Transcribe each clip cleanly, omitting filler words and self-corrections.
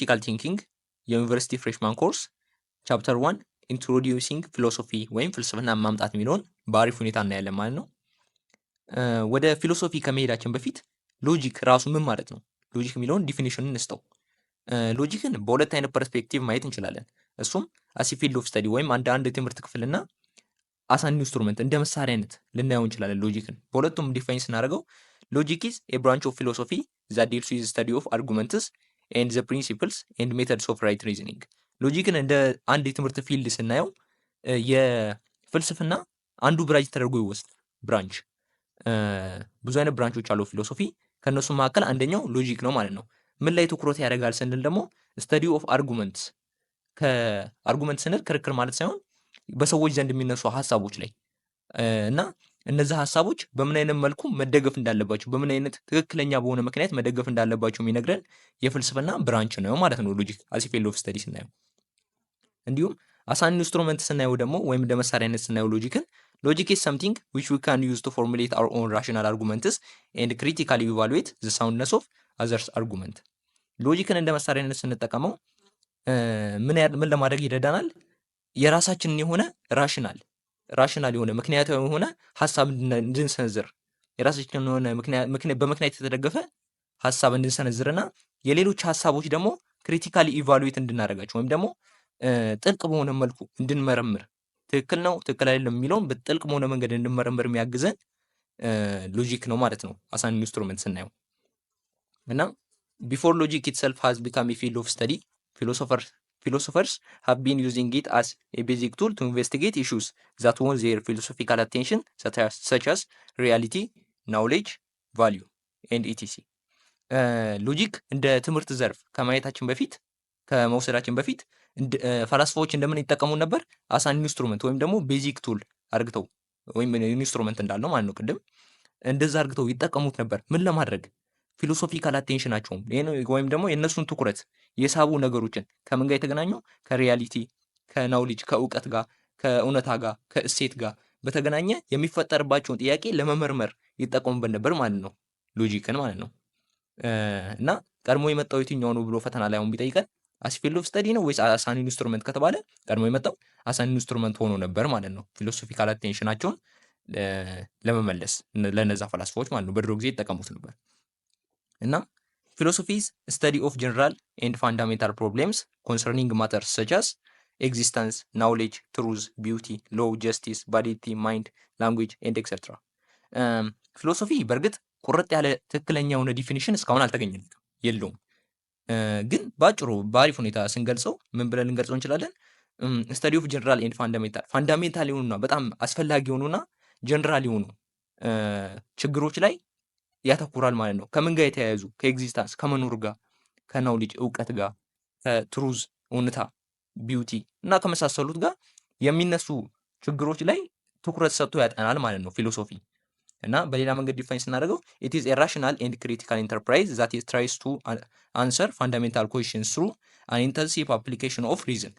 Critical thinking የዩኒቨርሲቲ freshman course chapter 1 introducing philosophy ወይም ፍልስፍና ማምጣት የሚለውን በአሪፍ ሁኔታ እናያለን ማለት ነው። ወደ philosophy ከመሄዳችን በፊት logic ራሱ ምን ማለት ነው? Logic የሚለውን definition እንስጠው። Logic ን በሁለት አይነት perspective ማየት እንችላለን። እሱም as field of study ወይም አንድ አንድ የትምህርት ክፍልና as an instrument እንደ መሳሪያነት ልናየው እንችላለን። Logic ን በሁለቱም define ስናደርገው logic is a branch of philosophy that deals with study of arguments and the principles and methods of right reasoning። Logic ን እንደ አንድ የትምህርት field ስናየው የፍልስፍና አንዱ branch ተደርጎ ይወስዳል። Branch ብዙ አይነት branch ኦች አሉ philosophy። ከእነሱ መካከል አንደኛው logic ነው ማለት ነው። ምን ላይ ትኩረት ያደርጋል ስንል ደግሞ study of arguments፣ ከ argument ስንል ክርክር ማለት ሳይሆን በሰዎች ዘንድ የሚነሱ ሀሳቦች ላይ እና እነዚህ ሀሳቦች በምን አይነት መልኩ መደገፍ እንዳለባቸው፣ በምን አይነት ትክክለኛ በሆነ ምክንያት መደገፍ እንዳለባቸው የሚነግረን የፍልስፍና branch ነው ማለት ነው logic as field of study ስናየው። እንዲሁም as an instrument ስናየው ደግሞ ወይም እንደ መሳሪያነት ስናየው logic ን logic is something which we can use to formulate our own rational arguments and critically evaluate the soundness of others' argument። Logic ን እንደ መሳሪያነት ስንጠቀመው ምን ለማድረግ ይረዳናል? የራሳችንን የሆነ rational የሆነ፣ ምክንያታዊ የሆነ ሀሳብ እንድንሰነዝር፣ የራሳችንን የሆነ በምክንያት የተደገፈ ሀሳብ እንድንሰነዝርና የሌሎች ሀሳቦች ደግሞ critically evaluate እንድናደርጋቸው ወይም ደግሞ ጥልቅ በሆነ መልኩ እንድንመረምር፣ ትክክል ነው ትክክል አይደለም የሚለውን በጥልቅ በሆነ መንገድ እንድንመረምር የሚያግዘን logic ነው ማለት ነው as an instrument ስናየው። እና before logic itself has become a field of study, philosophers have been using it as a basic tool to investigate issues that won their philosophical attention, such as reality, knowledge, value and etc። Logic እንደ ትምህርት ዘርፍ ከማየታችን በፊት፣ ከመውሰዳችን በፊት ፈላስፋዎች እንደምን ይጠቀሙ ነበር? As an instrument ወይም ደግሞ basic tool አርግተው ወይም instrument እንዳልነው ማለት ነው ቅድም፣ እንደዛ አርግተው ይጠቀሙት ነበር። ምን ለማድረግ? Philosophical attention ኣቸውን ወይም ደግሞ የእነሱን ትኩረት የሳቡ ነገሮችን ከምን ጋር የተገናኙ፣ ከ reality፣ ከ knowledge፣ ከእውቀት ጋር፣ ከእውነታ ጋር፣ ከእሴት ጋር በተገናኘ የሚፈጠርባቸውን ጥያቄ ለመመርመር ይጠቀሙበት ነበር ማለት ነው፣ logic ን ማለት ነው። እና ቀድሞ የመጣው የትኛው ነው ብሎ ፈተና ላይ አሁን ቢጠይቀን as field of study ነው ወይስ as an instrument ከተባለ ቀድሞ የመጣው as an instrument ሆኖ ነበር ማለት ነው። Philosophical attention ኣቸውን ለመመለስ ለነዛ ፈላስፋዎች ማለት ነው በድሮ ጊዜ ይጠቀሙት ነበር። እና philosophy is study of general and fundamental problems concerning matters such as existence, knowledge, truth, beauty, law, justice, validity, mind, language and etcetera። Philosophy በእርግጥ ቁርጥ ያለ ትክክለኛ የሆነ definition እስካሁን አልተገኘለትም፣ የለውም። ግን በአጭሩ በአሪፍ ሁኔታ ስንገልጸው ምን ብለን ልንገልጸው እንችላለን? Study of general and fundamental የሆኑና በጣም አስፈላጊ የሆኑና ጀነራል የሆኑ ችግሮች ላይ ያተኩራል ማለት ነው። ከምን ጋር የተያያዙ? ከ existence ከመኖር ጋር፣ ከ knowledge እውቀት ጋር፣ ከ truth እውነታ፣ beauty እና ከመሳሰሉት ጋር የሚነሱ ችግሮች ላይ ትኩረት ሰጥቶ ያጠናል ማለት ነው philosophy። እና በሌላ መንገድ define ስናደርገው it is a rational and critical enterprise that is tries to answer fundamental questions through an intensive application of reason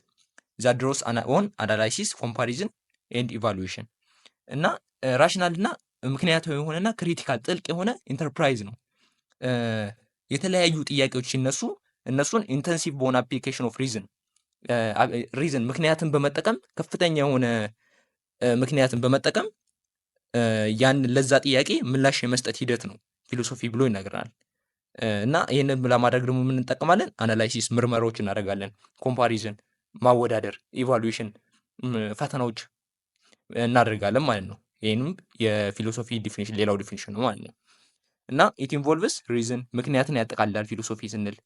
that draws on analysis, comparison and evaluation። እና rational እና ምክንያታዊ የሆነና critical ጥልቅ የሆነ ኢንተርፕራይዝ ነው። የተለያዩ ጥያቄዎች ሲነሱ እነሱን intensive በሆነ application of reason ምክንያትን በመጠቀም፣ ከፍተኛ የሆነ ምክንያትን በመጠቀም ያን ለዛ ጥያቄ ምላሽ የመስጠት ሂደት ነው philosophy ብሎ ይነግረናል። እና ይህንን ለማድረግ ደግሞ ምን እንጠቀማለን? Analysis ምርመራዎች እናደርጋለን። Comparison ማወዳደር፣ evaluation ፈተናዎች እናደርጋለን ማለት ነው። ይህንም የ philosophy definition ሌላው definition ነው ማለት ነው። እና it involves reason ምክንያትን ያጠቃልላል። Philosophy ስንል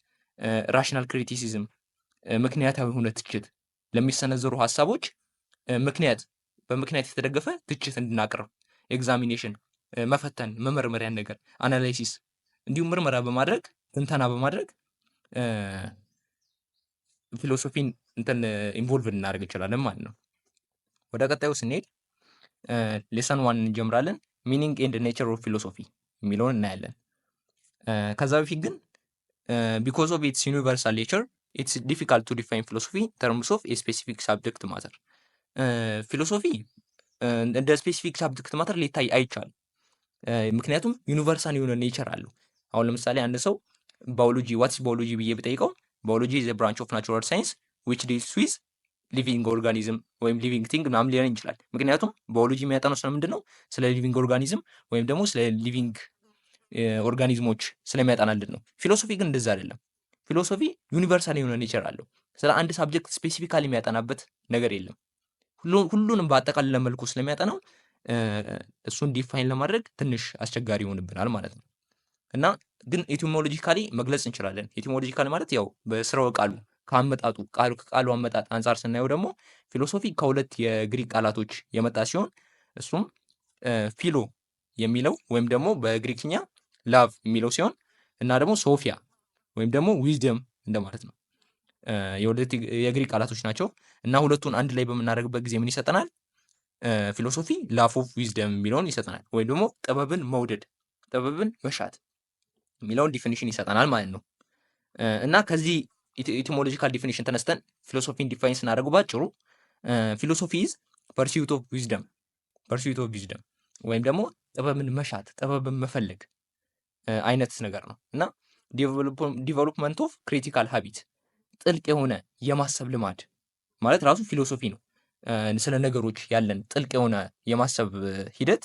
rational criticism ምክንያታዊ የሆነ ትችት፣ ለሚሰነዘሩ ሀሳቦች ምክንያት በምክንያት የተደገፈ ትችት እንድናቀርብ፣ examination መፈተን፣ መመርመር ያን ነገር፣ analysis እንዲሁም ምርመራ በማድረግ፣ ትንተና በማድረግ philosophy ን እንትን involve ልናደርግ እንችላለን ማለት ነው። ወደ ቀጣዩ ስንሄድ lesson 1 እንጀምራለን። Meaning and nature of philosophy የሚለውን እናያለን። ከዛ በፊት ግን because of its universal nature, it's difficult to define philosophy terms of specific subject matter። Philosophy እንደ specific subject matter ሊታይ አይቻልም። ምክንያቱም universal የሆነ nature አለው። አሁን ለምሳሌ አንድ ሰው biology፣ what's biology ብዬ ብጠይቀው Biology is branch of natural science which deals with living organism ወይም living thing ምናምን ሊለን ይችላል። ምክንያቱም ባዮሎጂ የሚያጠናው ስለምንድን ነው? ስለ living organism ወይም ደግሞ ስለ living organism ኦች ስለሚያጠናልን ነው። Philosophy ግን እንደዛ አይደለም። Philosophy universal የሆነ nature አለው። ስለ አንድ subject specifically የሚያጠናበት ነገር የለም። ሁሉንም በአጠቃለለ መልኩ ስለሚያጠናው እሱን define ለማድረግ ትንሽ አስቸጋሪ ይሆንብናል ማለት ነው። እና ግን etymologically መግለጽ እንችላለን። Etymologically ማለት ያው በስርወ ቃሉ፣ ከአመጣጡ ቃሉ፣ ከቃሉ አመጣጥ አንጻር ስናየው ደግሞ philosophy ከሁለት የግሪክ ቃላቶች የመጣ ሲሆን እሱም ፊሎ የሚለው ወይም ደግሞ በግሪክኛ love የሚለው ሲሆን እና ደግሞ ሶፊያ ወይም ደግሞ wisdom እንደማለት ነው። የሁለት የግሪክ ቃላቶች ናቸው እና ሁለቱን አንድ ላይ በምናደርግበት ጊዜ ምን ይሰጠናል? Philosophy love of wisdom የሚለውን ይሰጠናል። ወይም ደግሞ ጥበብን መውደድ፣ ጥበብን መሻት የሚለውን definition ይሰጠናል ማለት ነው። እና ከዚህ etymological definition ተነስተን philosophy ን define ስናደርገው ባጭሩ philosophy is pursuit of wisdom፣ pursuit of wisdom ወይም ደግሞ ጥበብን መሻት፣ ጥበብን መፈለግ አይነት ነገር ነው። እና development of critical habit፣ ጥልቅ የሆነ የማሰብ ልማድ ማለት ራሱ philosophy ነው። ስለ ነገሮች ያለን ጥልቅ የሆነ የማሰብ ሂደት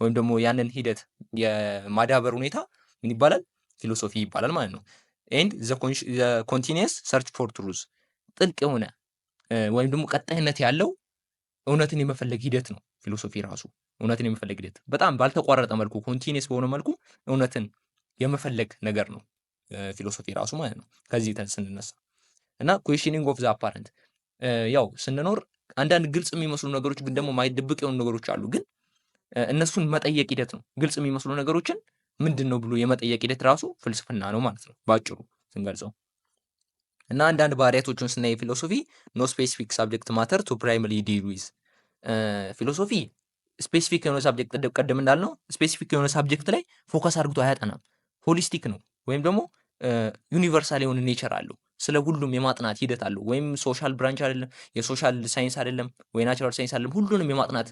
ወይም ደግሞ ያንን ሂደት የማዳበር ሁኔታ ምን ይባላል? Philosophy ይባላል ማለት ነው። And the continuous search for truth፣ ጥልቅ የሆነ ወይም ደግሞ ቀጣይነት ያለው እውነትን የመፈለግ ሂደት ነው። Philosophy ራሱ እውነትን የመፈለግ ሂደት፣ በጣም ባልተቋረጠ መልኩ፣ continuous በሆነ መልኩ እውነትን የመፈለግ ነገር ነው philosophy ራሱ ማለት ነው። ከዚህ ስንነሳ እና questioning of the apparent፣ ያው ስንኖር አንዳንድ ግልጽ የሚመስሉ ነገሮች ግን ደግሞ ማይደብቅ የሆኑ ነገሮች አሉ። ግን እነሱን መጠየቅ ሂደት ነው። ግልጽ የሚመስሉ ነገሮችን ምንድን ነው ብሎ የመጠየቅ ሂደት ራሱ ፍልስፍና ነው ማለት ነው በአጭሩ ስንገልጸው። እና አንዳንድ ባህሪያቶቹን ስናይ philosophy no specific subject matter to primarily deal with። Philosophy specific የሆነ subject፣ ቀደም እንዳልነው specific የሆነ subject ላይ focus አድርጎ አያጠናም። Holistic ነው ወይም ደግሞ universal የሆነ nature አለው። ስለ ሁሉም የማጥናት ሂደት አለው። ወይም social branch አይደለም፣ የ social science አይደለም፣ ወይ natural science አይደለም። ሁሉንም የማጥናት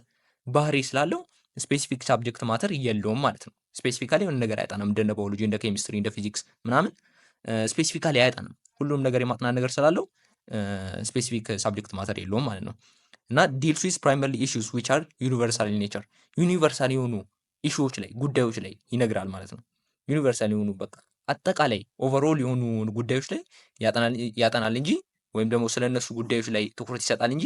ባህሪ ስላለው specific subject matter የለውም ማለት ነው። Specifically የሆነ ነገር አያጠናም። እንደ ባዮሎጂ፣ እንደ ኬሚስትሪ፣ እንደ ፊዚክስ ምናምን specifically አያጠናም። ሁሉም ነገር የማጥናት ነገር ስላለው specific subject matter የለውም ማለት ነው። እና deals with primarily issues which are universal in nature፣ universal የሆኑ issue ዎች ላይ፣ ጉዳዮች ላይ ይነግራል ማለት ነው። Universal የሆኑ፣ በቃ አጠቃላይ overall የሆኑ ጉዳዮች ላይ ያጠናል እንጂ ወይም ደግሞ ስለ እነሱ ጉዳዮች ላይ ትኩረት ይሰጣል እንጂ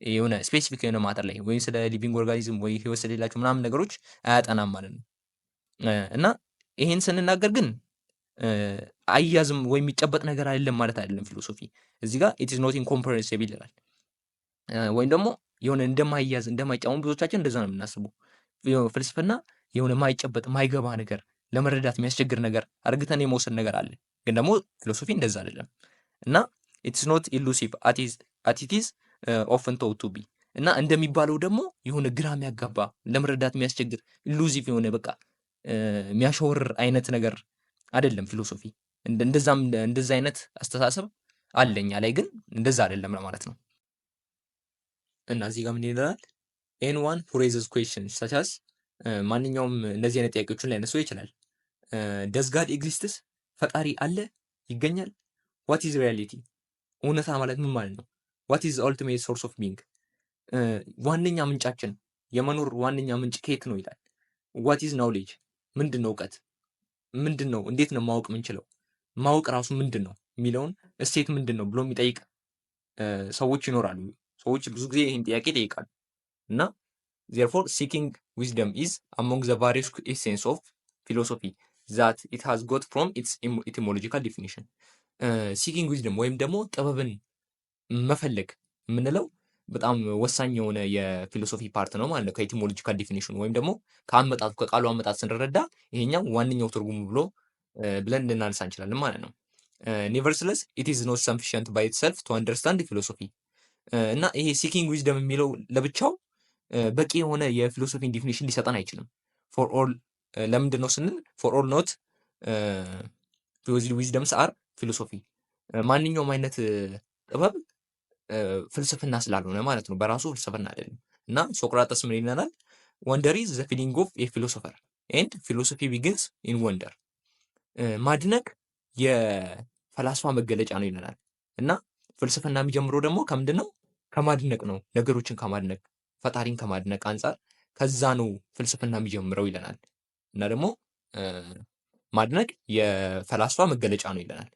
የሆነ specific የሆነ matter ላይ ወይም ስለ living organism ወይ ህይወት ስለሌላቸው ምናምን ነገሮች አያጠናም ማለት ነው። እና ይሄን ስንናገር ግን አያዝም ወይም የሚጨበጥ ነገር አይደለም ማለት አይደለም። Philosophy እዚህ ጋር it is not incomprehensible ይላል። ወይም ደግሞ የሆነ እንደማይያዝ፣ እንደማይጫወን፣ ብዙዎቻችን እንደዛ ነው የምናስበው። ፍልስፍና የሆነ የማይጨበጥ፣ የማይገባ ነገር፣ ለመረዳት የሚያስቸግር ነገር አርግተን የመውሰድ ነገር አለ። ግን ደግሞ philosophy እንደዛ አይደለም። እና it's not elusive as it is often thought to be፣ እና እንደሚባለው ደግሞ የሆነ ግራ የሚያጋባ፣ ለመረዳት የሚያስቸግር፣ elusive የሆነ፣ በቃ የሚያሸወርር አይነት ነገር አይደለም philosophy። እንደዛም እንደዛ አይነት አስተሳሰብ አለ እኛ ላይ፣ ግን እንደዛ አይደለም ለማለት ነው። እና እዚህ ጋር ምን ይላል? Anyone who raises questions such as፣ ማንኛውም እንደዚህ አይነት ጥያቄዎችን ሊያነሱ ይችላል። Does God exists? ፈጣሪ አለ፣ ይገኛል? What is reality? እውነታ ማለት ምን ማለት ነው? What is ultimate source of being? ዋነኛ ምንጫችን፣ የመኖር ዋነኛ ምንጭ ከየት ነው ይላል። What is knowledge? ምንድን ነው እውቀት? ምንድን ነው? እንዴት ነው ማወቅ የምንችለው? ማወቅ ራሱ ምንድን ነው የሚለውን፣ እሴት ምንድን ነው ብሎ የሚጠይቅ ሰዎች ይኖራሉ። ሰዎች ብዙ ጊዜ ይህን ጥያቄ ይጠይቃሉ። እና therefore seeking wisdom is among the various essence of philosophy that it has got from its etymological definition። Seeking wisdom ወይም ደግሞ ጥበብን መፈለግ የምንለው በጣም ወሳኝ የሆነ የ philosophy part ነው ማለት ነው። ከ etymological definition ወይም ደግሞ ከአመጣጡ፣ ከቃሉ አመጣጥ ስንረዳ ይሄኛው ዋነኛው ትርጉሙ ብለን ልናነሳ እንችላለን ማለት ነው። Nevertheless, it is not sufficient by itself to understand philosophy። እና ይሄ seeking wisdom የሚለው ለብቻው በቂ የሆነ የ philosophy ን definition ሊሰጠን አይችልም። For all፣ ለምንድን ነው ስንል for all not wisdoms are philosophy፣ ማንኛውም አይነት ጥበብ ፍልስፍና ስላልሆነ ማለት ነው። በራሱ ፍልስፍና አይደለም። እና ሶቅራጠስ ምን ይለናል? "Wonder is the feeling of a philosopher and philosophy begins in wonder።" ማድነቅ የፈላስፋ መገለጫ ነው ይለናል። እና ፍልስፍና የሚጀምረው ደግሞ ከምንድን ነው? ከማድነቅ ነው። ነገሮችን ከማድነቅ፣ ፈጣሪን ከማድነቅ አንጻር ከዛ ነው ፍልስፍና የሚጀምረው ይለናል። እና ደግሞ ማድነቅ የፈላስፋ መገለጫ ነው ይለናል።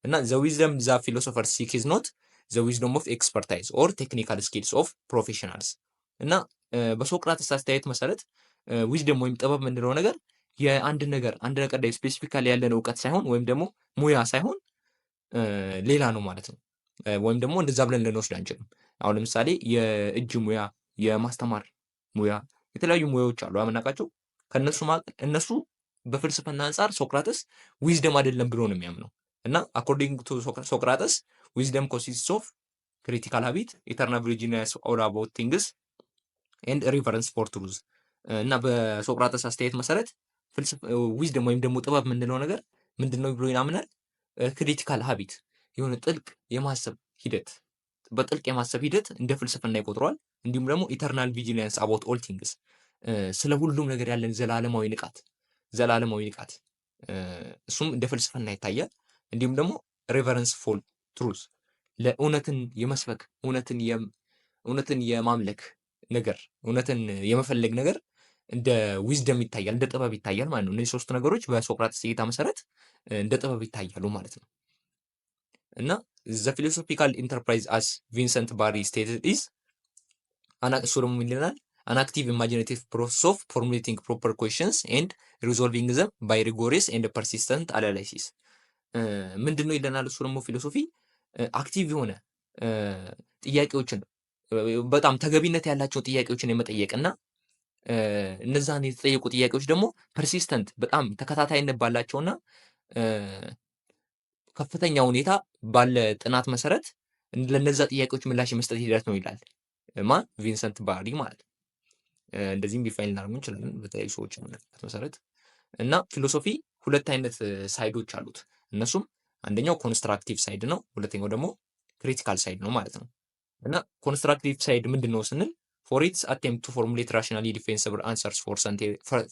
እና the wisdom the philosopher seek is not the wisdom of expertise or technical skills of professionals። እና በሶቅራጥስ አስተያየት መሰረት wisdom ወይም ጥበብ የምንለው ነገር የአንድ ነገር አንድ ነገር ላይ specifically ያለን እውቀት ሳይሆን ወይም ደግሞ ሙያ ሳይሆን ሌላ ነው ማለት ነው። ወይም ደግሞ እንደዛ ብለን ልንወስድ አንችልም። አሁን ለምሳሌ የእጅ ሙያ፣ የማስተማር ሙያ፣ የተለያዩ ሙያዎች አሉ የምናውቃቸው። ከእነሱ መካከል እነሱ በፍልስፍና አንጻር ሶቅራጥስ wisdom አይደለም ብሎ ነው የሚያምነው። እና according to ሶቅራጥስ wisdom consists of critical habit, eternal vigilance all about things and reverence for truth። እና በሶቅራጥስ አስተያየት መሰረት wisdom ወይም ደግሞ ጥበብ የምንለው ነገር ምንድን ነው ብሎ ያምናል? Critical habit፣ የሆነ ጥልቅ የማሰብ ሂደት፣ በጥልቅ የማሰብ ሂደት እንደ ፍልስፍና ይቆጥረዋል። እንዲሁም ደግሞ eternal vigilance about all things፣ ስለ ሁሉም ነገር ያለን ዘላለማዊ ንቃት እሱም እንደ ፍልስፍና ይታያል። እንዲሁም ደግሞ reverence for truth፣ ለእውነትን የመስበክ፣ እውነትን የማምለክ ነገር፣ እውነትን የመፈለግ ነገር እንደ wisdom ይታያል፣ እንደ ጥበብ ይታያል ማለት ነው። እነዚህ ሶስቱ ነገሮች በሶቅራጥስ እይታ መሰረት እንደ ጥበብ ይታያሉ ማለት ነው። እና the philosophical enterprise, as Vincent Barry stated, is እሱ ደግሞ ምን ይለናል? An active imaginative process of formulating proper questions and resolving them by rigorous and persistent analysis። ምንድን ነው ይለናል? እሱ ደግሞ philosophy active የሆነ ጥያቄዎችን፣ በጣም ተገቢነት ያላቸውን ጥያቄዎችን የመጠየቅ እና እነዛን የተጠየቁ ጥያቄዎች ደግሞ persistent፣ በጣም ተከታታይነት ባላቸውና ከፍተኛ ሁኔታ ባለ ጥናት መሰረት ለነዛ ጥያቄዎች ምላሽ የመስጠት ሂደት ነው ይላል። ማን? ቪንሰንት ባሪ ማለት ነው። እንደዚህም define ልናደርገው እንችላለን በተለያዩ ሰዎች አመለካከት መሰረት። እና philosophy ሁለት አይነት side ኦች አሉት። እነሱም አንደኛው constructive side ነው፣ ሁለተኛው ደግሞ critical side ነው ማለት ነው። እና constructive side ምንድን ነው ስንል for its attempt to formulate rationally defensible answers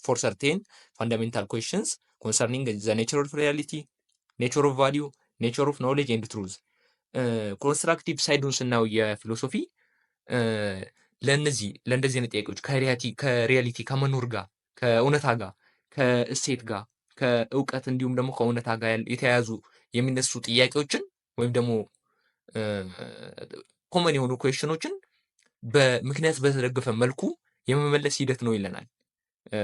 for certain fundamental questions concerning the nature of reality, nature of value, nature of knowledge and truth። Constructive side ኡን ስናየው የ philosophy ለእነዚህ ለእንደዚህ አይነት ጥያቄዎች ከ reality፣ ከመኖር ጋር፣ ከእውነታ ጋር፣ ከእሴት ጋር፣ ከእውቀት እንዲሁም ደግሞ ከእውነታ ጋር የተያያዙ የሚነሱ ጥያቄዎችን ወይም ደግሞ common የሆኑ question ኦችን በምክንያት በተደገፈ መልኩ የመመለስ ሂደት ነው ይለናል።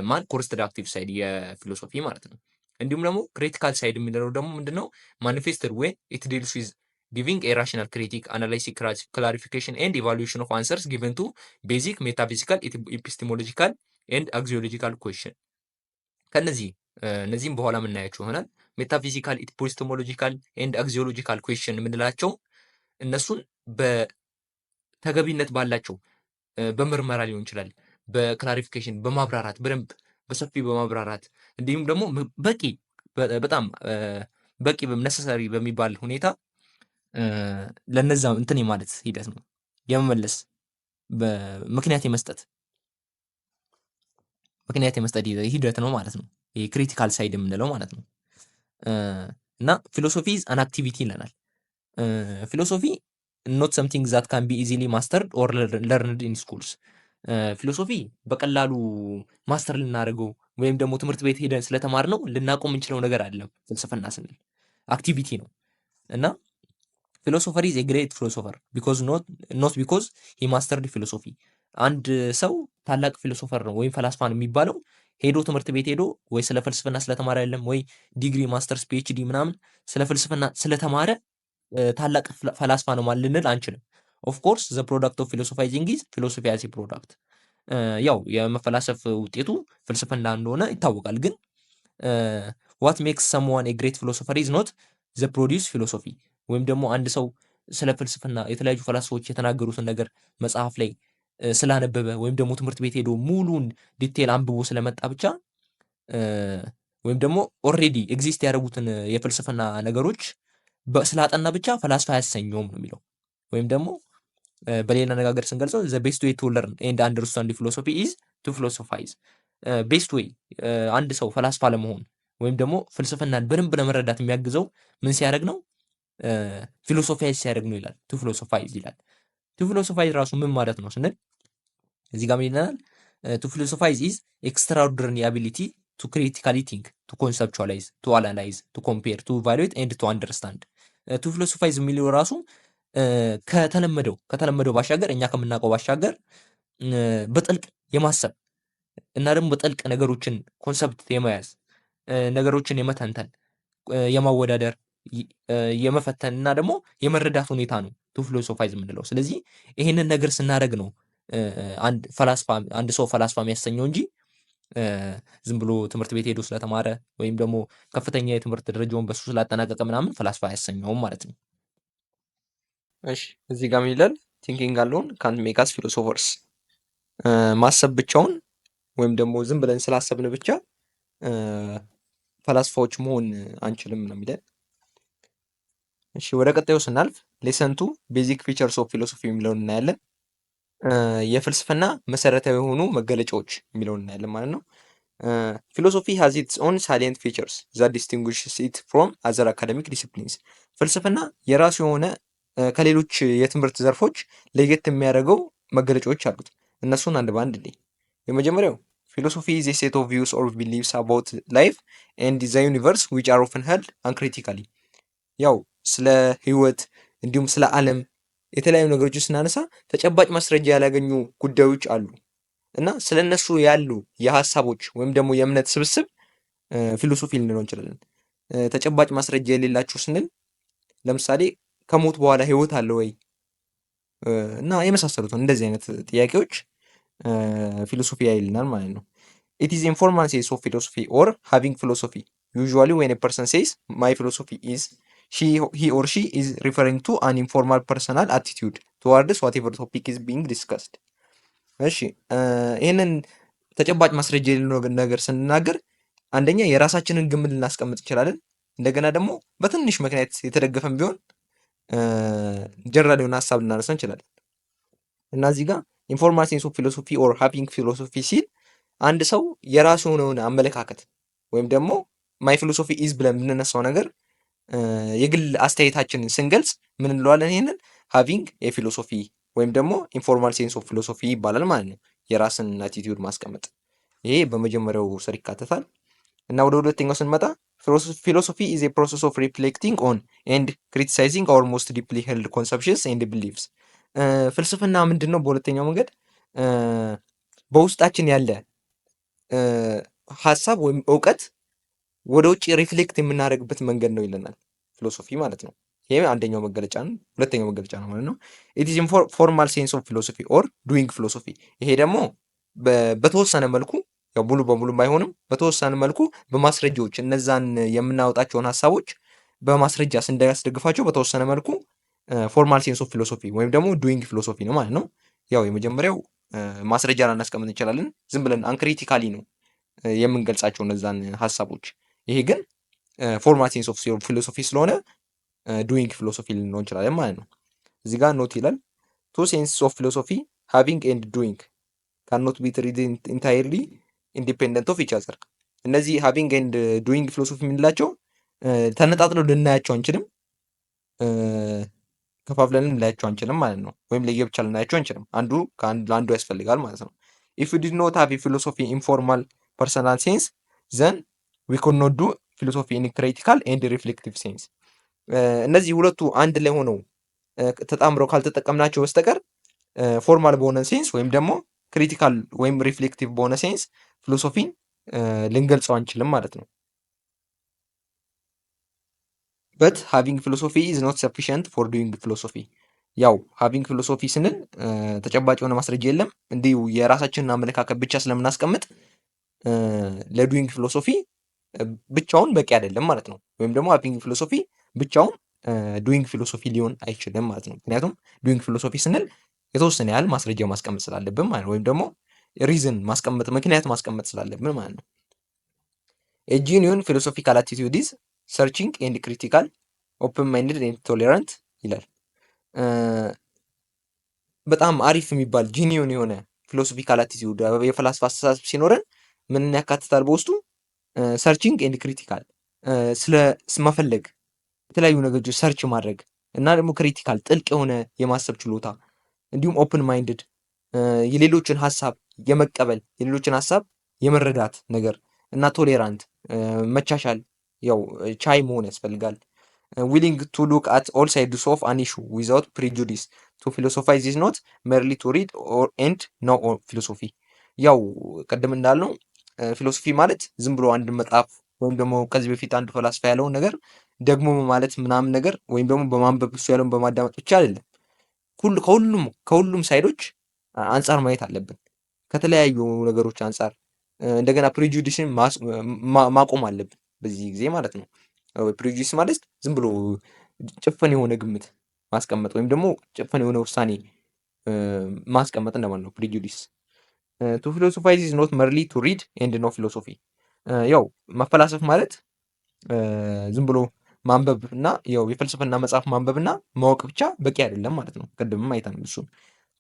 ማን? Constructive side የ philosophy ማለት ነው። እንዲሁም ደግሞ critical side የሚለው ደግሞ ምንድነው? Manifested when it deals with giving a rational critique, analysis, clarification and evaluation of answers given to basic metaphysical, epistemological and axiological question። ከነዚህ እነዚህም በኋላ የምናያቸው ይሆናል። Metaphysical, epistemological and axiological question የምንላቸው እነሱን በተገቢነት ባላቸው በምርመራ ሊሆን ይችላል፣ በ clarification፣ በማብራራት፣ በደንብ በሰፊው በማብራራት፣ እንዲሁም ደግሞ በቂ፣ በጣም በቂ necessary በሚባል ሁኔታ ለነዛ እንትን የማለት ሂደት ነው፣ የመመለስ፣ ምክንያት የመስጠት ሂደት ነው ማለት ነው። ይሄ critical side የምንለው ማለት ነው። እና philosophy is an activity ይለናል። Philosophy not something that can be easily mastered or learned in schools። Philosophy በቀላሉ master ልናደርገው ወይም ደግሞ ትምህርት ቤት ሄደን ስለተማርነው ልናውቀው የምንችለው ነገር አይደለም። ፍልስፍና ስንል activity ነው። እና philosopher is a great philosopher because not because he mastered philosophy። አንድ ሰው ታላቅ philosopher ነው ወይም ፈላስፋ ነው የሚባለው ሄዶ ትምህርት ቤት ሄዶ ወይ ስለ ፍልስፍና ስለተማረ አይደለም፣ ወይ ዲግሪ፣ masters፣ PhD ምናምን ስለ ፍልስፍና ስለተማረ ታላቅ ፈላስፋ ነው ማለት ልንል አንችልም። Of course, the product of philosophizing is philosophy as product። ያው የመፈላሰፍ ውጤቱ ፍልስፍና እንደሆነ ይታወቃል። ግን what makes someone a great philosopher is not the produced philosophy። ወይም ደግሞ አንድ ሰው ስለ ፍልስፍና የተለያዩ ፈላስፎች የተናገሩትን ነገር መጽሐፍ ላይ ስላነበበ ወይም ደግሞ ትምህርት ቤት ሄዶ ሙሉን detail አንብቦ ስለመጣ ብቻ ወይም ደግሞ already exist ያደረጉትን የፍልስፍና ነገሮች ስላጠና ብቻ ፈላስፋ አያሰኘውም ነው የሚለው። ወይም ደግሞ በሌላ አነጋገር ስንገልጸው the best way to learn and understand philosophy is to philosophize። Best way አንድ ሰው ፈላስፋ ለመሆን ወይም ደግሞ ፍልስፍናን በደንብ ለመረዳት የሚያግዘው ምን ሲያደርግ ነው? Philosophize ሲያደርግ ነው ይላል። To philosophize ይላል። To philosophize ራሱ ምን ማለት ነው ስንል እዚህ ጋር ምን ይለናል? To philosophize is extraordinary ability to critically think, to conceptualize, to analyze, to compare, to evaluate and to understand። To philosophize የሚለው ራሱ ከተለመደው ባሻገር፣ እኛ ከምናውቀው ባሻገር በጥልቅ የማሰብ እና ደግሞ በጥልቅ ነገሮችን concept የመያዝ፣ ነገሮችን የመተንተን፣ የማወዳደር፣ የመፈተን እና ደግሞ የመረዳት ሁኔታ ነው to philosophize የምንለው። ስለዚህ ይሄንን ነገር ስናደርግ ነው አንድ ሰው ፈላስፋ የሚያሰኘው እንጂ ዝም ብሎ ትምህርት ቤት ሄዶ ስለተማረ ወይም ደግሞ ከፍተኛ የትምህርት ደረጃውን በሱ ስላጠናቀቀ ምናምን ፈላስፋ አያሰኘውም ማለት ነው። እሺ፣ እዚህ ጋር ምን ይላል? ቲንኪንግ አሎን ካንት ሜክ አስ ፊሎሶፈርስ። ማሰብ ብቻውን ወይም ደግሞ ዝም ብለን ስላሰብን ብቻ ፈላስፋዎች መሆን አንችልም ነው የሚለን። እሺ፣ ወደ ቀጣዩ ስናልፍ lesson 2, basic features of philosophy የሚለውን እናያለን። የፍልስፍና መሰረታዊ የሆኑ መገለጫዎች የሚለውን እናያለን ማለት ነው። Philosophy has its own salient features that distinguishes it from other academic disciplines። ፍልስፍና የራሱ የሆነ ከሌሎች የትምህርት ዘርፎች ለየት የሚያደርገው መገለጫዎች አሉት። እነሱን አንድ በአንድ እንይ። የመጀመሪያው philosophy is a set of views or beliefs about life and the universe which are often held uncritically። ያው ስለ ህይወት እንዲሁም ስለ ዓለም የተለያዩ ነገሮችን ስናነሳ ተጨባጭ ማስረጃ ያላገኙ ጉዳዮች አሉ እና ስለ እነሱ ያሉ የሀሳቦች ወይም ደግሞ የእምነት ስብስብ philosophy ልንለው እንችላለን። ተጨባጭ ማስረጃ የሌላቸው ስንል ለምሳሌ ከሞት በኋላ ህይወት አለ ወይ እና የመሳሰሉትን እንደዚህ አይነት ጥያቄዎች philosophy ያይልናል ማለት ነው። It is informal sense of philosophy or having philosophy. Usually, when a person says, "My philosophy is," he or she is referring to an informal personal attitude towards whatever topic is being discussed። እሺ፣ ይህንን ተጨባጭ ማስረጃ የሌለው ነገር ስንናገር አንደኛ የራሳችንን ግምት ልናስቀምጥ እንችላለን። እንደገና ደግሞ በትንሽ ምክንያት የተደገፈም ቢሆን ጀነራል የሆነ ሀሳብ ልናነሳ እንችላለን። እና እዚህ ጋር informal sense of philosophy or having philosophy ሲል አንድ ሰው የራሱ የሆነውን አመለካከት ወይም ደግሞ my philosophy is ብለን የምንነሳው ነገር የግል አስተያየታችንን ስንገልጽ ምን እንለዋለን? ይህንን having a philosophy ወይም ደግሞ informal sense of philosophy ይባላል ማለት ነው። የራስን attitude ማስቀመጥ ይሄ በመጀመሪያው ስር ይካተታል። እና ወደ ሁለተኛው ስንመጣ philosophy is a process of reflecting on and criticizing our most deeply held conceptions and beliefs። ፍልስፍና ምንድን ነው? በሁለተኛው መንገድ በውስጣችን ያለ ሀሳብ ወይም እውቀት ወደ ውጭ reflect የምናደርግበት መንገድ ነው ይለናል philosophy ማለት ነው። ይሄ አንደኛው መገለጫ ነው። ሁለተኛው መገለጫ ነው ማለት ነው። It is formal sense of philosophy or doing philosophy። ይሄ ደግሞ በተወሰነ መልኩ፣ ያው ሙሉ በሙሉ ባይሆንም፣ በተወሰነ መልኩ በማስረጃዎች እነዛን የምናወጣቸውን ሀሳቦች በማስረጃ ስናስደግፋቸው በተወሰነ መልኩ formal sense of philosophy ወይም ደግሞ doing philosophy ነው ማለት ነው። ያው የመጀመሪያው ማስረጃ ላናስቀምጥ እንችላለን። ዝም ብለን uncritically ነው የምንገልጻቸው እነዛን ሀሳቦች። ይሄ ግን formal sense of philosophy ስለሆነ doing philosophy ልንለው እንችላለን ማለት ነው። እዚህ ጋር note ይላል፣ ቱ ሴንስ ኦፍ ፊሎሶፊ፣ ሃቪንግ ኤንድ ዱይንግ፣ ካኖት ቢ ትሪትድ ኢንታይርሊ ኢንዲፔንደንት ኦፍ ኢች አዘር። እነዚህ having and doing philosophy የምንላቸው ተነጣጥለው ልናያቸው አንችልም፣ ከፋፍለንም ልናያቸው አንችልም ማለት ነው። ወይም ለየብቻ ልናያቸው አንችልም። አንዱ ለአንዱ ያስፈልጋል ማለት ነው። If we did not have philosophy in formal personal sense, then we could not do philosophy in critical and reflective sense። እነዚህ ሁለቱ አንድ ላይ ሆነው ተጣምረው ካልተጠቀምናቸው በስተቀር formal በሆነ sense ወይም ደግሞ critical ወይም reflective በሆነ sense philosophy ን ልንገልጸው አንችልም ማለት ነው። But having philosophy is not sufficient for doing philosophy። ያው having philosophy ስንል ተጨባጭ የሆነ ማስረጃ የለም፣ እንዲሁ የራሳችንን አመለካከት ብቻ ስለምናስቀምጥ ለ doing philosophy ብቻውን በቂ አይደለም ማለት ነው። ወይም ደግሞ having philosophy ብቻውን doing philosophy ሊሆን አይችልም ማለት ነው። ምክንያቱም doing philosophy ስንል የተወሰነ ያህል ማስረጃ ማስቀመጥ ስላለብን ማለት ነው። ወይም ደግሞ reason ማስቀመጥ፣ ምክንያት ማስቀመጥ ስላለብን ማለት ነው። A genuine philosophical attitude is searching and critical, open minded and tolerant ይላል። በጣም አሪፍ የሚባል genuine የሆነ philosophical attitude፣ የፈላስፋ አስተሳሰብ ሲኖረን ምንን ያካትታል በውስጡ? Searching and critical፣ ስለ መፈለግ፣ የተለያዩ ነገሮች search ማድረግ እና ደግሞ critical ጥልቅ የሆነ የማሰብ ችሎታ፣ እንዲሁም open minded፣ የሌሎችን ሀሳብ የመቀበል፣ የሌሎችን ሀሳብ የመረዳት ነገር እና tolerant፣ መቻቻል፣ ያው ቻይ መሆን ያስፈልጋል። Willing to look at all sides of an issue without prejudice. To philosophize is not merely to read and know philosophy። ያው ቅድም እንዳልነው philosophy ማለት ዝም ብሎ አንድ መጽሐፍ ወይም ደግሞ ከዚህ በፊት አንድ ፈላስፋ ያለውን ነገር ደግሞ ማለት ምናምን ነገር ወይም ደግሞ በማንበብ፣ እሱ ያለውን በማዳመጥ ብቻ አይደለም። ከሁሉም side ኦች አንጻር ማየት አለብን። ከተለያዩ ነገሮች አንጻር እንደገና prejudice ን ማቆም አለብን በዚህ ጊዜ ማለት ነው። Prejudice ማለት ዝም ብሎ ጭፍን የሆነ ግምት ማስቀመጥ ወይም ደግሞ ጭፍን የሆነ ውሳኔ ማስቀመጥ እንደማለት ነው። Prejudice. To philosophize is not merely to read and know philosophy። ያው መፈላሰፍ ማለት ዝም ብሎ ማንበብ እና ያው የፍልስፍና መጽሐፍ ማንበብ እና ማወቅ ብቻ በቂ አይደለም ማለት ነው። ቅድምም አይተናል እሱን።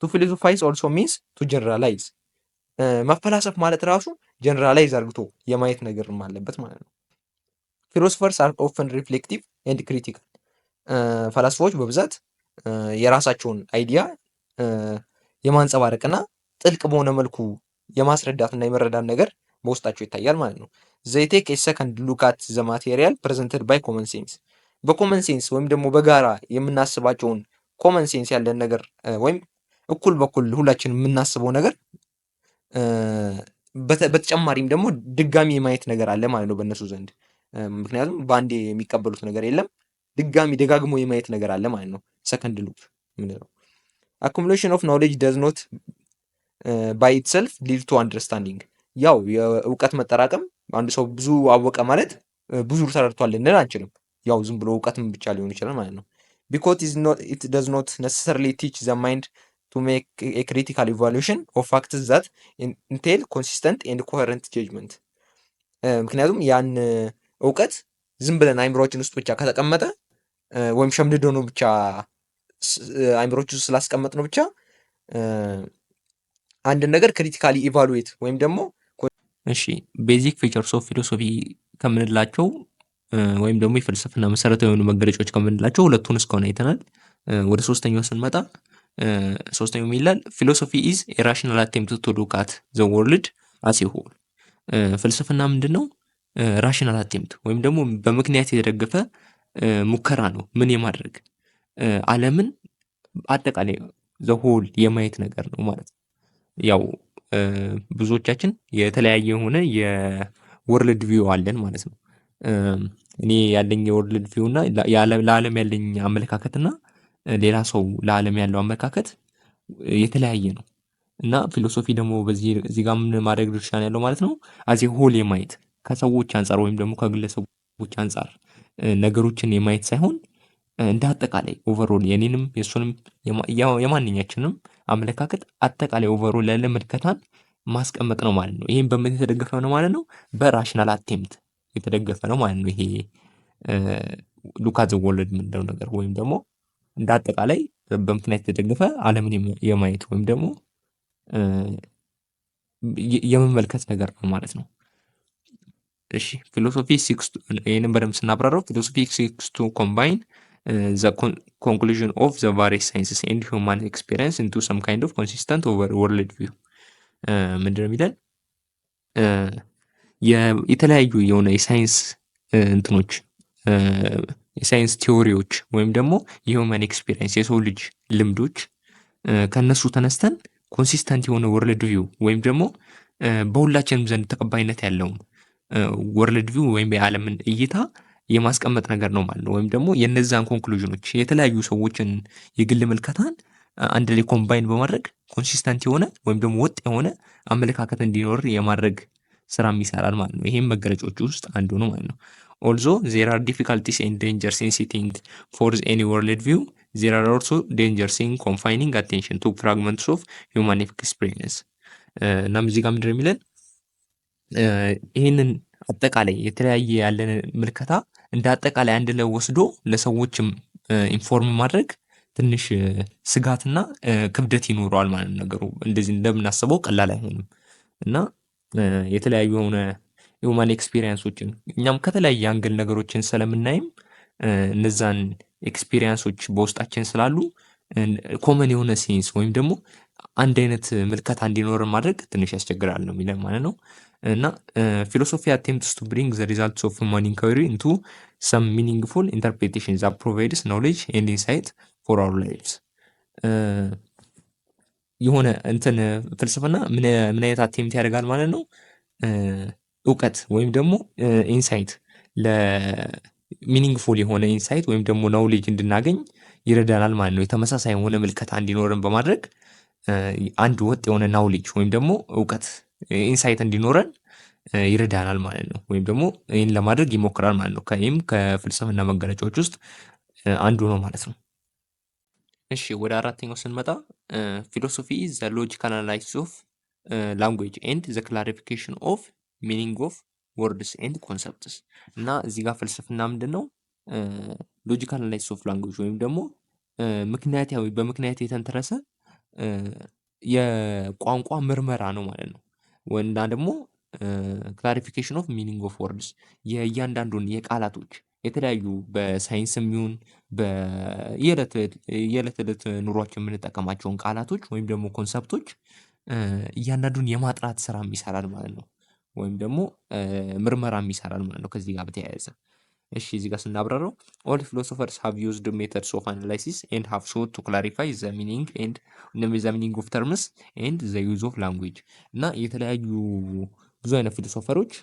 To philosophize also means to generalize። መፈላሰፍ ማለት ራሱ generalize አርግቶ የማየት ነገርም አለበት ማለት ነው። Philosophers are often reflective and critical። ፈላስፎች በብዛት የራሳቸውን idea የማንጸባረቅና ጥልቅ በሆነ መልኩ የማስረዳትና የመረዳት ነገር በውስጣቸው ይታያል ማለት ነው። They take a second look at the material presented by common sense። በ common sense ወይም ደግሞ በጋራ የምናስባቸውን common sense ያለን ነገር ወይም እኩል በኩል ሁላችን የምናስበው ነገር በተጨማሪም ደግሞ ድጋሚ የማየት ነገር አለ ማለት ነው በእነሱ ዘንድ። ምክንያቱም በአንዴ የሚቀበሉት ነገር የለም። ድጋሚ ደጋግሞ የማየት ነገር አለ ማለት ነው። Second look የምንለው። Accumulation of knowledge does not by itself lead to understanding። ያው የእውቀት መጠራቀም፣ አንድ ሰው ብዙ አወቀ ማለት ብዙ ተረድቷል ልንል አንችልም። ያው ዝም ብሎ እውቀትም ብቻ ሊሆን ይችላል ማለት ነው። Because it does not necessarily teach the mind to make a critical evaluation of facts that entail consistent and coherent judgment። ምክንያቱም ያን እውቀት ዝም ብለን አይምሮችን ውስጥ ብቻ ከተቀመጠ ወይም ሸምድዶ ነው ብቻ አይምሮች ውስጥ ስላስቀመጥ ነው ብቻ አንድን ነገር critically evaluate ወይም ደግሞ እሺ፣ basic features of philosophy ከምንላቸው ወይም ደግሞ የፍልስፍና መሰረታዊ የሆኑ መገለጫዎች ከምንላቸው ሁለቱን እስካሁን አይተናል። ወደ ሶስተኛው ስንመጣ ሶስተኛው ይላል philosophy is a rational attempt to look at the world as a whole። ፍልስፍና ምንድን ነው? Rational attempt ወይም ደግሞ በምክንያት የተደገፈ ሙከራ ነው። ምን የማድረግ? ዓለምን አጠቃላይ the whole የማየት ነገር ነው ማለት ነው። ያው ብዙዎቻችን የተለያየ የሆነ የ world view አለን ማለት ነው። እኔ ያለኝ የ world view እና ለዓለም ያለኝ አመለካከት እና ሌላ ሰው ለዓለም ያለው አመለካከት የተለያየ ነው። እና philosophy ደግሞ በዚህ እዚህ ጋር ምን ማድረግ ድርሻ ነው ያለው ማለት ነው። As a whole የማየት፣ ከሰዎች አንፃር ወይም ደግሞ ከግለሰቦች አንፃር ነገሮችን የማየት ሳይሆን እንደ አጠቃላይ overall የኔንም የእሱንም የማንኛችንም አመለካከት አጠቃላይ overall ያለ ምልከታን ማስቀመጥ ነው ማለት ነው። ይሄም በምን የተደገፈ ነው ማለት ነው? በ rational attempt የተደገፈ ነው ማለት ነው። ይሄ look at the world የምንለው ነገር ወይም ደግሞ እንደ አጠቃላይ በምክንያት የተደገፈ ዓለምን የማየት ወይም ደግሞ የመመልከት ነገር ነው ማለት ነው። እሺ፣ philosophy seeks፣ ይህንን በደንብ ስናብራራው philosophy seeks to combine the conclusion of the various sciences and human experience into some kind of consistent over world view። ምንድነው የሚለን? የተለያዩ የሆነ የሳይንስ እንትኖች፣ የሳይንስ theory ዎች ወይም ደግሞ የ human experience፣ የሰው ልጅ ልምዶች፣ ከእነሱ ተነስተን consistent የሆነ world view ወይም ደግሞ በሁላችንም ዘንድ ተቀባይነት ያለውን world view ወይም የዓለምን እይታ የማስቀመጥ ነገር ነው ማለት ነው። ወይም ደግሞ የነዛን conclusion ኖች፣ የተለያዩ ሰዎችን የግል ምልከታን አንድ ላይ combine በማድረግ consistent የሆነ ወይም ደግሞ ወጥ የሆነ አመለካከት እንዲኖር የማድረግ ስራም ይሰራል ማለት ነው። ይሄም መገለጫዎቹ ውስጥ አንዱ ነው ማለት ነው። Although there are difficulties and dangers in setting forth any world view, there are also dangers in confining attention to fragments of human experience። እናም እዚህ ጋር ምንድን ነው የሚለን? ይህንን አጠቃላይ የተለያየ ያለን ምልከታ እንደ አጠቃላይ አንድ ላይ ወስዶ ለሰዎችም inform ማድረግ ትንሽ ስጋትና ክብደት ይኖረዋል ማለት ነው። ነገሩ እንደዚህ እንደምናስበው ቀላል አይሆንም እና የተለያዩ የሆነ human experience ኦችን እኛም ከተለያየ angle ነገሮችን ስለምናይም እነዛን experience ኦች በውስጣችን ስላሉ common የሆነ sense ወይም ደግሞ አንድ አይነት ምልከታ እንዲኖረን ማድረግ ትንሽ ያስቸግራል ነው የሚለን ማለት ነው። እና philosophy attempts to bring the results of human inquiry into some meaningful interpretation that provides knowledge and insight for our lives። የሆነ እንትን ፍልስፍና ምን ምን አይነት attempt ያደርጋል ማለት ነው? እውቀት ወይም ደግሞ insight፣ ለ meaningful የሆነ insight ወይም ደግሞ knowledge እንድናገኝ ይረዳናል ማለት ነው። የተመሳሳይ የሆነ ምልከታ እንዲኖረን በማድረግ አንድ ወጥ የሆነ knowledge ወይም ደግሞ እውቀት፣ insight እንዲኖረን ይረዳናል ማለት ነው። ወይም ደግሞ ይህን ለማድረግ ይሞክራል ማለት ነው። ከይህም ከፍልስፍና መገለጫዎች ውስጥ አንዱ ነው ማለት ነው። እሺ፣ ወደ አራተኛው ስንመጣ philosophy the logical analysis of language and the clarification of meaning of words and concepts። እና እዚህ ጋር ፍልስፍና ምንድን ነው? Logical analysis of language ወይም ደግሞ ምክንያታዊ፣ በምክንያት የተንተረሰ የቋንቋ ምርመራ ነው ማለት ነው። እና ደግሞ clarification of meaning of words፣ የእያንዳንዱን የቃላቶች የተለያዩ በሳይንስም ይሁን የዕለት ዕለት ኑሯችን የምንጠቀማቸውን ቃላቶች ወይም ደግሞ concept ኦች እያንዳንዱን የማጥራት ስራም ይሰራል ማለት ነው። ወይም ደግሞ ምርመራም ይሰራል ማለት ነው ከዚህ ጋር በተያያዘ። እሺ፣ እዚህ ጋር ስናብራራው all philosophers have used methods of analysis and have sought to clarify the meaning and the meaning of terms and the use of language። እና የተለያዩ ብዙ አይነት philosopher ኦች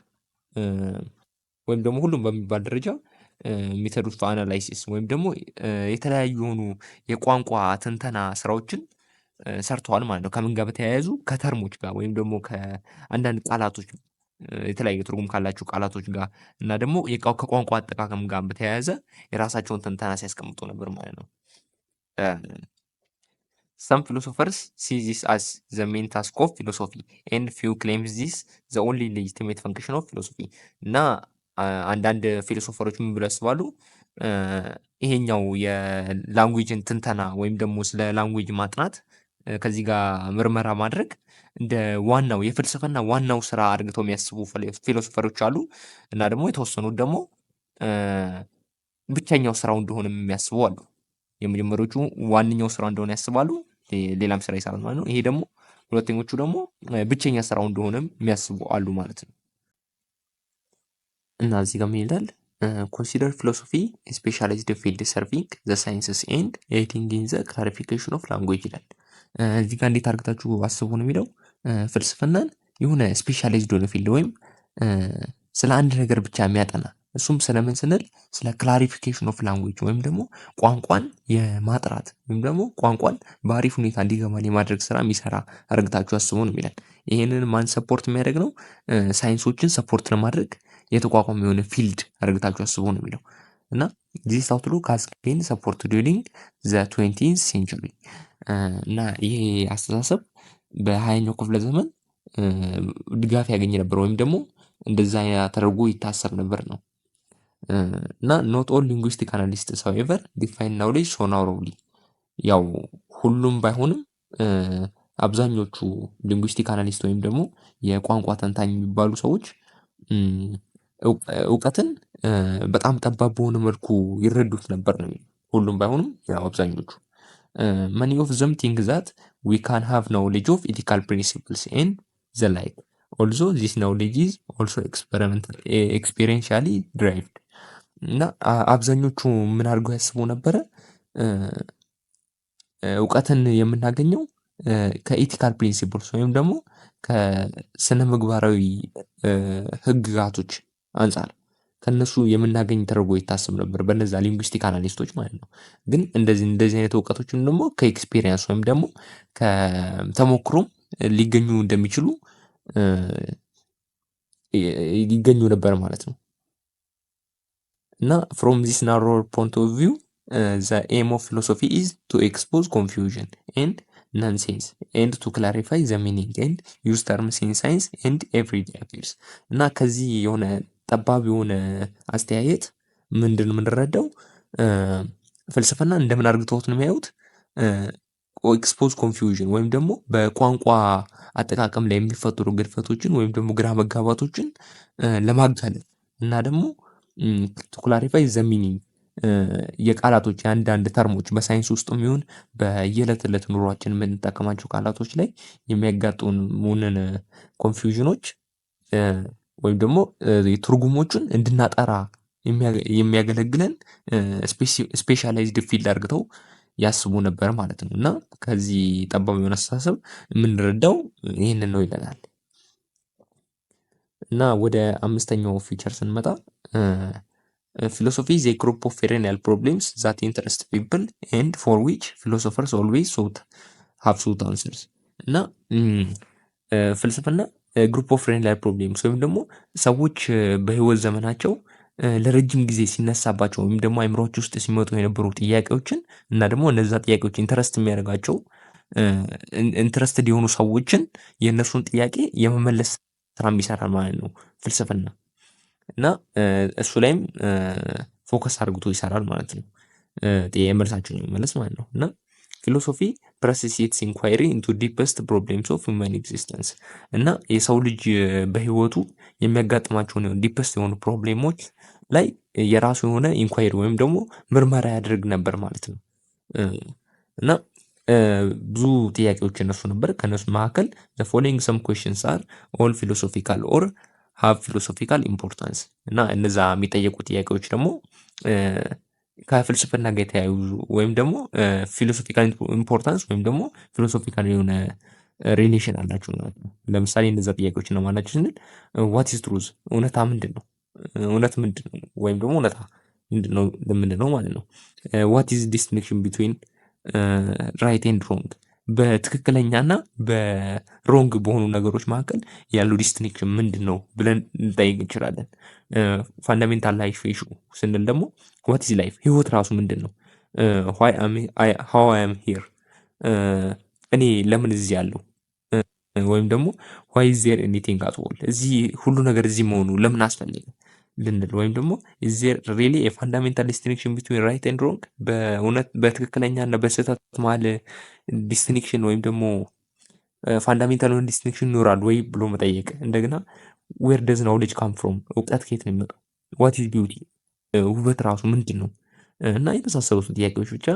ወይም ደግሞ ሁሉም በሚባል ደረጃ method of analysis ወይም ደግሞ የተለያዩ የሆኑ የቋንቋ ትንተና ስራዎችን ሰርተዋል ማለት ነው። ከምን ጋር በተያያዙ? ከ term ኦች ጋር ወይም ደግሞ ከአንዳንድ ቃላቶች፣ የተለያየ ትርጉም ካላቸው ቃላቶች ጋር እና ደግሞ ከቋንቋ አጠቃቀም ጋር በተያያዘ የራሳቸውን ትንተና ሲያስቀምጡ ነበር ማለት ነው። Some philosophers see this as the main task of philosophy and few claims this the only legitimate function of philosophy። እና አንዳንድ philosopher ኦች ምን ብለው ያስባሉ? ይሄኛው የ language ን ትንተና ወይም ደግሞ ስለ language ማጥናት፣ ከዚህ ጋር ምርመራ ማድረግ እንደ ዋናው የፍልስፍና ዋናው ስራ አድርገው የሚያስቡ philosopher ኦች አሉ። እና ደግሞ የተወሰኑት ደግሞ ብቸኛው ስራው እንደሆነ የሚያስቡ አሉ። የመጀመሪያዎቹ ዋነኛው ስራ እንደሆነ ያስባሉ፣ ሌላም ስራ ይሰራል ማለት ነው። ይሄ ደግሞ ሁለተኞቹ ደግሞ ብቸኛ ስራው እንደሆነም የሚያስቡ አሉ ማለት ነው። እና እዚህ ጋር ምን ይላል? Consider philosophy specialized field serving the sciences and aiding in the clarification of language ይላል። እዚህ ጋር እንዴት አድርጋችሁ አስቡ ነው የሚለው፣ ፍልስፍናን የሆነ specialized የሆነ field ወይም ስለ አንድ ነገር ብቻ የሚያጠና፣ እሱም ስለምን ስንል ስለ clarification of language ወይም ደግሞ ቋንቋን የማጥራት ወይም ደግሞ ቋንቋን በአሪፍ ሁኔታ እንዲገባን የማድረግ ስራ የሚሰራ አድርጋችሁ አስቡ ነው የሚለን። ይሄንን ማን support የሚያደርግ ነው? ሳይንሶችን support ለማድረግ የተቋቋመ የሆነ field አድርጋችሁ አስቡ ነው የሚለው። እና this outlook has gained support during the 20th century። እና ይሄ አስተሳሰብ በ20ኛው ክፍለ ዘመን ድጋፍ ያገኝ ነበር ወይም ደግሞ እንደዛ ተደርጎ ይታሰብ ነበር ነው። እና not all linguistic analysts, however, define knowledge so narrowly። ያው ሁሉም ባይሆንም አብዛኞቹ linguistic analyst ወይም ደግሞ የቋንቋ ተንታኝ የሚባሉ ሰዎች እውቀትን በጣም ጠባብ በሆነ መልኩ ይረዱት ነበር ነው የሚለው። ሁሉም ባይሆኑም ያው አብዛኞቹ። Many of them think that we can have knowledge of ethical principles and the like, although this knowledge is also experientially derived። እና አብዛኞቹ ምን አድርገው ያስቡ ነበረ? እውቀትን የምናገኘው ከ ethical principles ወይም ደግሞ ከስነ ምግባራዊ ህግጋቶች አንፃር ከእነሱ የምናገኝ ተደርጎ ይታሰብ ነበር በነዛ linguistic analyst ኦች ማለት ነው። ግን እንደዚህ እንደዚህ አይነት እውቀቶችን ደግሞ ከ experience ወይም ደግሞ ከተሞክሮም ሊገኙ እንደሚችሉ ሊገኙ ነበር ማለት ነው። እና from this narrow point of view, the aim of philosophy is to expose confusion and nonsense and to clarify the meaning and use terms in science and everyday affairs። እና ከዚህ የሆነ ጠባብ የሆነ አስተያየት ምንድን ነው የምንረዳው? ፍልስፍና እንደምን አድርገውት ነው የሚያዩት? Expose confusion ወይም ደግሞ በቋንቋ አጠቃቀም ላይ የሚፈጠሩ ግድፈቶችን ወይም ደግሞ ግራ መጋባቶችን ለማጋለጥ እና ደግሞ to clarify the meaning የቃላቶች የአንዳንድ term ኦች በሳይንስ ውስጥም ይሁን በየዕለት ዕለት ኑሯችን የምንጠቀማቸው ቃላቶች ላይ የሚያጋጥሙንን confusion ኖች ወይም ደግሞ ትርጉሞቹን እንድናጠራ የሚያገለግለን specialized field አድርገው ያስቡ ነበር ማለት ነው። እና ከዚህ ጠባብ የሆነ አስተሳሰብ የምንረዳው ይህንን ነው ይለናል። እና ወደ አምስተኛው feature ስንመጣ philosophy is a group of perennial problems that interest people and for which philosophers always sought have sought answers። እና ፍልስፍና group of perennial problems ወይም ደግሞ ሰዎች በህይወት ዘመናቸው ለረጅም ጊዜ ሲነሳባቸው ወይም ደግሞ አይምሮዎች ውስጥ ሲመጡ የነበሩ ጥያቄዎችን እና ደግሞ እነዛ ጥያቄዎች interest የሚያደርጋቸው interested የሆኑ ሰዎችን የእነሱን ጥያቄ የመመለስ ስራ ይሰራል ማለት ነው ፍልስፍና። እና እሱ ላይም focus አድርጎ ይሰራል ማለት ነው። መልሳቸውን ለመመለስ ማለት ነው። እና philosophy presses its inquiry into deepest problems of human existence። እና የሰው ልጅ በህይወቱ የሚያጋጥማቸውን deepest የሆኑ problem ኦች ላይ የራሱ የሆነ inquiry ወይም ደግሞ ምርመራ ያደርግ ነበር ማለት ነው። እና ብዙ ጥያቄዎች እነሱ ነበር። ከእነሱ መካከል the following some questions are all philosophical or have philosophical importance። እና እነዛ የሚጠየቁ ጥያቄዎች ደግሞ ከፍልስፍና ጋር የተያያዙ ወይም ደግሞ philosophical importance ወይም ደግሞ philosophical የሆነ relation አላቸው ማለት ነው። ለምሳሌ እነዛ ጥያቄዎች እነማን ናቸው ስንል what is truth? እውነታ ምንድን ነው? እውነት ምንድን ነው? ወይም ደግሞ እውነታ ምንድን ነው የምንለው ማለት ነው። What is distinction between right and wrong? በትክክለኛና በ wrong በሆኑ ነገሮች መካከል ያለው distinction ምንድን ነው ብለን ልንጠይቅ እንችላለን። Fundamental life issue ስንል ደግሞ what is life? ህይወት ራሱ ምንድን ነው? How I am here? እኔ ለምን እዚህ አለሁ? ወይም ደግሞ why is there anything at all? እዚህ ሁሉ ነገር እዚህ መሆኑ ለምን አስፈለገ ልንል ወይም ደግሞ is there really a fundamental distinction between right and wrong? በእውነት በትክክለኛ እና በስህተት መሀል distinction ወይም ደግሞ fundamental የሆነ distinction ይኖራል ወይ ብሎ መጠየቅ። እንደገና where does knowledge come from? እውቀት ከየት ነው የሚመጣው? What is beauty? ውበት ራሱ ምንድን ነው? እና የመሳሰሉትን ጥያቄዎች ብቻ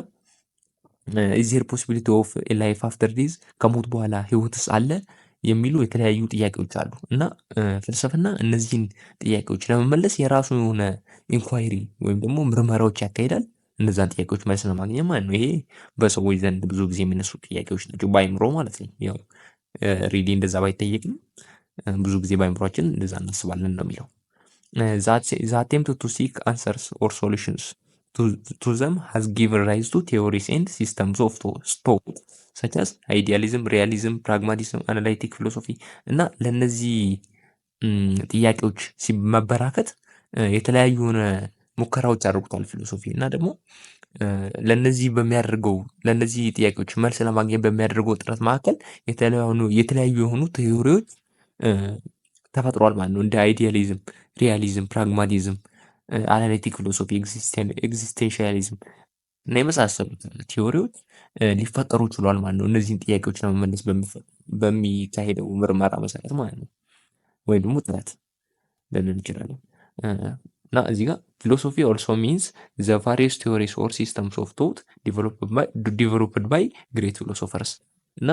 is there possibility of life after death? ከሞት በኋላ ህይወትስ አለ የሚሉ የተለያዩ ጥያቄዎች አሉ። እና ፍልስፍና እነዚህን ጥያቄዎች ለመመለስ የራሱ የሆነ inquiry ወይም ደግሞ ምርመራዎች ያካሂዳል። እነዛን ጥያቄዎች መልስ ለማግኘት ማለት ነው። ይሄ በሰዎች ዘንድ ብዙ ጊዜ የሚነሱ ጥያቄዎች ናቸው፣ በአይምሮ ማለት ነው። ያው really እንደዛ ባይጠየቅም ብዙ ጊዜ በአይምሯችን እንደዛ እናስባለን ነው የሚለው። The attempt to seek answers or solutions to them has given rise to theories and systems of thought such as idealism፣ realism፣ pragmatism፣ analytic philosophy። እና ለእነዚህ ጥያቄዎች መበራከት የተለያዩ የሆነ ሙከራዎች አድርጉታል philosophy። እና ደግሞ ለነዚህ በሚያደርገው ለነዚህ ጥያቄዎች መልስ ለማግኘት በሚያደርገው ጥረት መካከል የተለያዩ የሆኑ theory ዎች ተፈጥሯል ማለት ነው። እንደ idealism፣ realism፣ pragmatism፣ analytic philosophy፣ existentialism እና የመሳሰሉት theory ዎች ሊፈጠሩ ችሏል ማለት ነው። እነዚህን ጥያቄዎች ለመመለስ በሚካሄደው ምርመራ መሰረት ማለት ነው። ወይም ደግሞ ጥረት ልንል እንችላለን። እና እዚህ ጋር philosophy also means the various theories or systems of thought developed by great philosophers። እና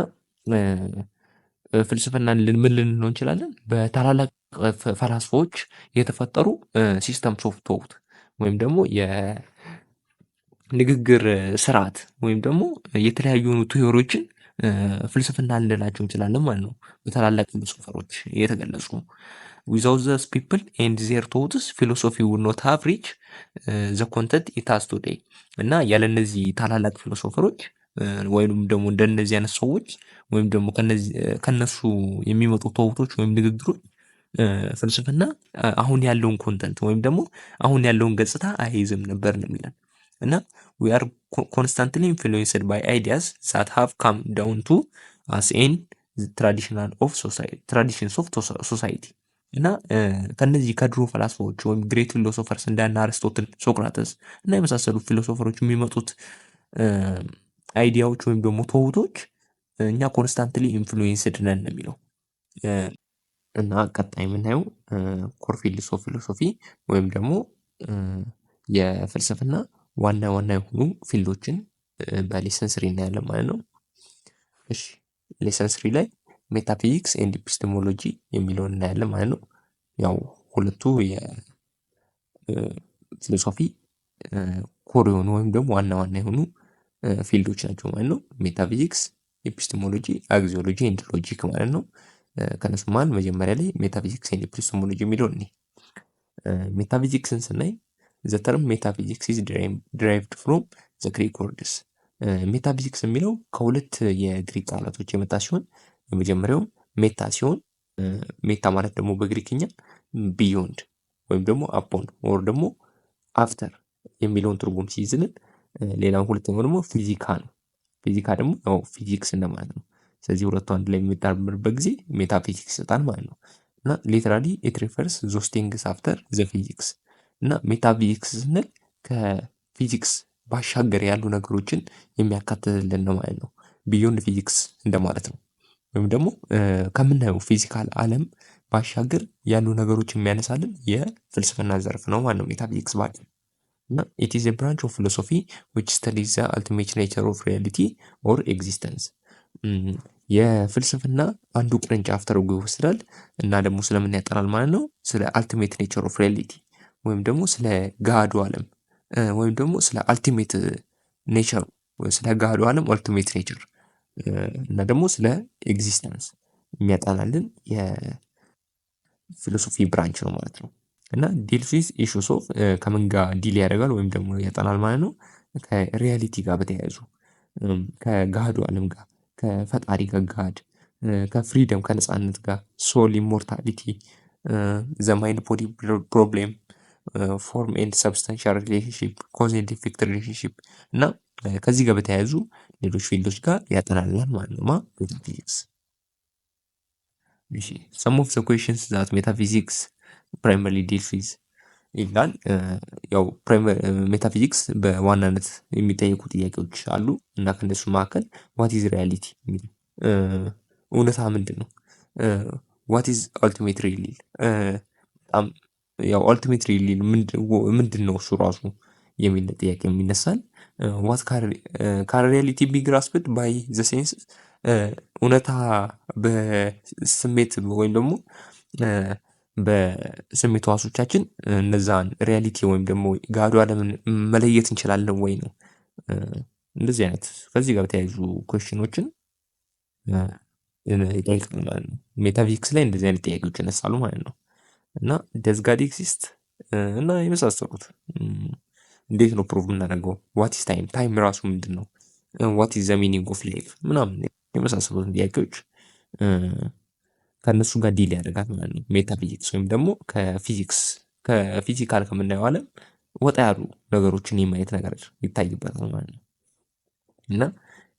ፍልስፍናን ምን ልንለው እንችላለን? በታላላቅ ፈላስፎች የተፈጠሩ systems of thought ወይም ደግሞ የንግግር ስርዓት ወይም ደግሞ የተለያዩ theory ዎችን ፍልስፍና ልንላቸው እንችላለን ማለት ነው። በታላላቅ philosopher ኦች የተገለጹ። Without these people and their thoughts, philosophy would not have reach the content it has today። እና ያለ እነዚህ ታላላቅ philosopher ኦች ወይም ደግሞ እንደነዚህ አይነት ሰዎች ወይም ደግሞ ከነሱ የሚመጡ ቶቶች ወይም ንግግሮች ፍልስፍና አሁን ያለውን content ወይም ደግሞ አሁን ያለውን ገጽታ አይይዝም ነበር ነው የሚለን። እና we are constantly influenced by ideas that have come down to us in traditional of society traditions of society። እና ከነዚህ ከድሮ ፈላስፋዎች ወይም great philosophers እንደነ አርስቶትል፣ ሶክራተስ እና የመሳሰሉ philosopher ኦች የሚመጡት idea ዎች ወይም ደግሞ ቶቶች እኛ constantly influenced ነን ነው የሚለው። እና ቀጣይ የምናየው core fields of philosophy ወይም ደግሞ የፍልስፍና ዋና ዋና የሆኑ field ኦችን በ lesson 3 እናያለን ማለት ነው። እሺ፣ lesson 3 ላይ metaphysics and epistemology የሚለውን እናያለን ማለት ነው። ያው ሁለቱ የ philosophy core የሆኑ ወይም ደግሞ ዋና ዋና የሆኑ field ኦች ናቸው ማለት ነው። Metaphysics፣ epistemology፣ axiology and logic ማለት ነው። ከነሱ መሀል መጀመሪያ ላይ metaphysics and epistemology የሚለውን እኔ ሜታፊዚክስን ስናይ the term metaphysics is derived from the Greek words። Metaphysics የሚለው ከሁለት የግሪክ ቃላቶች የመጣ ሲሆን የመጀመሪያው meta ሲሆን meta ማለት ደግሞ በግሪክኛ beyond ወይም ደግሞ upon or ደግሞ after የሚለውን ትርጉም ሲይዝልን፣ ሌላው ሁለተኛው ደግሞ ፊዚካ ነው። ፊዚካ ደግሞ ያው ፊዚክስ እንደማለት ነው። ስለዚህ ሁለቱ አንድ ላይ የሚጣመርበት ጊዜ ሜታፊዚክስ ይሰጣል ማለት ነው። እና literally it refers those things after the physics። እና ሜታፊዚክስ ስንል ከፊዚክስ ባሻገር ያሉ ነገሮችን የሚያካትትልን ነው ማለት ነው። Beyond physics እንደማለት ነው። ወይም ደግሞ ከምናየው physical ዓለም ባሻገር ያሉ ነገሮችን የሚያነሳልን የፍልስፍና ዘርፍ ነው ማለት ነው ሜታፊዚክስ ባጭሩ። እና it is a branch of philosophy which studies the ultimate nature of reality or existence። የፍልስፍና አንዱ ቅርንጫፍ ተደርጎ ይወስዳል እና ደግሞ ስለምን ያጠናል ማለት ነው? ስለ ultimate nature of reality ወይም ደግሞ ስለ ገሃዱ ዓለም ወይም ደግሞ ስለ ultimate nature፣ ስለ ገሃዱ ዓለም ultimate nature እና ደግሞ ስለ existence የሚያጠናልን የ philosophy branch ነው ማለት ነው። እና deals with issues of ከምን ጋር deal ያደርጋል ወይም ደግሞ ያጠናል ማለት ነው? ከ reality ጋር በተያያዙ፣ ከገሃዱ ዓለም ጋር፣ ከፈጣሪ ጋር፣ God፣ ከ freedom ከነጻነት ጋር፣ soul፣ immortality፣ the mind body problem፣ form and substantial relationship፣ cause and effect relationship እና ከዚህ ጋር በተያያዙ ሌሎች field ኦች ጋር ያጠናልናል ማለት ነው። ማ ሜታፊዚክስ። እሺ፣ some of the questions that metaphysics primarily deals with ይላል። ያው ሜታፊዚክስ በዋናነት የሚጠየቁ ጥያቄዎች አሉ እና ከእነሱ መካከል what is reality፣ እውነታ ምንድን ነው? What is ultimate real፣ በጣም ያው ultimate real ምንድን ነው እሱ ራሱ የሚል ጥያቄ ይነሳል። What can reality be grasped by the sense፣ እውነታ በስሜት ወይም ደግሞ በስሜት ሕዋሶቻችን እነዛን reality ወይም ደግሞ ገሃዱ ዓለምን መለየት እንችላለን ወይ ነው። እንደዚህ አይነት ከዚህ ጋር በተያያዙ question ኦችን ይጠይቃል ማለት ነው። ሜታፊዚክስ ላይ እንደዚህ አይነት ጥያቄዎች ይነሳሉ ማለት ነው። እና does God exist እና የመሳሰሉት፣ እንዴት ነው prove የምናደርገው? What is time፣ time ራሱ ምንድን ነው? What is the meaning of life ምናምን የመሳሰሉትን ጥያቄዎች ከእነሱ ጋር deal ያደርጋል ማለት ነው። ሜታፊዚክስ ወይም ደግሞ ከፊዚክስ ከ physical ከምናየው ዓለም ወጣ ያሉ ነገሮችን የማየት ነገር ይታይበታል ማለት ነው። እና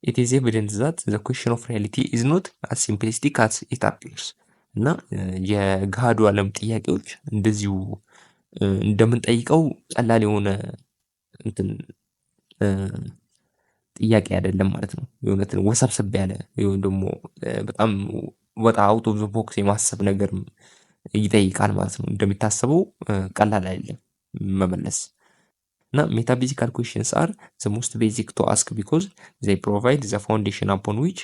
it is evident that the question of reality is not as simplistic as it appears። እና የገሃዱ ዓለም ጥያቄዎች እንደዚሁ እንደምንጠይቀው ቀላል የሆነ እንትን ጥያቄ አይደለም ማለት ነው። የእውነትን ወሰብሰብ ያለ ወይም ደግሞ በጣም ወጣ out of the box የማሰብ ነገር ይጠይቃል ማለት ነው። እንደሚታሰበው ቀላል አይደለም መመለስ። እና metaphysical questions are the most basic to ask because they provide the foundation upon which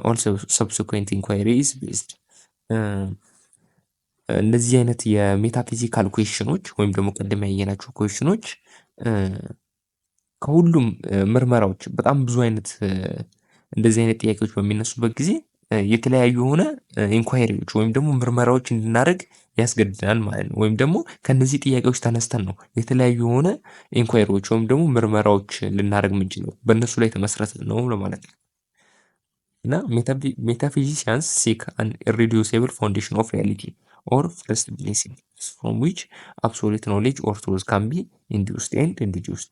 all subsequent inquiry is based። እነዚህ አይነት የ metaphysical question ኦች ወይም ደግሞ ቅድም ያየናቸው question ኦች ከሁሉም ምርመራዎች በጣም ብዙ አይነት እንደዚህ አይነት ጥያቄዎች በሚነሱበት ጊዜ የተለያዩ የሆነ inquiry ዎች ወይም ደግሞ ምርመራዎች እንድናደርግ ያስገድደናል ማለት ነው። ወይም ደግሞ ከእነዚህ ጥያቄዎች ተነስተን ነው የተለያዩ የሆነ inquiry ዎች ወይም ደግሞ ምርመራዎች ልናደርግ የምንችለው፣ በእነሱ ላይ ተመስርተን ነው ለማለት ነው። እና metaphysicians seek an irreducible foundation of reality or first principles from which absolute knowledge or truth can be induced and deduced።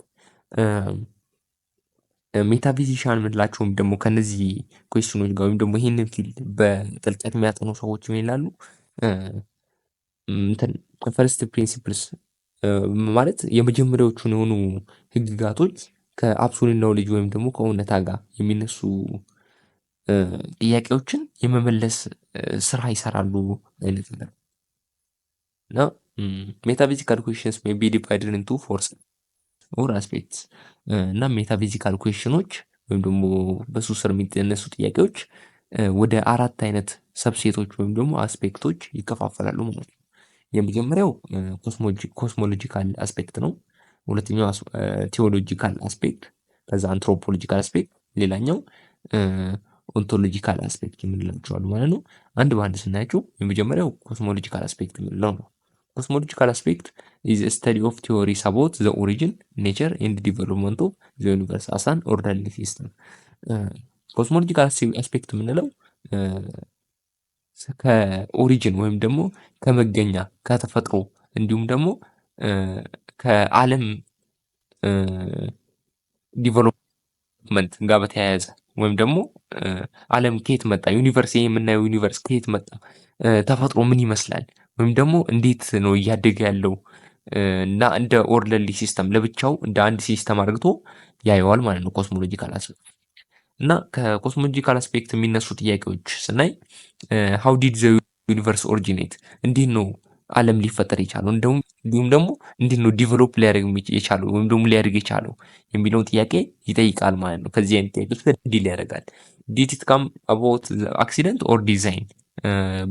Metaphysician የምንላቸው ወይም ደግሞ ከነዚህ question ኦች ጋር ወይም ደግሞ ይህንን field በጥልቀት የሚያጠኑ ሰዎች ምን ይላሉ? እንትን first principles ማለት የመጀመሪያዎቹን የሆኑ ህግጋቶች ከ absolute knowledge ወይም ደግሞ ከእውነታ ጋር የሚነሱ ጥያቄዎችን የመመለስ ስራ ይሰራሉ አይነት ነገር። እና metaphysical questions may be divided into four or aspects። እና metaphysical question ኖች ወይም ደግሞ በሱ ስር የሚነሱ ጥያቄዎች ወደ አራት አይነት subset ኦች ወይም ደግሞ aspect ኦች ይከፋፈላሉ ማለት ነው። የመጀመሪያው cosmological aspect ነው። ሁለተኛው theological aspect፣ ከዛ anthropological aspect፣ ሌላኛው ontological aspect የምንላቸው አሉ ማለት ነው። አንድ በአንድ ስናያቸው የመጀመሪያው cosmological aspect የምንለው ነው። Cosmological aspect is study of theories about the origin, nature and development of the universe as an orderly system። Cosmological aspect የምንለው ከ origin ወይም ደግሞ ከመገኛ፣ ከተፈጥሮ እንዲሁም ደግሞ ከዓለም development ጋር በተያያዘ ወይም ደግሞ ዓለም ከየት መጣ፣ universe፣ ይሄ የምናየው universe ከየት መጣ፣ ተፈጥሮ ምን ይመስላል፣ ወይም ደግሞ እንዴት ነው እያደገ ያለው እና እንደ orderly system ለብቻው እንደ አንድ system አድርግቶ ያየዋል ማለት ነው cosmological aspect። እና ከ cosmological aspect የሚነሱ ጥያቄዎች ስናይ how did the universe originate፣ እንዴት ነው ዓለም ሊፈጠር የቻለው፣ እንዲሁም ደግሞ እንዴት ነው develop ሊያደርግ የቻለው ወይም ደግሞ ሊያድግ የቻለው የሚለውን ጥያቄ ይጠይቃል ማለት ነው። ከዚህ አይነት ጥያቄዎች ጋር deal ያደርጋል። Did it come about accident or design፣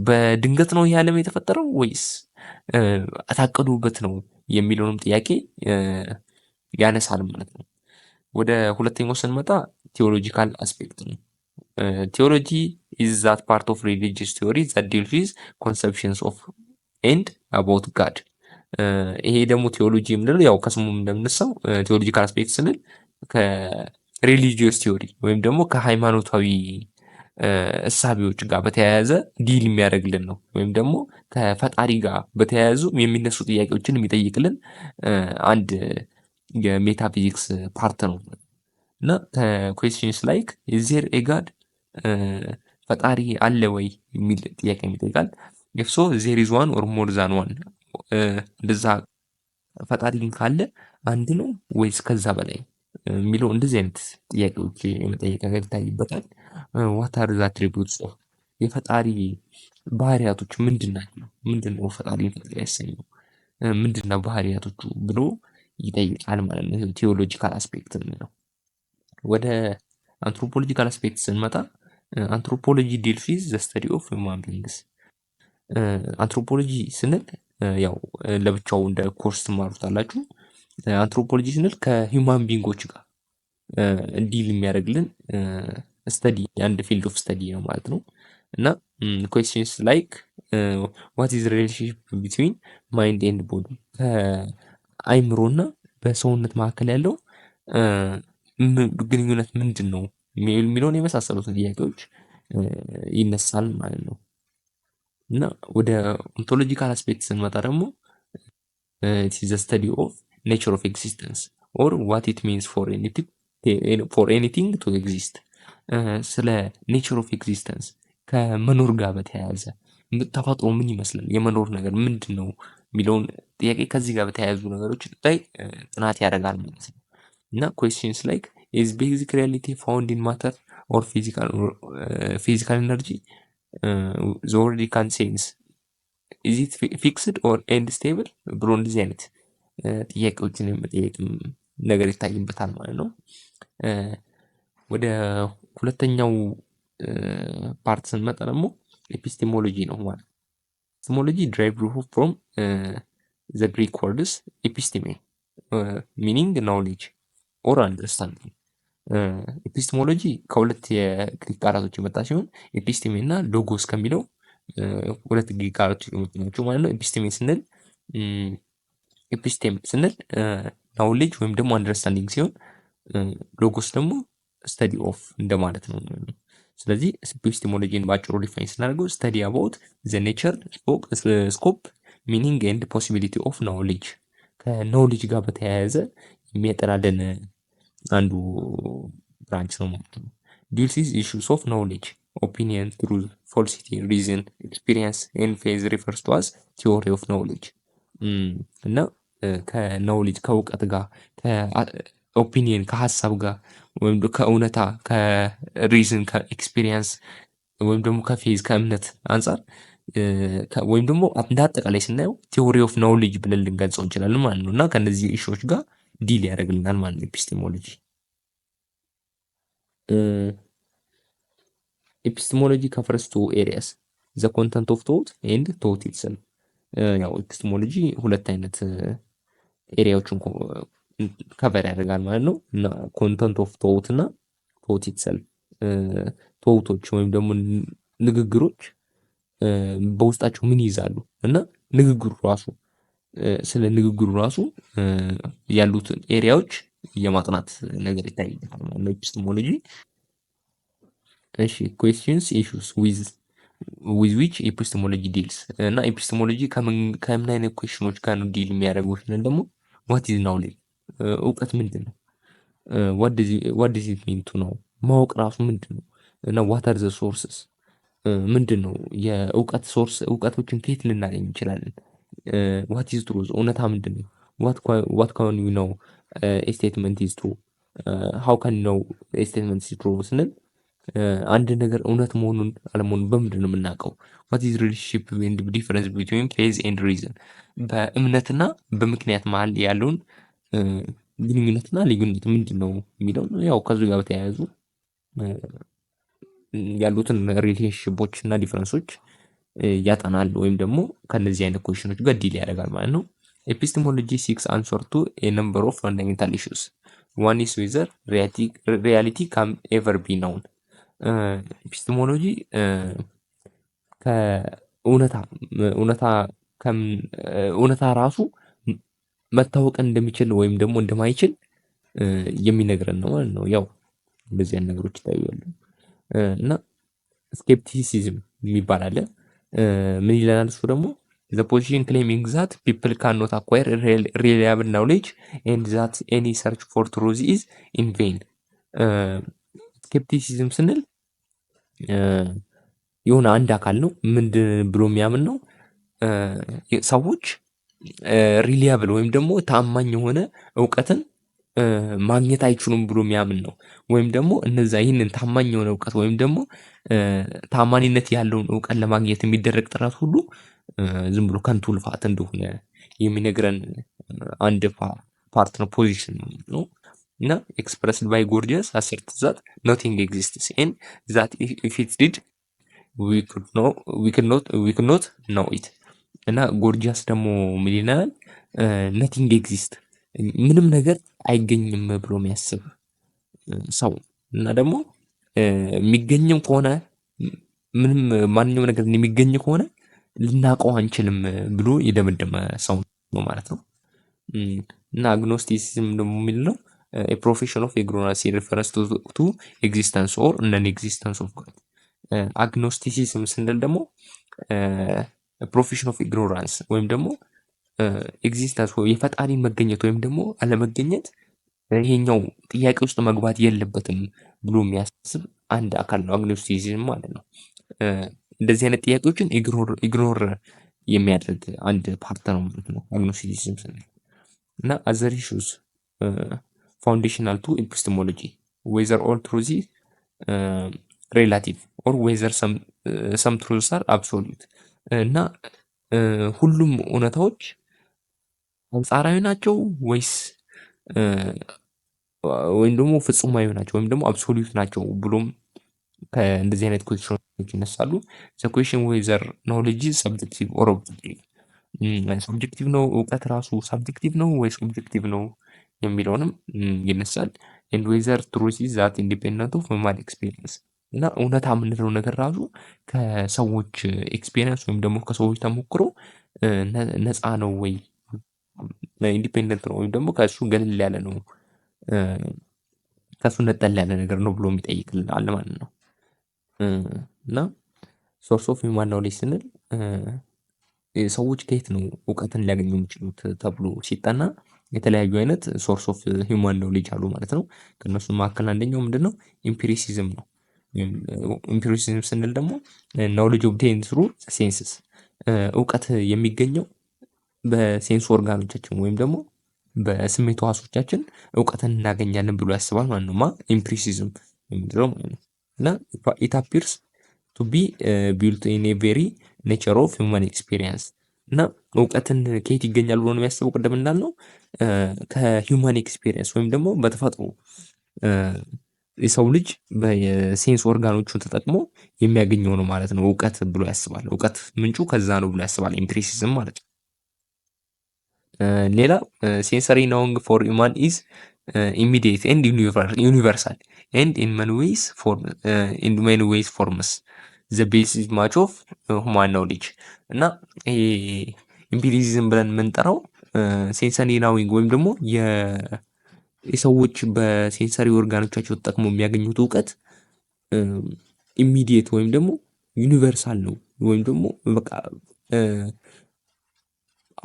በድንገት ነው ይህ ዓለም የተፈጠረው ወይስ ታቅዶበት ነው የሚለውንም ጥያቄ ያነሳል ማለት ነው። ወደ ሁለተኛው ስንመጣ theological aspect ነው። Theology is that part of religious theory that deals with conceptions of and about God። ይሄ ደግሞ ቴዎሎጂ የምንለው ያው ከስሙ እንደምንነሳው theological aspect ስንል ከ religious theory ወይም ደግሞ ከሃይማኖታዊ እሳቤዎች ጋር በተያያዘ deal የሚያደርግልን ነው። ወይም ደግሞ ከፈጣሪ ጋር በተያያዙ የሚነሱ ጥያቄዎችን የሚጠይቅልን አንድ የ metaphysics part ነው። እና questions like is there a God፣ ፈጣሪ አለ ወይ የሚል ጥያቄ ይጠይቃል። If so, there is one or more than one፣ እንደዛ ፈጣሪ ግን ካለ አንድ ነው ወይስ ከዛ በላይ የሚለው እንደዚህ አይነት ጥያቄዎች የመጠየቅ ነገር ይታይበታል። What are the attributes of፣ የፈጣሪ ባህሪያቶች ምንድን ናቸው? ምንድነው ፈጣሪን ፈጣሪ ያሰኘው? ምንድነው ባህሪያቶቹ ብሎ ይጠይቃል ማለት ነው። Theological aspect የምንለው። ወደ anthropological aspect ስንመጣ anthropology deals with the study of human beings። Anthropology ስንል ያው ለብቻው እንደ ኮርስ ትማሩታላችሁ። አንትሮፖሎጂ ስንል ከ human being ኦች ጋር deal የሚያደርግልን study፣ አንድ field of study ነው ማለት ነው። እና questions like what is relationship between mind and body፣ ከአይምሮና በሰውነት መካከል ያለው ግንኙነት ምንድን ነው የሚለውን የመሳሰሉትን ጥያቄዎች ይነሳል ማለት ነው። እና ወደ ontological aspect ስንመጣ ደግሞ the study of nature of existence or what it means for anything to exist። ስለ nature of existence፣ ከመኖር ጋር በተያያዘ ተፈጥሮ ምን ይመስላል፣ የመኖር ነገር ምንድን ነው የሚለውን ጥያቄ ከዚህ ጋር በተያያዙ ነገሮች ላይ ጥናት ያደርጋል ማለት ነው። እና questions like is basic reality found in matter or physical energy the world can sense, is it fixed or and stable ብሎ እንደዚህ አይነት ጥያቄዎችን የመጠየቅ ነገር ይታይበታል ማለት ነው። ወደ ሁለተኛው part ስንመጣ ደግሞ epistemology ነው ማለት ነው። Epistemology derived from the Greek words episteme, meaning knowledge or understanding። Epistemology ከሁለት የግሪክ ቃላቶች የመጣ ሲሆን episteme እና logos ከሚለው ሁለት ግሪክ ቃላቶች የመጡ ናቸው ማለት ነው። Episteme ስንል knowledge ወይም ደግሞ understanding ሲሆን logos ደግሞ study of እንደማለት ነው። ስለዚህ epistemology ን በአጭሩ define ስናደርገው study about the nature, scope, meaning and possibility of knowledge፣ ከ knowledge ጋር በተያያዘ የሚያጠናልን አንዱ branch ነው ማለት ነው። Deals with issues of knowledge, opinion, truth, falsity, reason, experience and faith, refers to as theory of knowledge። እና ከ knowledge፣ ከእውቀት ጋር፣ ከ opinion፣ ከሀሳብ ጋር ወይም ከእውነታ፣ ከ reason፣ ከ experience ወይም ደግሞ ከ faith፣ ከእምነት አንጻር ወይም ደግሞ እንደ አጠቃላይ ስናየው theory of knowledge ብለን ልንገልጸው እንችላለን ማለት ነው። እና ከእነዚህ issue ዎች ጋር deal ያደርግልናል ማለት ነው epistemology። Epistemology covers two areas, the content of thought and thought itself። ያው epistemology ሁለት አይነት area ዎችን cover ያደርጋል ማለት ነው እና content of thought እና thought itself። Thought ኦች ወይም ደግሞ ንግግሮች በውስጣቸው ምን ይይዛሉ እና ንግግሩ ራሱ፣ ስለ ንግግሩ ራሱ ያሉትን area ዎች የማጥናት ነገር ይታይበታል ማለት ነው epistemology። እሺ፣ questions, issues with which epistemology deals እና epistemology ከምን አይነት question ኦች ጋር ነው deal የሚያደርገው ስንል ደግሞ what is knowledge? እውቀት ምንድን ነው? What does it mean to know? ማወቅ ራሱ ምንድን ነው? እና what are the sources? ምንድን ነው የእውቀት source? እውቀቶችን ከየት ልናገኝ እንችላለን? What is truth? እውነታ ምንድን ነው? What can you know statement is true? How can know statement is true ስንል አንድ ነገር እውነት መሆኑን አለመሆኑን በምንድን ነው የምናውቀው? What is relationship and difference between faith and reason? በእምነትና በምክንያት መሀል ያለውን ግንኙነትና ልዩነት ምንድን ነው የሚለውን ያው ከዚሁ ጋር በተያያዙ ያሉትን relationship ኦች እና difference ኦች ያጠናል ወይም ደግሞ ከነዚህ አይነት question ኦች ጋር deal ያደርጋል ማለት ነው። Epistemology seeks answer to a number of fundamental issues. One is whether reality can ever be known። Epistemology ከእውነታ እውነታ እውነታ ራሱ መታወቅ እንደሚችል ወይም ደግሞ እንደማይችል የሚነግረን ነው ማለት ነው። ያው እንደዚህ አይነት ነገሮች ይታያሉ እና skepticism የሚባል አለ። ምን ይለናል እሱ ደግሞ? ዘ ፖዚሽን ክሌሚንግ ዛት ፒፕል ካን ኖት አኳየር ሪላያብል ናውሌጅ ኤንድ ዛት ኤኒ ሰርች ፎር ትሩዝ ኢዝ ኢን ቬን። Skepticism ስንል የሆነ አንድ አካል ነው። ምንድን ብሎ የሚያምን ነው? ሰዎች reliable ወይም ደግሞ ታማኝ የሆነ እውቀትን ማግኘት አይችሉም ብሎ የሚያምን ነው። ወይም ደግሞ እነዛ ይህንን ታማኝ የሆነ እውቀት ወይም ደግሞ ታማኒነት ያለውን እውቀት ለማግኘት የሚደረግ ጥረት ሁሉ ዝም ብሎ ከንቱ ልፋት እንደሆነ የሚነግረን አንድ part ነው፣ position ነው። እና expressed by Gorgias assert that nothing exists and that if it did, we could not know it። እና ጎርጂያስ ደግሞ ምን ይላል? Nothing exist፣ ምንም ነገር አይገኝም ብሎ የሚያስብ ሰው እና ደግሞ የሚገኝም ከሆነ፣ ምንም ማንኛውም ነገር የሚገኝ ከሆነ ልናውቀው አንችልም ብሎ የደመደመ ሰው ነው ማለት ነው። እና agnosticism ደግሞ የሚለው profession of ignorance reference to existence or non existence of God። Agnosticism ስንል ደግሞ profession of ignorance ወይም ደግሞ existence የፈጣሪን መገኘት ወይም ደግሞ አለመገኘት ይሄኛው ጥያቄ ውስጥ መግባት የለበትም ብሎ የሚያስብ አንድ አካል ነው agnosticism ማለት ነው። እንደዚህ አይነት ጥያቄዎችን ignore የሚያደርግ አንድ part ነው ማለት ነው agnosticism ስንል። እና other issues foundational to epistemology, whether all truth relative or whether some truths are absolute። እና ሁሉም እውነታዎች አንጻራዊ ናቸው ወይስ ወይም ደግሞ ፍጹማዊ ናቸው ወይም ደግሞ absolute ናቸው ብሎም ከእንደዚህ አይነት question ኦች ይነሳሉ። The question whether knowledge subjective or objective። Subjective ነው፣ እውቀት ራሱ subjective ነው ወይስ objective ነው የሚለውንም ይነሳል። And whether truth is that independent of human experience። እና እውነታ የምንለው ነገር ራሱ ከሰዎች experience ወይም ደግሞ ከሰዎች ተሞክሮ ነፃ ነው ወይ independent ነው ወይም ደግሞ ከእሱ ገለል ያለ ነው፣ ከእሱ ነጠል ያለ ነገር ነው ብሎ የሚጠይቅልናል ማለት ነው። እና source of human knowledge ስንል ሰዎች ከየት ነው እውቀትን ሊያገኙ የሚችሉት ተብሎ ሲጠና የተለያዩ አይነት source of human knowledge አሉ ማለት ነው። ከእነሱም መካከል አንደኛው ምንድነው? Empiricism ነው። Empiricism ስንል ደግሞ knowledge obtained through senses፣ እውቀት የሚገኘው በ sense organ ኦቻችን ወይም ደግሞ በስሜት ህዋሶቻችን እውቀትን እናገኛለን ብሎ ያስባል ማለት ነው። ማ empiricism የምንለው ማለት ነው። እና it appears to be built in a very nature of human experience። እና እውቀትን ከየት ይገኛል ብሎ ነው የሚያስበው? ቅድም እንዳልነው ከ human experience ወይም ደግሞ በተፈጥሮ የሰው ልጅ በ sense organ ኦቹን ተጠቅሞ የሚያገኘው ነው ማለት ነው እውቀት ብሎ ያስባል። እውቀት ምንጩ ከዛ ነው ብሎ ያስባል empiricism ማለት ነው። ሌላ sensory knowing for human is immediate and universal and in many ways forms the basis much of human knowledge። እና ይሄ empiricism ብለን የምንጠራው sensory knowing ወይም ደግሞ የሰዎች በ sensory organ ኦቻቸው ተጠቅሞ የሚያገኙት እውቀት immediate ወይም ደግሞ universal ነው፣ ወይም ደግሞ በቃ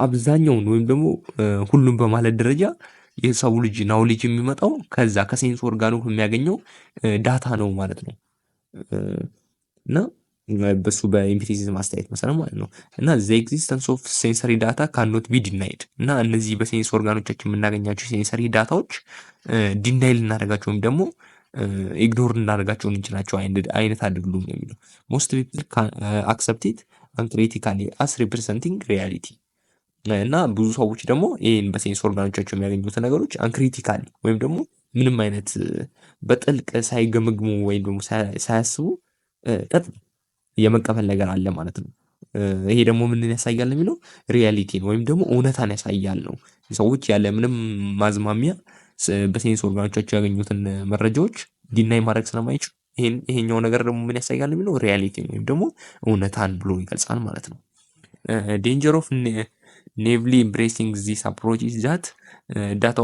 አብዛኛውን ወይም ደግሞ ሁሉም በማለት ደረጃ የሰው ልጅ knowledge የሚመጣው ከዛ ከ sense organ ኑ የሚያገኘው data ነው ማለት ነው። እና በሱ በ empiricism አስተያየት መሰረት ማለት ነው። እና ዘ ኤግዚስተንስ ኦፍ ሴንሰሪ ዳታ ካኖት ቢ ዲናይድ። እና እነዚህ በ sense organ ኦቻችን የምናገኛቸው sensory data ዎች deny ልናደርጋቸው ወይም ደግሞ ignore ልናደርጋቸው እንችላቸው አይነት አይደሉም ነው የሚለው። Most people accept it uncritically as representing reality። እና ብዙ ሰዎች ደግሞ ይህን በ sense organ ኦቻቸው የሚያገኙትን ነገሮች uncritically ወይም ደግሞ ምንም አይነት በጥልቅ ሳይገመግሙ ወይም ደግሞ ሳያስቡ ቀጥ የመቀበል ነገር አለ ማለት ነው። ይሄ ደግሞ ምንን ያሳያል የሚለው reality ን ወይም ደግሞ እውነታን ያሳያል ነው። ሰዎች ያለ ምንም ማዝማሚያ በ sense organ ኦቻቸው ያገኙትን መረጃዎች deny ማድረግ ስለማይችሉ ይሄኛው ነገር ደግሞ ምን ያሳያል የሚለው reality ን ወይም ደግሞ እውነታን ብሎ ይገልጻል ማለት ነው። Danger of naively embracing this approach is that data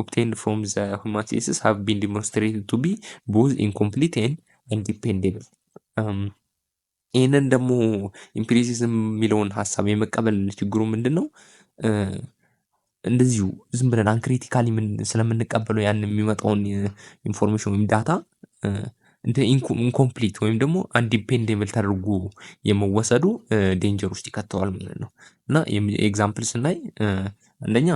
obtained from the human senses have been demonstrated to be both incomplete and undependable። ይህንን ደግሞ empiricism የሚለውን ሀሳብ የመቀበል ችግሩ ምንድን ነው? እንደዚሁ ዝም ብለን uncritically ስለምንቀበለው ያን የሚመጣውን information ወይም data እንደ incomplete ወይም ደግሞ undependable ተደርጎ የመወሰዱ danger ውስጥ ይከተዋል ማለት ነው። እና example ስናይ አንደኛ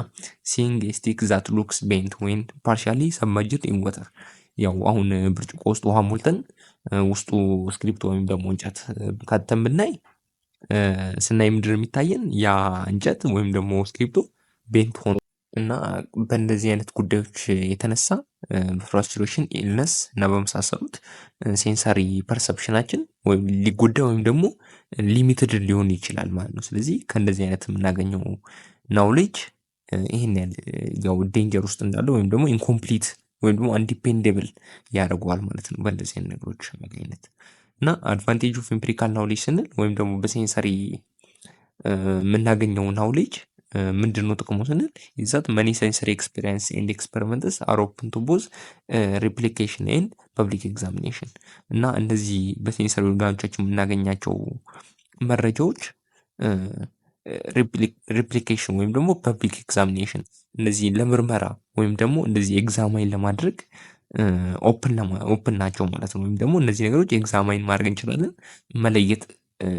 seeing stick that looks bent when partially submerged in water። ያው አሁን ብርጭቆ ውስጥ ውሃ ሞልተን ውስጡ እስክሪፕቶ ወይም ደግሞ እንጨት ከተን ብናይ፣ ስናይ ምንድነው የሚታየን? ያ እንጨት ወይም ደግሞ እስክሪፕቶ bent ሆኖ። እና በእንደዚህ አይነት ጉዳዮች የተነሳ በ frustration፣ illness እና በመሳሰሉት sensory perception ኣችን ወይም ሊጎዳ ወይም ደግሞ limited ሊሆን ይችላል ማለት ነው። ስለዚህ ከእንደዚህ አይነት የምናገኘው knowledge ይህን ያህል ያው danger ውስጥ እንዳለ ወይም ደግሞ incomplete ወይም ደግሞ undependable ያደርገዋል ማለት ነው በእንደዚህ አይነት ነገሮች አማካኝነት። እና advantage of empirical knowledge ስንል ወይም ደግሞ በ sensory የምናገኘው knowledge ምንድን ነው ጥቅሙ ስንል is that many sensory experience and experiments are open to both replication and public examination። እና እነዚህ በ sensory organ ኦቻችን የምናገኛቸው መረጃዎች replication ወይም ደግሞ public examination፣ እነዚህ ለምርመራ ወይም ደግሞ እንደዚህ examine ለማድረግ open ናቸው ማለት ነው። ወይም ደግሞ እነዚህ ነገሮች examine ማድረግ እንችላለን፣ መለየት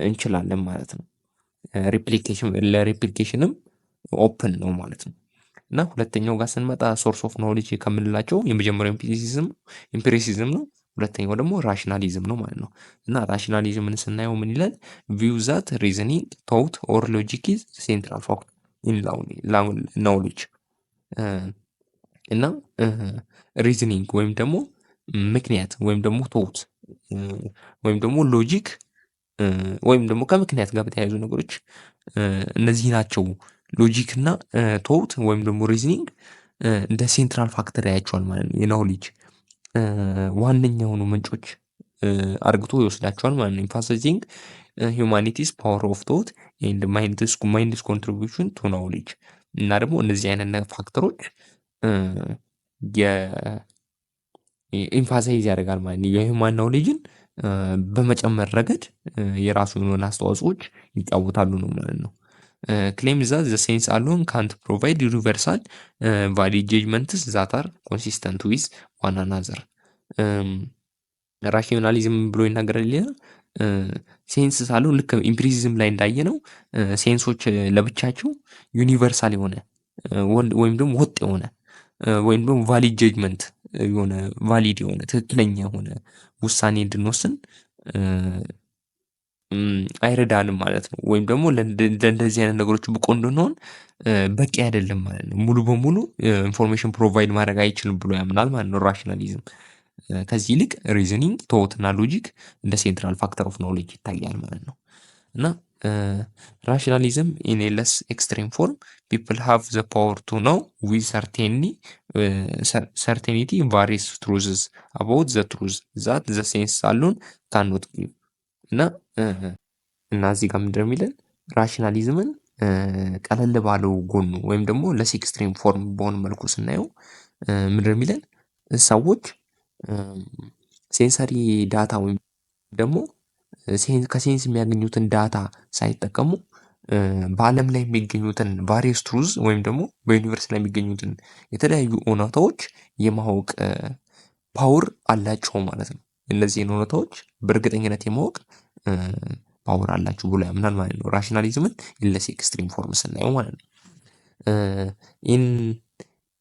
እንችላለን ማለት ነው። replication ለ replication ም open ነው ማለት ነው። እና ሁለተኛው ጋር ስንመጣ source of knowledge ከምንላቸው የመጀመሪያው empiricism ነው። ሁለተኛው ደግሞ rationalism ነው ማለት ነው። እና rationalism ን ስናየው ምን ይላል? View that reasoning, thought or logic is central factor in knowledge። እና reasoning ወይም ደግሞ ምክንያት ወይም ደግሞ thought ወይም ደግሞ logic ወይም ደግሞ ከምክንያት ጋር በተያያዙ ነገሮች እነዚህ ናቸው። Logic እና thought ወይም ደግሞ reasoning እንደ central factor ያያቸዋል ማለት ነው። የ knowledge ዋነኛ የሆኑ ምንጮች አርግቶ ይወስዳቸዋል ማለት ነው። Emphasizing humanity's power of thought and mind's contribution to knowledge። እና ደግሞ እነዚህ አይነት factor ኦች የ emphasize ያደርጋል ማለት ነው። የ human knowledge ን በመጨመር ረገድ የራሱ የሆነ አስተዋጽኦዎች ይጫወታሉ ነው ማለት ነው። ክሌም ዛት ዘ ሴንስ አሎን ካንት ፕሮቫይድ ዩኒቨርሳል ቫሊድ ጀጅመንትስ ዛት አር ኮንሲስተንት ዊዝ ዋን አናዘር። Rationalism ብሎ ይናገራል። ሌላ sense ሳለው ልክ empiricism ላይ እንዳየነው sense ኦች ለብቻቸው universal የሆነ ወይም ደግሞ ወጥ የሆነ ወይም ደግሞ valid judgment የሆነ፣ valid የሆነ፣ ትክክለኛ የሆነ ውሳኔ እንድንወስን አይረዳንም ማለት ነው። ወይም ደግሞ ለእንደዚህ አይነት ነገሮች ብቁ እንድንሆን በቂ አይደለም ማለት ነው። ሙሉ በሙሉ information provide ማድረግ አይችልም ብሎ ያምናል ማለት ነው rationalism። ከዚህ ይልቅ reasoning፣ thought እና logic እንደ central factor of knowledge ይታያል ማለት ነው። እና rationalism in a less extreme form, people have the power to know with certainty various truths about the truth that ዘ ሴንስ አሎን ካኖት ጊቭ። እና እዚህ ጋር ምንድነው የሚለን? Rationalism ን ቀለል ባለው ጎኑ ወይም ደግሞ less extreme form በሆነ መልኩ ስናየው ምንድነው የሚለን? ሰዎች sensory data ወይም ደግሞ ከ sense የሚያገኙትን data ሳይጠቀሙ በዓለም ላይ የሚገኙትን various truths ወይም ደግሞ በ universe ላይ የሚገኙትን የተለያዩ እውነታዎች የማወቅ power አላቸው ማለት ነው። እነዚህን እውነታዎች በእርግጠኝነት የማወቅ power አላቸው ብሎ ያምናል ማለት ነው። Rationalism ን in less extreme form ስናየው ማለት ነው።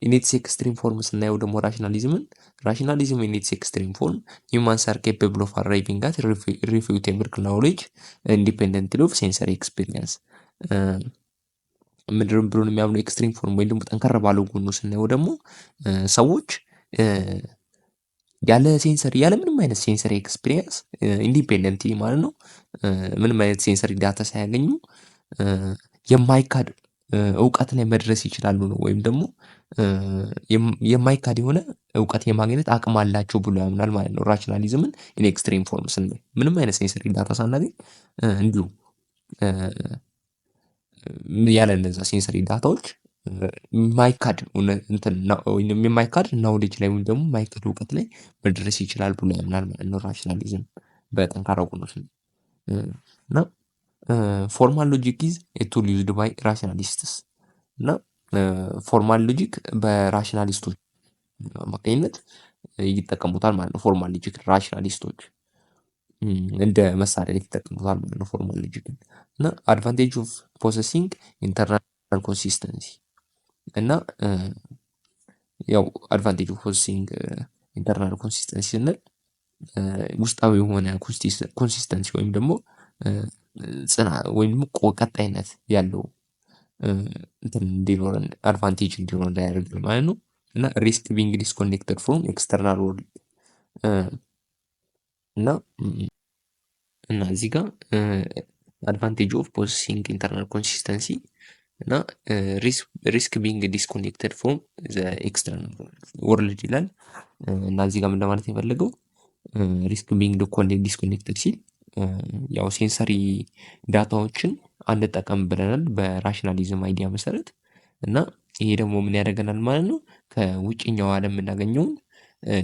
In its extreme form ስናየው ደግሞ rationalism ን፣ rationalism in its extreme form, humans are capable of arriving at irrefutable knowledge independently of sensory experience። ምንድን ብሎ ነው የሚያምነው? Extreme form ወይም ደግሞ ጠንከር ባለው ጎኑ ስናየው ደግሞ ሰዎች ያለ sensory፣ ያለ ምንም አይነት sensory experience independently ማለት ነው፣ ምንም አይነት sensory data ሳያገኙ የማይካድ እውቀት ላይ መድረስ ይችላሉ ነው፣ ወይም ደግሞ የማይካድ የሆነ እውቀት የማግኘት አቅም አላቸው ብሎ ያምናል ማለት ነው። Rationalism ን in extreme form ስናይ ምንም አይነት sensory data ሳናገኝ እንዲሁ ያለ እነዛ sensory data ዎች የማይካድ እንትን የማይካድ knowledge ላይ ወይም ደግሞ የማይካድ እውቀት ላይ መድረስ ይችላል ብሎ ያምናል ማለት ነው። Rationalism በጠንካራ ጎኑ እና formal logic is a tool used by rationalists። እና formal logic በ rationalist ኦች አማካኝነት ይጠቀሙታል ማለት ነው። Formal logic rationalist ኦች እንደ መሳሪያ ይጠቀሙታል ማለት ነው formal logic ን። እና advantage of possessing internal consistency፣ እና ያው advantage of possessing internal consistency ስንል ውስጣዊ የሆነ consistency ወይም ደግሞ ጽና ወይም ደግሞ ቀጣይነት ያለው እንትን እንዲኖረን፣ advantage እንዲኖረን ያደርጋል ማለት ነው። እና risk being disconnected from external world። እና እዚህ ጋር advantage of possessing internal consistency እና risk being disconnected from the external world ይላል። እና እዚህ ጋር ምን ለማለት የፈለገው? Risk being disconnected ሲል ያው sensory data ዎችን አንጠቀም ብለናል በ rationalism idea መሰረት። እና ይሄ ደግሞ ምን ያደርገናል ማለት ነው? ከውጭኛው ዓለም የምናገኘውን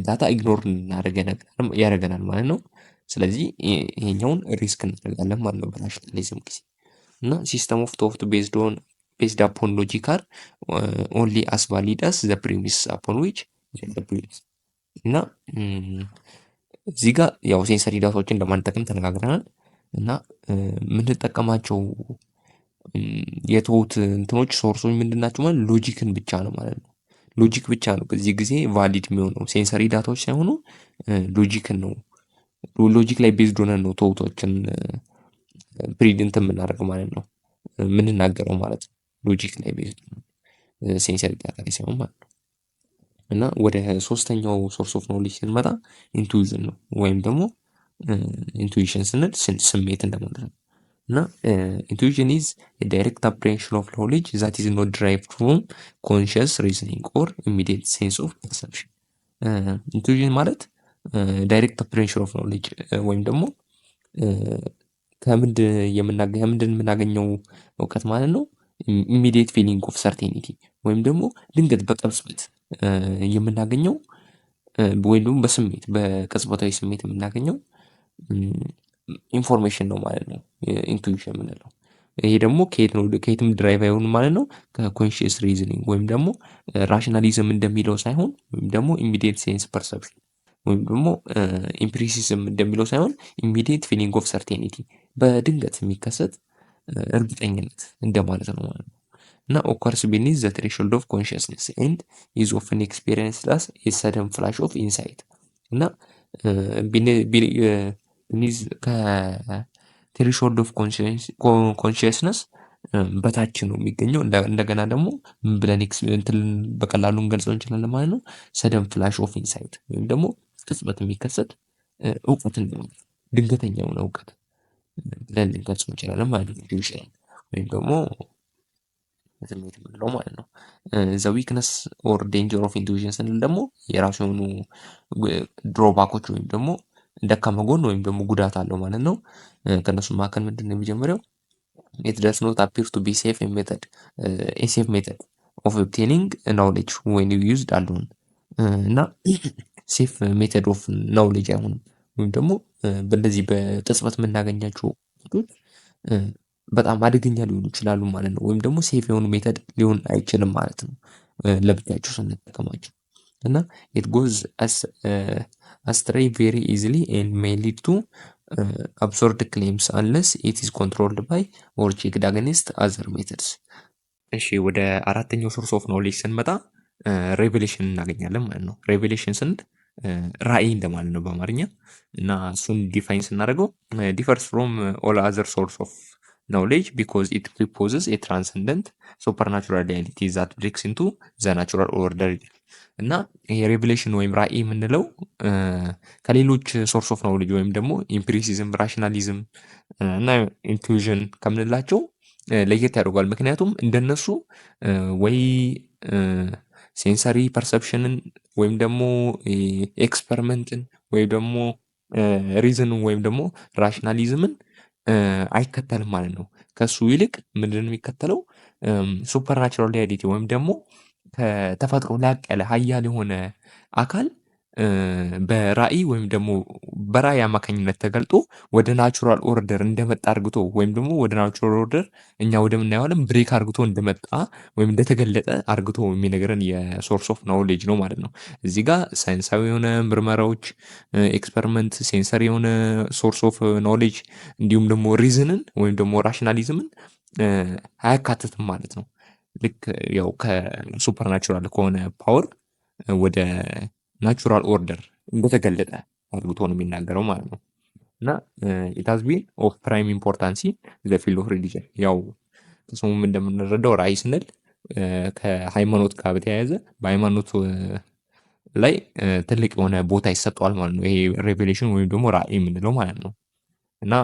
data ignore እንድናደርግ ያደርገናል ማለት ነው። ስለዚህ ይሄኛውን risk እናደርጋለን ማለት ነው በ rationalism ጊዜ። እና system of thought based upon logic are only as valid as the premise upon which። እና እዚህ ጋር ያው sensory data ዎችን እንደማንጠቀም ተነጋግረናል። እና የምንጠቀማቸው የ thought እንትኖች source ኦች ምንድን ናቸው ማለት logic ን ብቻ ነው ማለት ነው። Logic ብቻ ነው በዚህ ጊዜ valid የሚሆነው፣ sensory data ዎች ሳይሆኑ logic ን ነው። Logic ላይ based ሆነን ነው thought ኦችን predict የምናደርገው ማለት ነው፣ የምንናገረው ማለት ነው። Logic ላይ based፣ sensory data ላይ ሳይሆን ማለት ነው። እና ወደ ሶስተኛው source of knowledge ስንመጣ intuition ነው፣ ወይም ደግሞ intuition ስንል ስሜት እንደማለት ነው። እና intuition is direct apprehension of knowledge that is not derived from conscious reasoning or immediate sense of perception። Intuition ማለት direct apprehension of knowledge ወይም ደግሞ ከምንድን የምናገኘው እውቀት ማለት ነው። Immediate feeling of certainty ወይም ደግሞ ድንገት በቅጽበት የምናገኘው ወይም ደግሞ በስሜት፣ በቅጽበታዊ ስሜት የምናገኘው information ነው ማለት ነው intuition የምንለው። ይሄ ደግሞ ከየት ነው፣ ከየትም derive አይሆንም ማለት ነው። ከ conscious reasoning ወይም ደግሞ rationalism እንደሚለው ሳይሆን ወይም ደግሞ immediate sense perception ወይም ደግሞ empiricism እንደሚለው ሳይሆን immediate feeling of certainty፣ በድንገት የሚከሰት እርግጠኝነት እንደማለት ነው ማለት ነው። እና occurs beneath the threshold of consciousness and is often experienced as a sudden flash of insight። እና beneath ከ threshold of consciousness በታች ነው የሚገኘው። እንደገና ደግሞ ምን ብለን እንትን በቀላሉ እንገልጸው እንችላለን ማለት ነው። Sudden flash of insight ወይም ደግሞ ቅጽበት የሚከሰት እውቀት እንደማለት ነው። ድንገተኛ የሆነ እውቀት ብለን ልንገልጸው እንችላለን ማለት ነው። Intuition ወይም ደግሞ ስሜት የምንለው ማለት ነው። The weakness or danger of intuition ስንል ደግሞ የራሱ የሆኑ drawback ኦች ወይም ደግሞ ደካማ ጎን ወይም ደግሞ ጉዳት አለው ማለት ነው። ከእነሱ መካከል ምንድን ነው የመጀመሪያው? It does not appear to be safe method a safe method of obtaining knowledge when you used alone። እና safe method of knowledge አይሆንም ወይም ደግሞ በእንደዚህ በቅጽበት የምናገኛቸው እውቀቶች በጣም አደገኛ ሊሆኑ ይችላሉ ማለት ነው። ወይም ደግሞ safe የሆኑ method ሊሆን አይችልም ማለት ነው። ለብቻቸው ስንጠቀማቸው እና it goes astray very easily and may lead to absurd claims unless it is controlled by or checked against other methods። እሺ፣ ወደ አራተኛው source of knowledge ስንመጣ revelation እናገኛለን ማለት ነው። Revelation ስንል ራእይ እንደማለት ነው በአማርኛ። እና እሱን define ስናደርገው differs from all other source of knowledge because it proposes a transcendent supernatural reality that breaks into the natural order። እና ይሄ revelation ወይም ራእይ የምንለው ከሌሎች source of knowledge ወይም ደግሞ empiricism፣ rationalism እና intuition ከምንላቸው ለየት ያደርገዋል። ምክንያቱም እንደነሱ ወይ sensory perception ን ወይም ደግሞ experiment ን ወይም ደግሞ reason ን ወይም ደግሞ rationalism ን አይከተልም ማለት ነው። ከሱ ይልቅ ምንድን ነው የሚከተለው? Supernatural reality ወይም ደግሞ ከተፈጥሮ ላቅ ያለ ሀያል የሆነ አካል በራእይ ወይም ደግሞ በራእይ አማካኝነት ተገልጦ ወደ natural order እንደመጣ አርግቶ ወይም ደግሞ ወደ natural order እኛ ወደምናየው ዓለም break አርግቶ እንደመጣ ወይም እንደተገለጠ አርግቶ የሚነግረን የ source of knowledge ነው ማለት ነው። እዚህ ጋር ሳይንሳዊ የሆነ ምርመራዎች፣ experiment፣ sensory የሆነ source of knowledge እንዲሁም ደግሞ reason ን ወይም ደግሞ rationalism ን አያካትትም ማለት ነው። ልክ ያው ከ supernatural ከሆነ power ወደ natural order እንደተገለጠ አድርጎ ነው የሚናገረው ማለት ነው። እና it has been of prime importance the field of religion። ያው ከስሙም እንደምንረዳው ራእይ ስንል ከሃይማኖት ጋር በተያያዘ በሃይማኖት ላይ ትልቅ የሆነ ቦታ ይሰጠዋል ማለት ነው። ይሄ revelation ወይም ደግሞ ራእይ የምንለው ማለት ነው። እና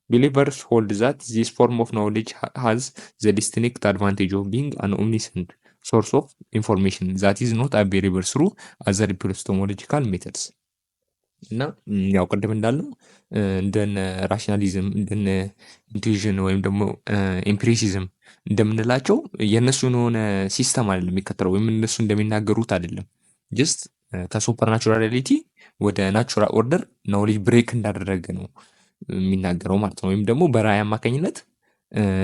believers hold that this form of knowledge has the distinct advantage of being an omniscient source of information that is not available through other epistemological methods። እና ያው ቅድም እንዳልነው እንደነ rationalism፣ እንደነ intuition ወይም ደግሞ empiricism እንደምንላቸው የእነሱን የሆነ system አይደለም የሚከተለው ወይም እነሱ እንደሚናገሩት አይደለም። Just ከ supernatural reality ወደ natural order knowledge break እንዳደረገ ነው የሚናገረው ማለት ነው። ወይም ደግሞ በራእይ አማካኝነት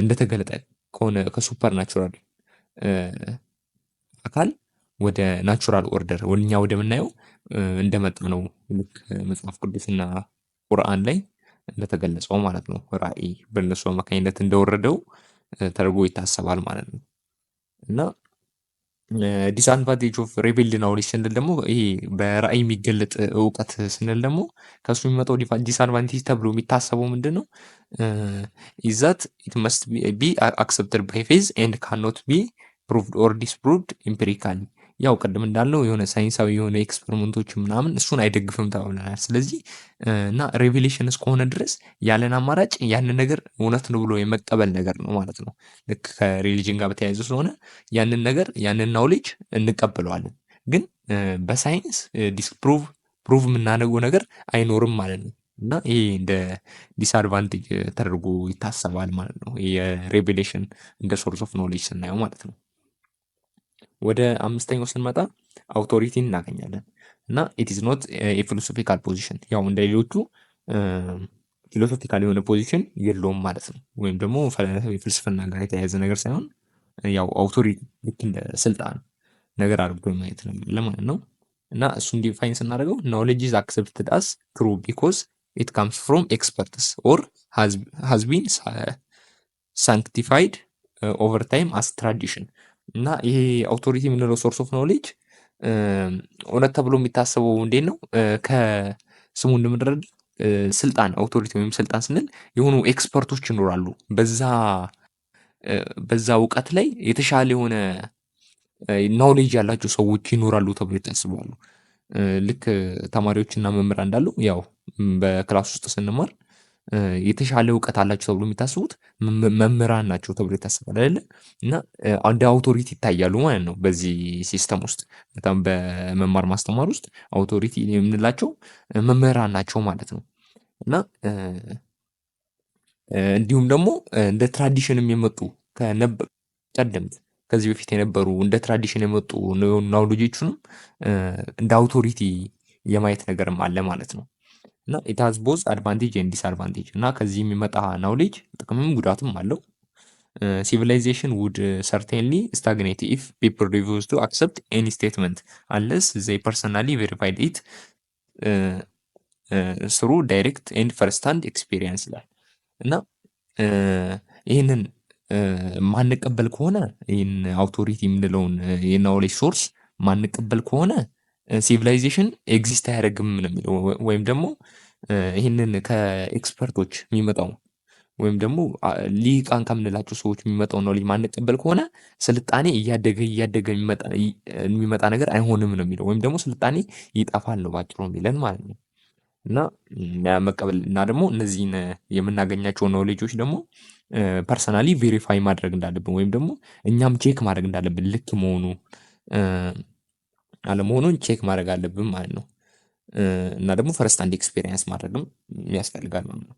እንደተገለጠ ከሆነ ከ supernatural አካል ወደ natural order እኛ ወደምናየው እንደመጣ ነው። ልክ መጽሐፍ ቅዱስና ቁርአን ላይ እንደተገለጸው ማለት ነው። ራእይ በእነሱ አማካኝነት እንደወረደው ተደርጎ ይታሰባል ማለት ነው። እና disadvantage of revealed knowledge ስንል ደግሞ፣ ይሄ በራእይ የሚገለጥ እውቀት ስንል ደግሞ ከእሱ የሚመጣው disadvantage ተብሎ የሚታሰበው ምንድን ነው? ኢዝ ዛት ኢት መስት ቢ አክሰፕትድ ባይ ፌዝ ኤንድ ካኖት ቢ ፕሩቭድ ኦር ዲስፕሩቭድ ኢምፒሪካሊ። ያው ቅድም እንዳልነው የሆነ ሳይንሳዊ የሆነ experiment ኦች ምናምን እሱን አይደግፍም ተባብለናል። ስለዚህ እና revelation እስከሆነ ድረስ ያለን አማራጭ ያንን ነገር እውነት ነው ብሎ የመቀበል ነገር ነው ማለት ነው። ልክ ከ religion ጋር በተያያዘ ስለሆነ ያንን ነገር፣ ያንን knowledge እንቀበለዋለን። ግን በሳይንስ disprove prove የምናደርገው ነገር አይኖርም ማለት ነው። እና ይሄ እንደ disadvantage ተደርጎ ይታሰባል ማለት ነው። የ revelation እንደ source of knowledge ስናየው ማለት ነው። ወደ አምስተኛው ስንመጣ authority ን እናገኛለን። እና it is not a philosophical position። ያው እንደ ሌሎቹ philosophical የሆነ position የለውም ማለት ነው። ወይም ደግሞ የፍልስፍና ጋር የተያያዘ ነገር ሳይሆን ያው authority ልክ እንደ ስልጣን ነገር አድርጎ ማየት ነው ለማለት ነው። እና እሱን define ስናደርገው knowledge is accepted as true because it comes from experts or has been sanctified over time as tradition። እና ይሄ authority የምንለው source of knowledge እውነት ተብሎ የሚታሰበው እንዴት ነው? ከስሙ እንደምንረዳ ስልጣን authority ወይም ስልጣን ስንል የሆኑ expert ኦች ይኖራሉ፣ በዛ እውቀት ላይ የተሻለ የሆነ knowledge ያላቸው ሰዎች ይኖራሉ ተብሎ ይታሰባሉ። ልክ ተማሪዎችና መምህራን እንዳሉ ያው በ class ውስጥ ስንማር የተሻለ እውቀት አላቸው ተብሎ የሚታሰቡት መምህራን ናቸው ተብሎ ይታሰባል አይደለ? እና እንደ authority ይታያሉ ማለት ነው። በዚህ system ውስጥ በጣም በመማር ማስተማር ውስጥ authority የምንላቸው መምህራን ናቸው ማለት ነው። እና እንዲሁም ደግሞ እንደ tradition ም የመጡ ቀደምት ከዚህ በፊት የነበሩ እንደ tradition የመጡ knowledge ኦቹንም እንደ authority የማየት ነገርም አለ ማለት ነው። እና it has both advantage and disadvantage። እና ከዚህ የሚመጣ knowledge ጥቅምም ጉዳትም አለው። Civilization would certainly stagnate if people refuse to accept any statement unless they personally verified it through direct and first hand experience ይላል። እና ይህንን ማንቀበል ከሆነ፣ ይህን authority የምንለውን የ knowledge source ማንቀበል ከሆነ civilization exist አያደርግም ነው የሚለው። ወይም ደግሞ ይህንን ከ expert ኦች የሚመጣው ወይም ደግሞ ሊቃን ከምንላቸው ሰዎች የሚመጣው knowledge ማንቀበል ከሆነ ስልጣኔ እያደገ እያደገ የሚመጣ ነገር አይሆንም ነው የሚለው። ወይም ደግሞ ስልጣኔ ይጠፋል ነው ባጭሩ የሚለን ማለት ነው። እና መቀበል እና ደግሞ እነዚህን የምናገኛቸው ኖሌጆች ደግሞ personally verify ማድረግ እንዳለብን ወይም ደግሞ እኛም check ማድረግ እንዳለብን፣ ልክ መሆኑ አለመሆኑን check ማድረግ አለብን ማለት ነው። እና ደግሞ first hand experience ማድረግም ያስፈልጋል ማለት ነው።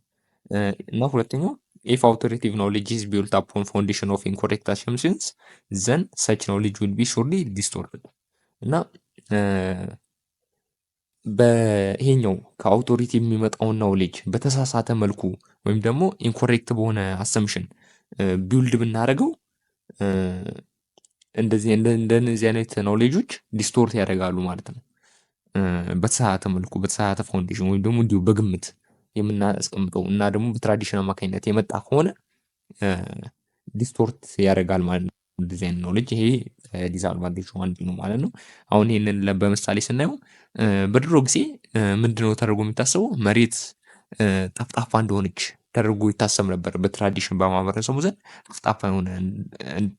እና ሁለተኛው if authoritative knowledge is built upon foundation of incorrect assumptions, then such knowledge will be surely distorted። እና በይሄኛው ከ authority የሚመጣውን knowledge በተሳሳተ መልኩ ወይም ደግሞ incorrect በሆነ assumption build ብናደርገው እንደዚህ እንደነዚህ አይነት knowledge ኦች distort ያደርጋሉ ማለት ነው። በተሳሳተ መልኩ፣ በተሳሳተ foundation ወይም ደግሞ እንዲሁ በግምት የምናስቀምጠው እና ደግሞ በ tradition አማካኝነት የመጣ ከሆነ distort ያደርጋል ማለት ነው። እንደዚህ አይነት knowledge ይሄ disadvantage ኡ አንዱ ነው ማለት ነው። አሁን ይሄንን በምሳሌ ስናየው በድሮ ጊዜ ምንድነው ተደርጎ የሚታሰበው? መሬት ጠፍጣፋ እንደሆነች ተደርጎ ይታሰብ ነበር። በ tradition በማህበረሰቡ ዘንድ ጠፍጣፋ የሆነ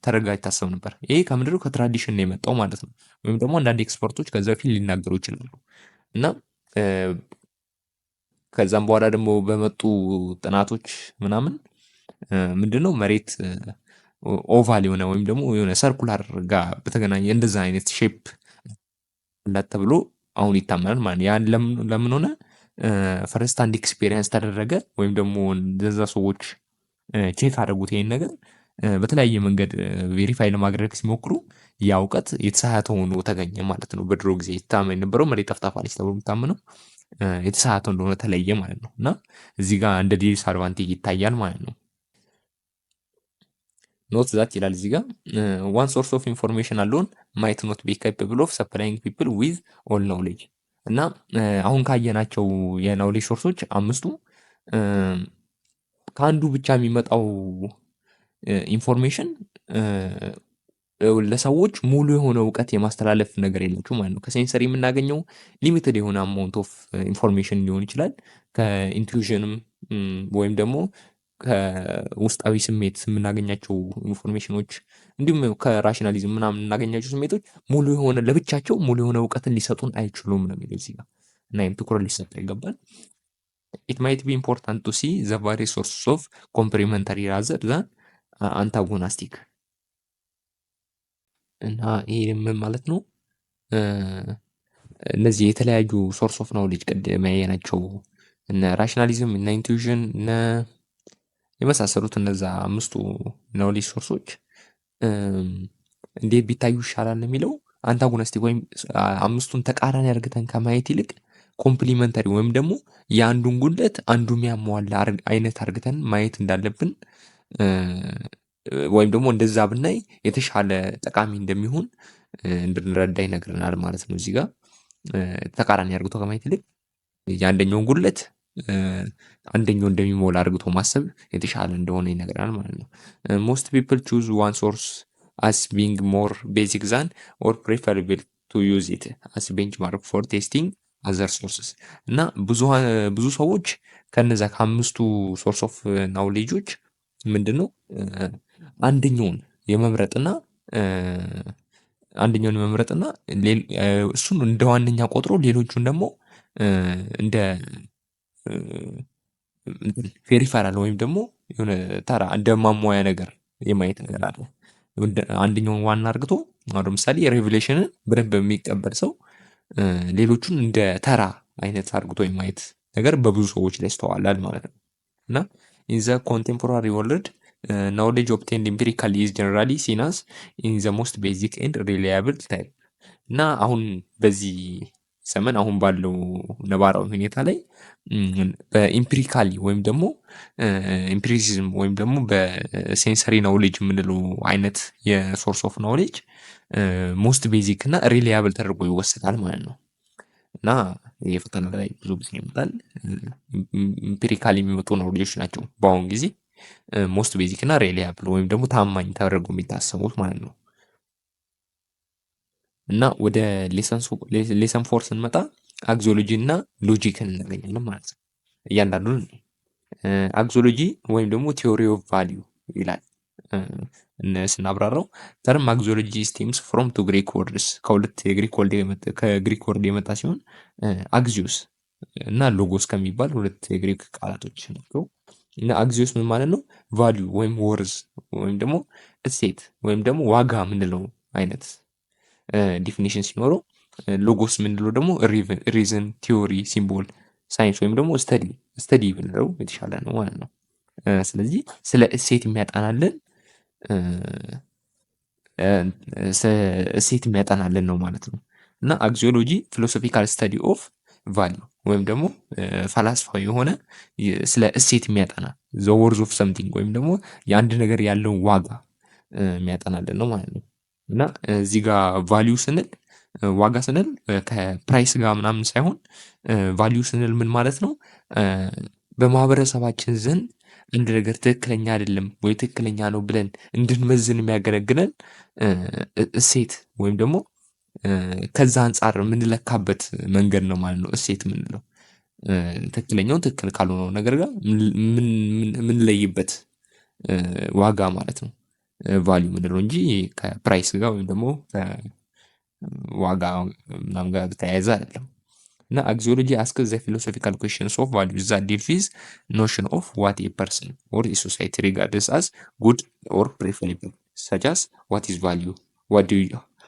ተደርጋ ይታሰብ ነበር። ይሄ ከምንድነው? ከ tradition ነው የመጣው ማለት ነው። ወይም ደግሞ አንዳንድ expert ኦች ከዛ በፊት ሊናገሩ ይችላሉ። እና ከዛም በኋላ ደግሞ በመጡ ጥናቶች ምናምን ምንድነው መሬት oval የሆነ ወይም ደግሞ የሆነ circular ጋር በተገናኘ እንደዛ አይነት shape አላት ተብሎ አሁን ይታመናል ማለት ነው። ያን ለምን ሆነ? First hand experience ተደረገ ወይም ደግሞ እንደዛ ሰዎች check አደረጉት። ይሄን ነገር በተለያየ መንገድ verify ለማድረግ ሲሞክሩ ያ እውቀት የተሳሳተ ሆኖ ተገኘ ማለት ነው። በድሮ ጊዜ ይታመን የነበረው መሬት ጠፍጣፋ ነች ተብሎ የሚታመነው የተሳሳተ እንደሆነ ተለየ ማለት ነው። እና እዚህ ጋር እንደ disadvantage ይታያል ማለት ነው። Note that ይላል እዚህ ጋር one source of information alone might not be capable of supplying people with all knowledge። እና አሁን ካየናቸው የ knowledge source ኦች አምስቱ ከአንዱ ብቻ የሚመጣው information ለሰዎች ሙሉ የሆነ እውቀት የማስተላለፍ ነገር የላቸውም ማለት ነው። ከ sensory የምናገኘው limited የሆነ amount of information ሊሆን ይችላል። ከ intuition ም ወይም ደግሞ ከውስጣዊ ስሜት የምናገኛቸው information ኦች እንዲሁም ከ rationalism ምናምን የምናገኛቸው ስሜቶች ሙሉ የሆነ፣ ለብቻቸው ሙሉ የሆነ እውቀትን ሊሰጡን አይችሉም ነው የሚለው እዚህ ጋር። እና ይህም ትኩረት ሊሰጠው ይገባል። It might be important to see the various sources of complementary rather than antagonistic። እና ይሄ ምን ማለት ነው? እነዚህ የተለያዩ source of knowledge ቅድም ያየናቸው እነ rationalism፣ እነ intuition፣ እነ የመሳሰሉት እነዛ አምስቱ knowledge source ኦች እንዴት ቢታዩ ይሻላል የሚለው፣ antagonistic ወይም አምስቱን ተቃራኒ አድርገን ከማየት ይልቅ complementary ወይም ደግሞ የአንዱን ጉድለት አንዱ የሚያሟላ አይነት አርግተን ማየት እንዳለብን ወይም ደግሞ እንደዛ ብናይ የተሻለ ጠቃሚ እንደሚሆን እንድንረዳ ይነግረናል ማለት ነው። እዚህ ጋር ተቃራኒ አርግቶ ከማየት ይልቅ የአንደኛውን ጉድለት አንደኛው እንደሚሞላ አርግቶ ማሰብ የተሻለ እንደሆነ ይነግረናል ማለት ነው። Most people choose one source as being more basic than or preferable to use it as benchmark for testing Other sources። እና ብዙ ሰዎች ከነዛ ከአምስቱ source of knowledge ኦች ምንድን ነው አንደኛውን የመምረጥና እሱን እንደ ዋነኛ ቆጥሮ ሌሎቹን ደግሞ እንደ peripheral ወይም ደግሞ የሆነ ተራ እንደ ማሟያ ነገር የማየት ነገር አለ። አንደኛውን ዋና አርግቶ አሁን ለምሳሌ revelation ን በደንብ የሚቀበል ሰው ሌሎቹን እንደ ተራ አይነት አርግቶ የማየት ነገር በብዙ ሰዎች ላይ ይስተዋላል ማለት ነው። እና in the contemporary world, knowledge obtained empirically is generally seen as in the most basic and reliable type። እና አሁን በዚህ ዘመን አሁን ባለው ነባራዊ ሁኔታ ላይ በ empirically ወይም ደግሞ empiricism ወይም ደግሞ በ sensory knowledge የምንለው አይነት የ source of knowledge most basic እና reliable ተደርጎ ይወሰዳል ማለት ነው። እና ይህ ፈተና ላይ ብዙ ጊዜ ይመጣል። Empirically የሚመጡ knowledge ኦች ናቸው በአሁን ጊዜ most basic እና reliable ወይም ደግሞ ታማኝ ተደርጎ የሚታሰቡት ማለት ነው። እና ወደ lesson 4 ስንመጣ axiology እና logic ን እናገኛለን ማለት ነው። እያንዳንዱን axiology ወይም ደግሞ theory of value ይላል። ስናብራራው term axiology stems from two Greek words፣ ከሁለት የግሪክ word ከግሪክ word የመጣ ሲሆን axios እና logos ከሚባል ሁለት የግሪክ ቃላቶች ናቸው። እና axios ምን ማለት ነው? Value ወይም worth ወይም ደግሞ እሴት ወይም ደግሞ ዋጋ የምንለው አይነት definition ሲኖረው logos የምንለው ደግሞ reason፣ theory፣ symbol፣ science ወይም ደግሞ study ብንለው የተሻለ ነው ማለት ነው። ስለዚህ ስለ እሴት የሚያጠናልን ነው ማለት ነው። እና axiology philosophical study of value ወይም ደግሞ ፈላስፋዊ የሆነ ስለ እሴት የሚያጠና the worth of something ወይም ደግሞ የአንድ ነገር ያለውን ዋጋ የሚያጠናልን ነው ማለት ነው። እና እዚህ ጋር value ስንል፣ ዋጋ ስንል ከ price ጋር ምናምን ሳይሆን value ስንል ምን ማለት ነው? በማህበረሰባችን ዘንድ አንድ ነገር ትክክለኛ አይደለም ወይ ትክክለኛ ነው ብለን እንድንመዝን የሚያገለግለን እሴት ወይም ደግሞ ከዛ አንፃር የምንለካበት መንገድ ነው ማለት ነው። እሴት የምንለው ትክክለኛውን ትክክል ካልሆነው ነገር ጋር የምንለይበት ዋጋ ማለት ነው። Value የምንለው እንጂ ከ price ጋር ወይም ደግሞ ዋጋ ምናምን ጋር ተያያዘ አይደለም። እና axiology ask the philosophical questions of value that deal with notion of what a person or a society regards as good or preferable, such as what is value, what do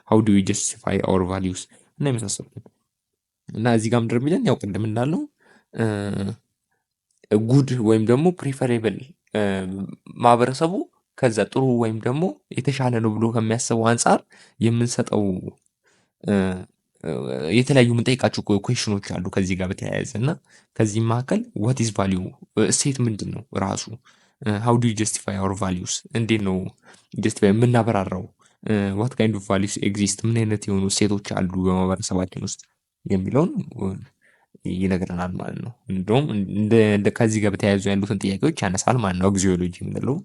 how do we justify our values እና የመሳሰሉት። እና እዚህ ጋር ምንድን የሚለን? ያው ቅድም እንዳልነው good ወይም ደግሞ preferable ማህበረሰቡ ከዛ ጥሩ ወይም ደግሞ የተሻለ ነው ብሎ ከሚያስበው አንፃር የምንሰጠው የተለያዩ የምንጠይቃቸው question ኦች አሉ ከዚህ ጋር በተያያዘ። እና ከዚህም መካከል what is value፣ እሴት ምንድን ነው ራሱ፣ how do justify our values፣ እንዴት ነው justify የምናበራራው፣ what kind of values exist፣ ምን አይነት የሆኑ እሴቶች አሉ በማህበረሰባችን ውስጥ የሚለውን ይነግረናል ማለት ነው። እንደውም ከዚህ ጋር በተያያዙ ያሉትን ጥያቄዎች ያነሳል ማለት ነው። Axiology የምንለው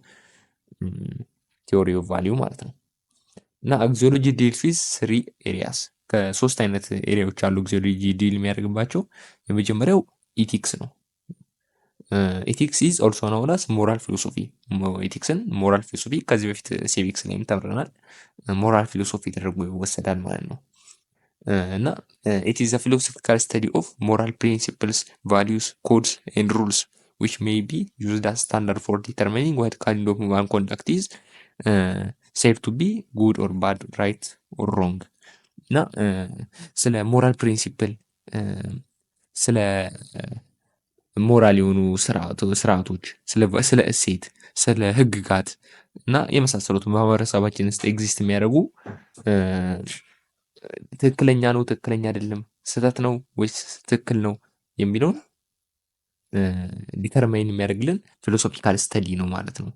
theory of value ማለት ነው። እና axiology deals with three areas፣ ከሶስት አይነት area ዎች አሉ axiology deal የሚያደርግባቸው። የመጀመሪያው ethics ነው። Ethics is also known as moral philosophy። Ethics ን moral philosophy ከዚህ በፊት civics ላይም ተምረናል። Moral philosophy ተደርጎ ይወሰዳል ማለት ነው። እና it is philosophical study of moral principles, values, codes and rules which may be used as standard for determining what kind of human conduct is said to be good or bad, right or wrong። እና ስለ moral principle፣ ስለ ሞራል የሆኑ ስርዓቶች፣ ስለ እሴት፣ ስለ ህግጋት እና የመሳሰሉት ማህበረሰባችን ውስጥ exist የሚያደርጉ ትክክለኛ ነው፣ ትክክለኛ አይደለም፣ ስህተት ነው ወይስ ትክክል ነው የሚለውን determine የሚያደርግልን philosophical study ነው ማለት ነው።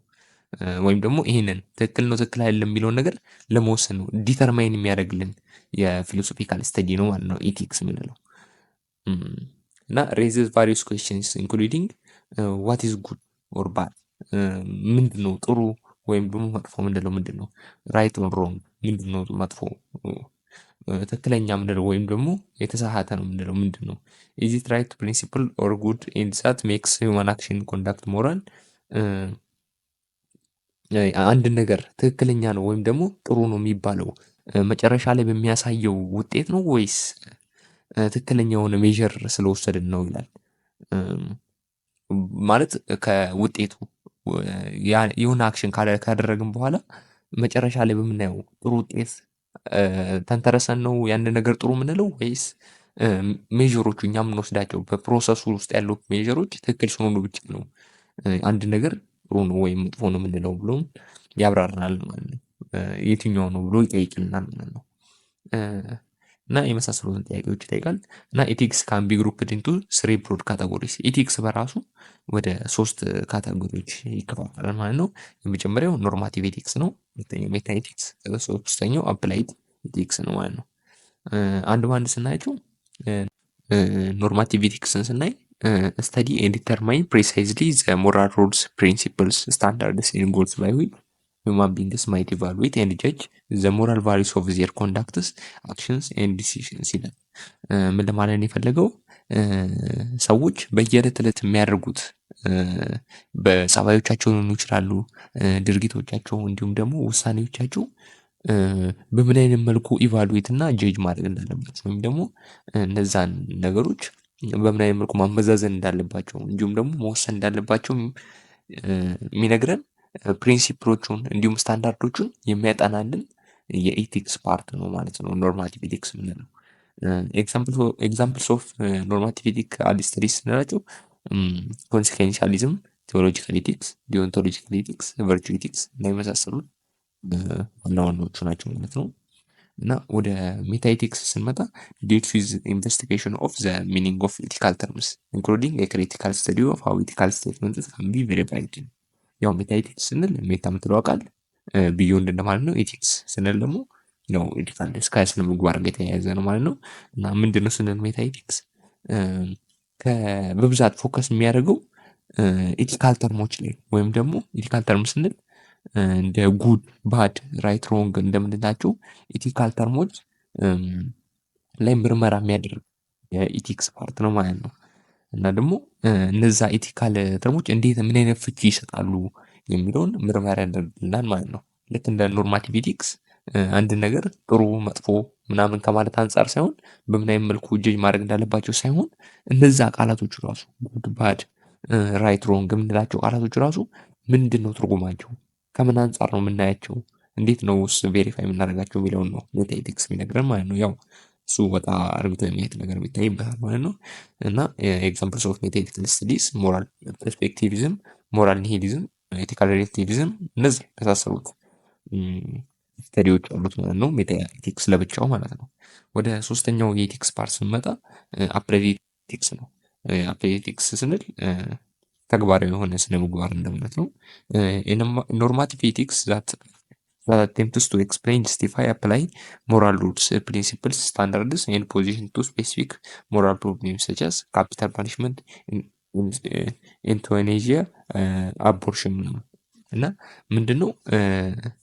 ወይም ደግሞ ይሄንን ትክክል ነው፣ ትክክል አይደለም የሚለውን ነገር ለመወሰን ነው determine የሚያደርግልን የ philosophical study ነው ማለት ነው ethics የምንለው። እና raises various questions including what is good or bad፣ ምንድን ነው ጥሩ ወይም ደግሞ መጥፎ ምንድነው፣ right or wrong ምንድነው፣ መጥፎ ትክክለኛ ምንለው ወይም ደግሞ የተሳሳተ ነው ምንለው ምንድን ነው? Is it right principle or good and that makes human action conduct moral? አንድ ነገር ትክክለኛ ነው ወይም ደግሞ ጥሩ ነው የሚባለው መጨረሻ ላይ በሚያሳየው ውጤት ነው ወይስ ትክክለኛ የሆነ measure ስለወሰድን ነው ይላል። ማለት ከውጤቱ የሆነ action ካደረግን በኋላ መጨረሻ ላይ በምናየው ጥሩ ውጤት ተንተረሰን ነው ያንን ነገር ጥሩ የምንለው ወይስ measure ኦቹ እኛ የምንወስዳቸው በ process ኡ ውስጥ ያሉ measure ኦች ትክክል ሲሆኑ ብቻ ነው አንድ ነገር ጥሩ ነው ወይም መጥፎ ነው የምንለው ብሎም ያብራራል ማለት ነው። የትኛው ነው ብሎ ይጠይቅልናል ማለት ነው። እና የመሳሰሉትን ጥያቄዎች ይጠይቃል። እና ethics can be grouped into three broad categories። Ethics በራሱ ወደ ሶስት category ዎች ይከፋፈላል ማለት ነው። የመጀመሪያው normative ethics ነው። ሁለተኛው meta ethics፣ ሶስተኛው applied ethics ነው ማለት ነው። አንድ በአንድ ስናያቸው normative ethics ን ስናይ study and determine precisely the moral rules, principles, standards and goals by which human beings might evaluate and judge the moral values of their conducts, actions and decisions ይላል። ምን ለማለት ነው የፈለገው? ሰዎች በየዕለት ዕለት የሚያደርጉት በጸባዮቻቸው ሊሆኑ ይችላሉ፣ ድርጊቶቻቸው እንዲሁም ደግሞ ውሳኔዎቻቸው በምን አይነት መልኩ evaluate እና judge ማድረግ እንዳለባቸው ወይም ደግሞ እነዛን ነገሮች በምን አይነት መልኩ ማመዛዘን እንዳለባቸው እንዲሁም ደግሞ መወሰን እንዳለባቸው የሚነግረን principle ኦቹን እንዲሁም ስታንዳርዶቹን የሚያጠናልን የ ethics part ነው ማለት ነው። Normative ethics የምንለው examples of normative ethical studies ስንላቸው consequentialism፣ teleological ethics፣ deontological ethics፣ virtue ethics እና የመሳሰሉት ዋና ዋናዎቹ ናቸው ማለት ነው። እና ወደ meta ethics ስንመጣ deals with investigation of the meaning of ethical terms, including a critical study of how ethical statements can be verified። ያው meta ethics ስንል meta የምትለው ቃል beyond እንደማለት ነው። Ethics ስንል ደግሞ ያው ethical ከስነ ምግባር ጋር የተያያዘ ነው ማለት ነው። እና ምንድነው ስንል meta ethics በብዛት focus የሚያደርገው ethical term ኦች ላይ ወይም ደግሞ ethical term ስንል እንደ good፣ bad፣ right፣ wrong እንደምንላቸው ethical term ኦች ላይ ምርመራ የሚያደርግ የ ethics part ነው ማለት ነው። እና ደግሞ እነዛ ethical term ኦች እንዴት ምን አይነት ፍቺ ይሰጣሉ የሚለውን ምርመራ ያደርግልናል ማለት ነው። ልክ እንደ normative ethics አንድ ነገር ጥሩ መጥፎ ምናምን ከማለት አንፃር ሳይሆን በምን አይነት መልኩ judge ማድረግ እንዳለባቸው ሳይሆን እነዛ ቃላቶቹ ራሱ good፣ bad፣ right፣ wrong የምንላቸው ቃላቶቹ ራሱ ምንድነው ትርጉማቸው? ከምን አንፃር ነው የምናያቸው? እንዴት ነውስ verify የምናደርጋቸው የሚለውን ነው meta ethics የሚነግረን ማለት ነው። ያው እሱ ወጣ አርግቶ የማየት ነገር ይታይበታል ማለት ነው። እና examples of meta ethical studies moral perspectivism፣ moral nihilism፣ ethical relativism እነዚህ የመሳሰሉት study ዎች አሉት ማለት ነው። Meta ethics ለብቻው ማለት ነው። ወደ ሶስተኛው የ ethics part ስንመጣ applied ethics ነው። Applied ethics ስንል ተግባራዊ የሆነ ስነ ምግባር እንደማለት ነው። Normative ethics that attempts to explain, justify, apply moral rules, principles, standards and position to specific moral problems such as capital punishment, euthanasia፣ abortion ምናምን። እና ምንድነው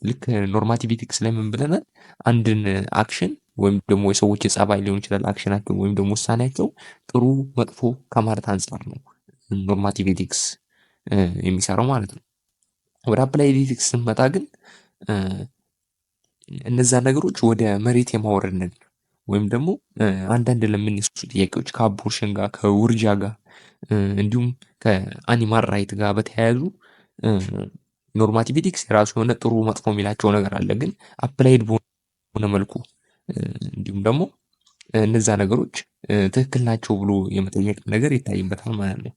ልክ normative ethics ላይ ምን ብለናል? አንድን action ወይም ደግሞ የሰዎች የጸባይ ሊሆን ይችላል action ኣቸው ወይም ደግሞ ውሳኔያቸው ጥሩ መጥፎ ከማለት አንፃር ነው normative ethics የሚሰራው ማለት ነው። ወደ applied ethics ስንመጣ ግን እነዛ ነገሮች ወደ መሬት የማውረድ ነገር ወይም ደግሞ አንዳንድ ለሚነሱ ጥያቄዎች ከ abortion ጋር፣ ከውርጃ ጋር እንዲሁም ከ animal right ጋር በተያያዙ normative ethics የራሱ የሆነ ጥሩ መጥፎ የሚላቸው ነገር አለ። ግን applied በሆነ መልኩ እንዲሁም ደግሞ እነዛ ነገሮች ትክክል ናቸው ብሎ የመጠየቅ ነገር ይታይበታል ማለት ነው።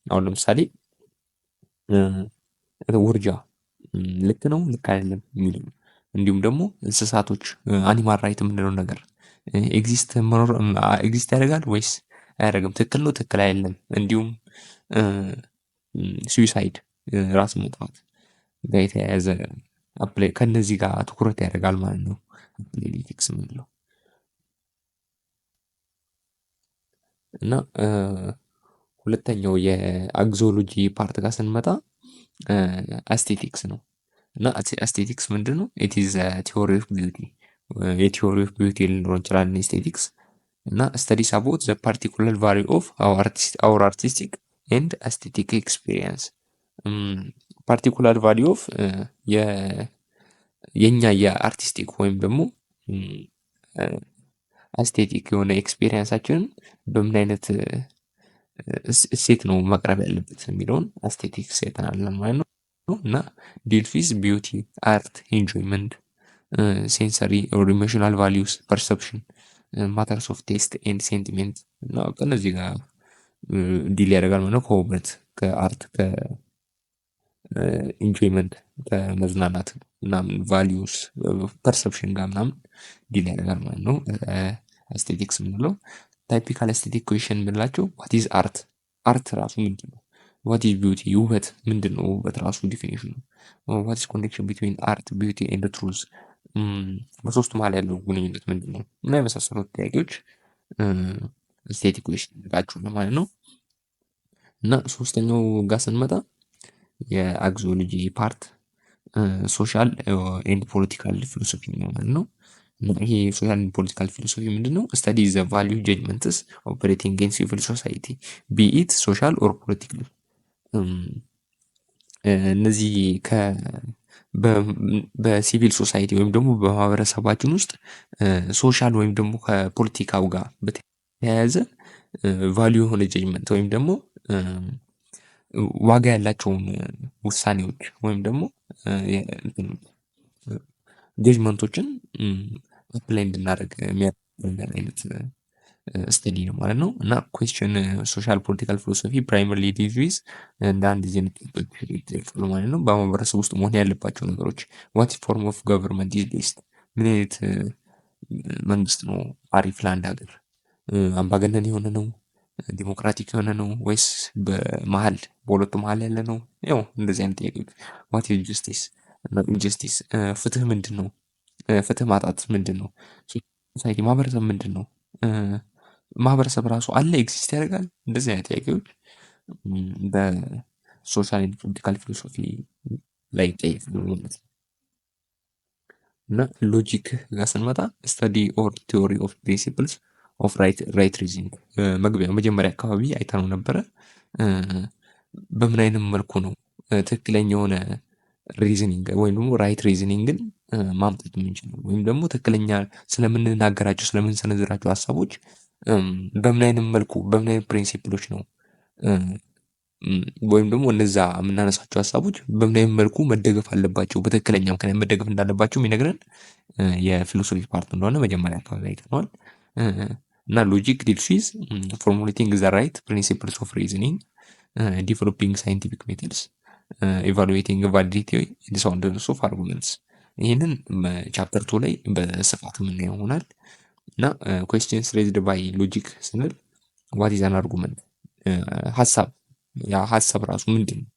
አሁን ለምሳሌ ውርጃ ልክ ነው ልክ አይደለም የሚለው እንዲሁም ደግሞ እንስሳቶች animal right የምንለው ነገር exist መኖር exist ያደርጋል ወይስ አያደርግም፣ ትክክል ነው ትክክል አይደለም፣ እንዲሁም suicide ራስ ማጥፋት ጋር የተያያዘ apply ከእነዚህ ጋር ትኩረት ያደርጋል ማለት ነው። Applied ethics የምንለው እና ሁለተኛው የ axiology part ጋር ስንመጣ aesthetics ነው። እና aesthetics ምንድነው? It is theory of beauty የ theory of beauty ልንለው እንችላለን aesthetics። እና studies about the particular value of our artistic and aesthetic experience። Particular value of የኛ የ artistic ወይም ደግሞ aesthetic የሆነ experience ኣችንን በምን አይነት እሴት ነው መቅረብ ያለበት የሚለውን aesthetics ያጠናል ማለት ነው። እና deals with beauty፣ art፣ enjoyment፣ sensory or emotional values፣ perception፣ matters of taste and sentiment እና ከእነዚህ ጋር deal ያደርጋል ማለት ነው። ከውበት፣ ከ art፣ ከ enjoyment፣ ከመዝናናት ምናምን values፣ perception ጋር ምናምን deal ያደርጋል ማለት ነው። Aesthetics የምንለው typical aesthetic question የምንላቸው what is art? Art ራሱ ምንድን ነው? What is beauty? ውበት ምንድን ነው? ውበት ራሱ definition ኑ። What is connection between art፣ beauty and truth? በሶስቱ መሀል ያለው ግንኙነት ምንድን ነው? እና የመሳሰሉት ጥያቄዎች aesthetic question እንላቸው ማለት ነው። እና ሶስተኛው ጋር ስንመጣ የ axiology part social and political philosophy ነው ማለት ነው። ይሄ social and political philosophy ምንድን ነው? Study the value judgments operating in civil society, be it social or political። እነዚህ በ civil society ወይም ደግሞ በማህበረሰባችን ውስጥ social ወይም ደግሞ ከፖለቲካው ጋር በተያያዘ value የሆነ judgment ወይም ደግሞ ዋጋ ያላቸውን ውሳኔዎች ወይም ደግሞ judgment ኦችን apply እንድናደርግ የሚያደርገን አይነት study ነው ማለት ነው። እና question social political philosophy primarily deals with እንደ አንድ ጊዜ ይጠየቃሉ ማለት ነው። በማህበረሰብ ውስጥ መሆን ያለባቸው ነገሮች፣ what form of government is best? ምን አይነት መንግስት ነው አሪፍ ለአንድ ሀገር? አምባገነን የሆነ ነው፣ ዲሞክራቲክ የሆነ ነው፣ ወይስ በመሀል በሁለቱ መሀል ያለ ነው? ያው እንደዚህ አይነት ጥያቄዎች። What is justice እና injustice? ፍትህ ምንድን ነው? ፍትህ ማጣት ምንድን ነው? Society ማህበረሰብ ምንድን ነው? ማህበረሰብ ራሱ አለ፣ exist ያደርጋል? እንደዚህ አይነት ጥያቄዎች በ social and political philosophy ላይ ይጠየቃሉ ማለት ነው። እና logic ጋር ስንመጣ study or theory of principles of right reasoning። መግቢያ መጀመሪያ አካባቢ አይተነው ነበረ። በምን አይነት መልኩ ነው ትክክለኛ የሆነ reasoning ወይም ደግሞ right reasoning ን ማምጣት የምንችለው፣ ወይም ደግሞ ትክክለኛ ስለምንናገራቸው፣ ስለምንሰነዝራቸው ሀሳቦች በምን አይነት መልኩ፣ በምን አይነት principle ኦች ነው፣ ወይም ደግሞ እነዛ የምናነሳቸው ሀሳቦች በምን አይነት መልኩ መደገፍ አለባቸው፣ በትክክለኛ ምክንያት መደገፍ እንዳለባቸው የሚነግረን የ philosophy part እንደሆነ መጀመሪያ አካባቢ አይተነዋል። እና logic deals with formulating the right principles of reasoning፣ developing scientific methods፣ evaluating validity and soundness of arguments። ይህንን chapter 2 ላይ በስፋት የምናየው ይሆናል። እና questions raised by logic ስንል what is an argument? ሀሳብ፣ ያ ሀሳብ ራሱ ምንድን ነው?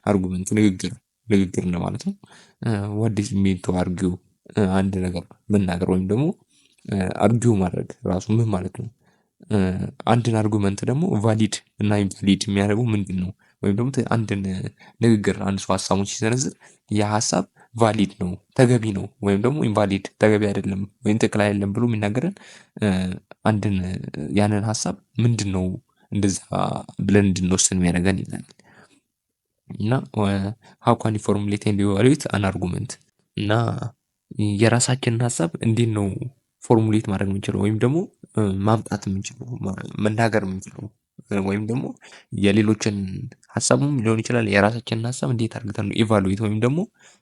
Argument ንግግር፣ ንግግር እንደማለት ነው። What does mean to argue? አንድ ነገር መናገር ወይም ደግሞ argue ማድረግ ራሱ ምን ማለት ነው? አንድን argument ደግሞ valid እና invalid የሚያደርገው ምንድን ነው? ወይም ደግሞ አንድን ንግግር አንድ ሰው ሀሳቡን ሲሰነዝር ያ ሀሳብ valid ነው፣ ተገቢ ነው፣ ወይም ደግሞ invalid፣ ተገቢ አይደለም ወይም ትክክል አይደለም ብሎ የሚናገረን አንድን ያንን ሀሳብ ምንድን ነው እንደዛ ብለን እንድንወስን የሚያደርገን ይላል። እና how can formulate and evaluate an argument? እና የራሳችንን ሀሳብ እንዴት ነው formulate ማድረግ የምንችለው፣ ወይም ደግሞ ማምጣት የምንችለው፣ መናገር የምንችለው፣ ወይም ደግሞ የሌሎችን ሀሳቡም ሊሆን ይችላል፣ የራሳችንን ሀሳብ እንዴት አድርገን ነው evaluate ወይም ደግሞ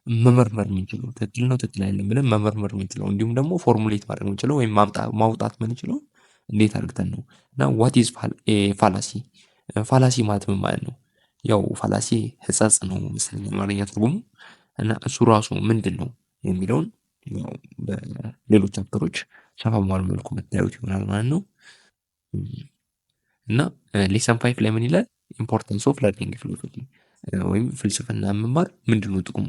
መመርመር የምንችለው፣ ትክክል ነው፣ ትክክል አይደለም ብለን መመርመር የምንችለው፣ እንዲሁም ደግሞ formulate ማድረግ የምንችለው ወይም ማውጣት የምንችለው እንዴት አድርገን ነው? እና what is fallacy? Fallacy ማለት ምን ማለት ነው? ያው fallacy ህጸጽ ነው መሰለኝ አማርኛ ትርጉሙ። እና እሱ ራሱ ምንድን ነው የሚለውን ያው በሌሎች chapter ኦች ሰፋ ባለ መልኩ የምታዩት ይሆናል ማለት ነው። እና lesson 5 ላይ ምን ይላል? Importance of learning philosophy ወይም ፍልስፍና መማር ምንድነው ጥቅሙ፣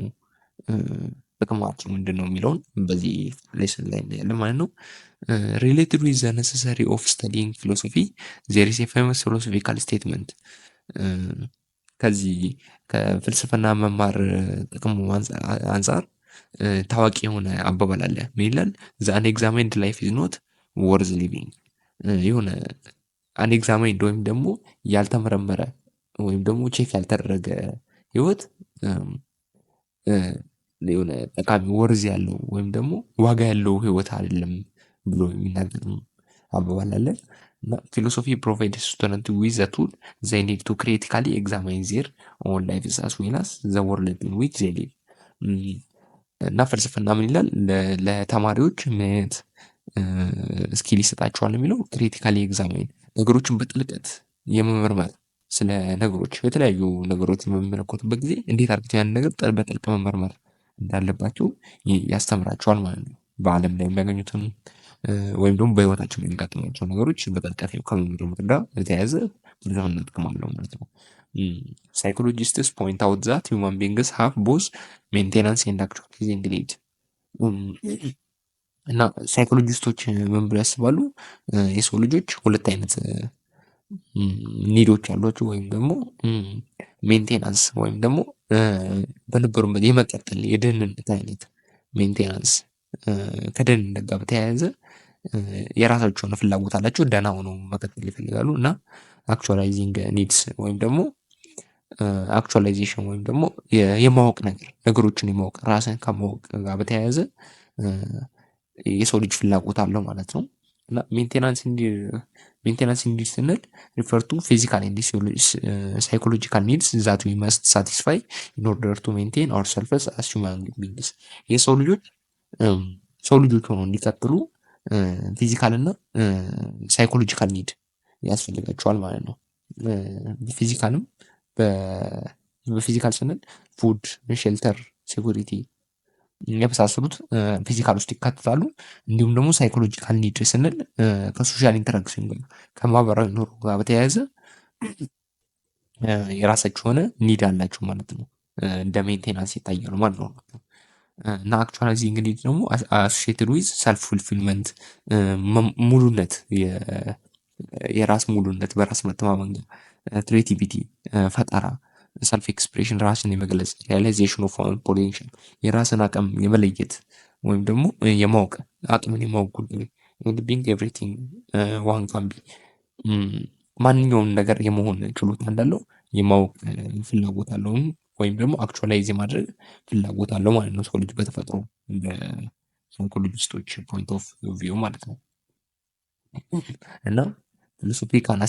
ጥቅማቸው ምንድነው የሚለውን በዚህ lesson ላይ እናያለን ማለት ነው። Related with the necessary of studying philosophy, there is a famous philosophical statement። ከዚህ ከፍልስፍና መማር ጥቅሙ አንፃር ታዋቂ የሆነ አባባል አለ። ምን ይላል? "The unexamined life is not worth living።" የሆነ unexamined ወይም ደግሞ ያልተመረመረ ወይም ደግሞ check ያልተደረገ ህይወት የሆነ ጠቃሚ፣ worth ያለው ወይም ደግሞ ዋጋ ያለው ህይወት አይደለም ብሎ የሚናገር አባባል አለ። እና philosophy provide student with the tool they need to critically examine their own lives as well as the world in which they live። እና ፍልስፍና ምን ይላል? ለተማሪዎች ምን አይነት skill ይሰጣቸዋል የሚለው፣ critically examine፣ ነገሮችን በጥልቀት የመመርመር፣ ስለ ነገሮች፣ የተለያዩ ነገሮችን በሚመለከቱበት ጊዜ እንዴት አድርገው ያንን ነገር በጥልቅ መመርመር እንዳለባቸው ያስተምራቸዋል ማለት ነው። በአለም ላይ የሚያገኙትን ወይም ደግሞ በህይወታቸው የሚያጋጥሟቸው ነገሮች በጥልቀት ከመመርመር ጋር የተያያዘ ፍልስፍና ጥቅም አለው ማለት ነው። Psychologists point out that human beings have both maintenance and actualizing need። እና ሳይኮሎጂስቶች ምን ብለው ያስባሉ? የሰው ልጆች ሁለት አይነት need ኦች አሏቸው፣ ወይም ደግሞ maintenance ወይም ደግሞ በነበሩበት የመቀጠል፣ የደህንነት አይነት maintenance፣ ከደህንነት ጋር በተያያዘ የራሳቸው የሆነ ፍላጎት አላቸው፣ ደህና ሆነው መቀጠል ይፈልጋሉ። እና actualizing needs ወይም ደግሞ actualization ወይም ደግሞ የማወቅ ነገር፣ ነገሮችን የማወቅ፣ ራስን ከማወቅ ጋር በተያያዘ የሰው ልጅ ፍላጎት አለው ማለት ነው። እና maintenance need ስንል refer to physical and psychological needs that we must satisfy in order to maintain ourselves as human beings። የሰው ልጆች ሰው ልጆች ሆነው እንዲቀጥሉ physical እና psychological need ያስፈልጋቸዋል ማለት ነው። Physical ም በ physical ስንል food፣ shelter፣ security የመሳሰሉት physical ውስጥ ይካተታሉ። እንዲሁም ደግሞ psychological need ስንል ከ social interaction ጋር፣ ከማህበራዊ ኑሮ ጋር በተያያዘ የራሳቸው የሆነ need አላቸው ማለት ነው። እንደ maintenance ይታያሉ ማለት ነው። እና actualizing need ደግሞ associated with self fulfillment፣ ሙሉነት፣ የራስ ሙሉነት፣ በራስ መተማመን፣ creativity፣ ፈጠራ፣ self expression፣ ራስን የመግለጽ፣ realization of own potential፣ የራስን አቅም የመለየት ወይም ደግሞ የማወቅ፣ አቅምን የማወቅ ጉዳይ፣ being everything one can be፣ ማንኛውም ነገር የመሆን ችሎታ እንዳለው የማወቅ ፍላጎት አለው ወይም ደግሞ actualize የማድረግ ፍላጎት አለው ማለት ነው። ሰው ልጅ በተፈጥሮ እንደ ሳይኮሎጂስቶች point of view ማለት ነው። እና philosophy can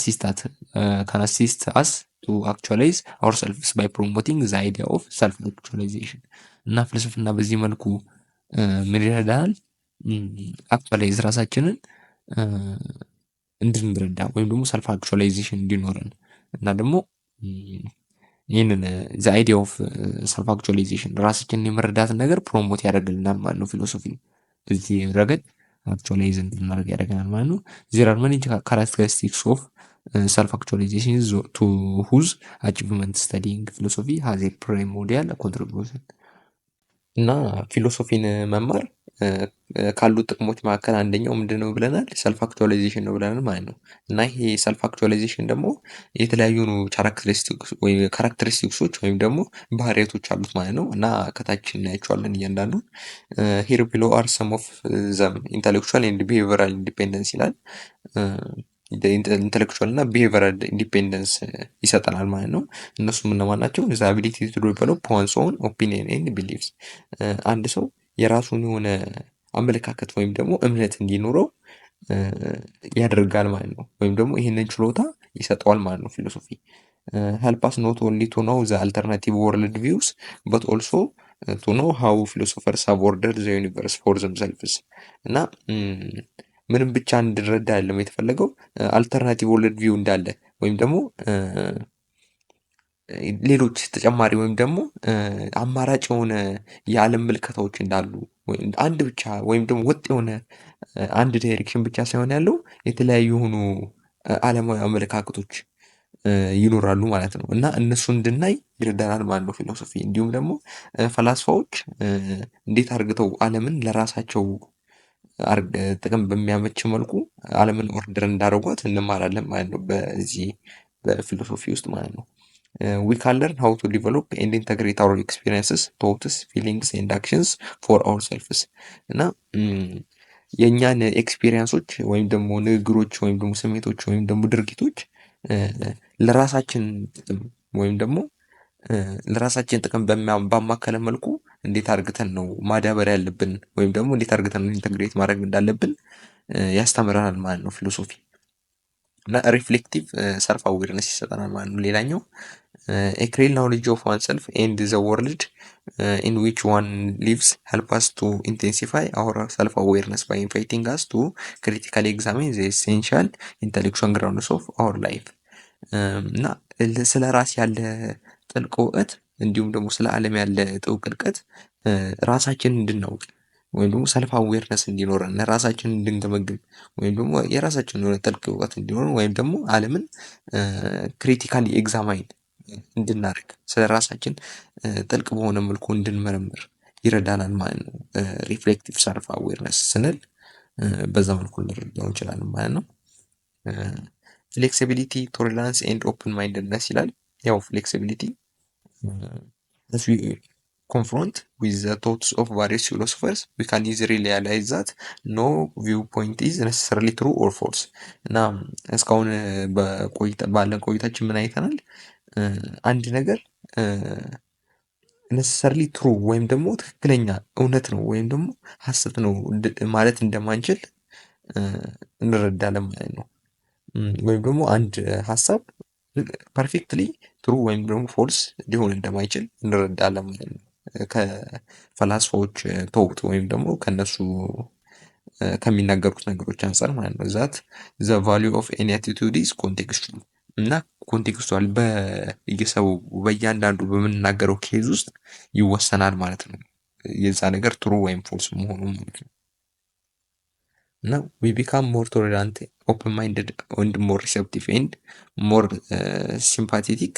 assist us to actualize ourselves by promoting the idea of self actualization። እና ፍልስፍና በዚህ መልኩ ምን ይረዳናል? Actualize ራሳችንን እንድንረዳ ወይም ደግሞ self actualization እንዲኖረን እና ደግሞ ይህንን the idea of self actualization፣ ራሳችንን የመረዳትን ነገር promote ያደርግልናል ማለት ነው። Philosophy በዚህ ረገድ actualize እንድናደርግ ያደርገናል ማለት ነው። There are many characteristics of self actualization to whose achievement studying philosophy has a primordial contribution። እና philosophy ን መማር ካሉት ጥቅሞች መካከል አንደኛው ምንድነው ብለናል? Self actualization ነው ብለናል ማለት ነው። እና ይሄ self actualization ደግሞ የተለያዩ characteristics ኦች ወይም ደግሞ ባህሪያቶች አሉት ማለት ነው። እና ከታች እናያቸዋለን እያንዳንዱን። Here below are some of them። Intellectual and behavioral independence ይላል። Intellectual እና behavioral independence ይሰጠናል ማለት ነው። እነሱም እነማን ናቸው? The ability to develop one's own opinion and beliefs፣ አንድ ሰው የራሱን የሆነ አመለካከት ወይም ደግሞ እምነት እንዲኖረው ያደርጋል ማለት ነው። ወይም ደግሞ ይህንን ችሎታ ይሰጠዋል ማለት ነው። Philosophy help us not only to know the alternative world views but also to know how philosophers have ordered the universe for themselves። እና ምንም ብቻ እንድንረዳ አይደለም የተፈለገው፣ alternative world view እንዳለ ወይም ደግሞ ሌሎች ተጨማሪ ወይም ደግሞ አማራጭ የሆነ የዓለም ምልከታዎች እንዳሉ፣ አንድ ብቻ ወይም ደግሞ ወጥ የሆነ አንድ direction ብቻ ሳይሆን ያለው የተለያዩ የሆኑ ዓለማዊ አመለካከቶች ይኖራሉ ማለት ነው። እና እነሱን እንድናይ ይረዳናል ማለት ነው philosophy። እንዲሁም ደግሞ ፈላስፋዎች እንዴት አርግተው ዓለምን ለራሳቸው ጥቅም በሚያመች መልኩ ዓለምን order እንዳደረጓት እንማራለን ማለት ነው በዚህ በ philosophy ውስጥ ማለት ነው። We can learn how to develop and integrate our experiences, thoughts, feelings and actions for ourselves። እና የእኛን experience ኦች ወይም ደግሞ ንግግሮች ወይም ደግሞ ስሜቶች ወይም ደግሞ ድርጊቶች ለራሳችን ጥቅም ወይም ደግሞ ለራሳችን ጥቅም ባማከለ መልኩ እንዴት አርግተን ነው ማዳበር ያለብን ወይም ደግሞ እንዴት አርግተን ነው integrate ማድረግ እንዳለብን ያስተምረናል ማለት ነው philosophy። እና reflective self awareness ይሰጠናል ማለት ነው። ሌላኛው a clear knowledge of oneself and the world in which one lives help us to intensify our self awareness by inviting us to critically examine the essential intellectual grounds of our life። እና ስለ ራስ ያለ ጥልቅ እውቀት እንዲሁም ደግሞ ስለ ዓለም ያለ ጥልቅ እውቀት ራሳችንን እንድናውቅ ወይም ደግሞ self awareness እንዲኖረን፣ ራሳችንን እንድንገመግም ወይም ደግሞ የራሳችንን የሆነ ጥልቅ እውቀት እንዲኖረን ወይም ደግሞ ዓለምን critically examine እንድናደርግ፣ ስለ ራሳችን ጥልቅ በሆነ መልኩ እንድንመረምር ይረዳናል ማለት ነው። Reflective self awareness ስንል በዛ መልኩ ልንረዳው እንችላለን ማለት ነው። Flexibility, tolerance and open mindedness ይላል። ያው flexibility, as we confront with the thoughts of various philosophers, we can easily realize that no viewpoint is necessarily true or false። እና እስካሁን በቆይታ ባለን ቆይታችን ምን አይተናል? አንድ ነገር necessarily true ወይም ደግሞ ትክክለኛ እውነት ነው ወይም ደግሞ ሀሰት ነው ማለት እንደማንችል እንረዳለን ማለት ነው። ወይም ደግሞ አንድ ሀሳብ perfectly true ወይም ደግሞ false ሊሆን እንደማይችል እንረዳለን ማለት ነው። ከፈላስፋዎች thought ወይም ደግሞ ከእነሱ ከሚናገሩት ነገሮች አንፃር ማለት ነው። That the value of any attitude is contextual እና contextual በየሰው በእያንዳንዱ በምንናገረው case ውስጥ ይወሰናል ማለት ነው። የዛ ነገር true ወይም false መሆኑ ማለት ነው። እና we become more tolerant, open minded and more receptive and more sympathetic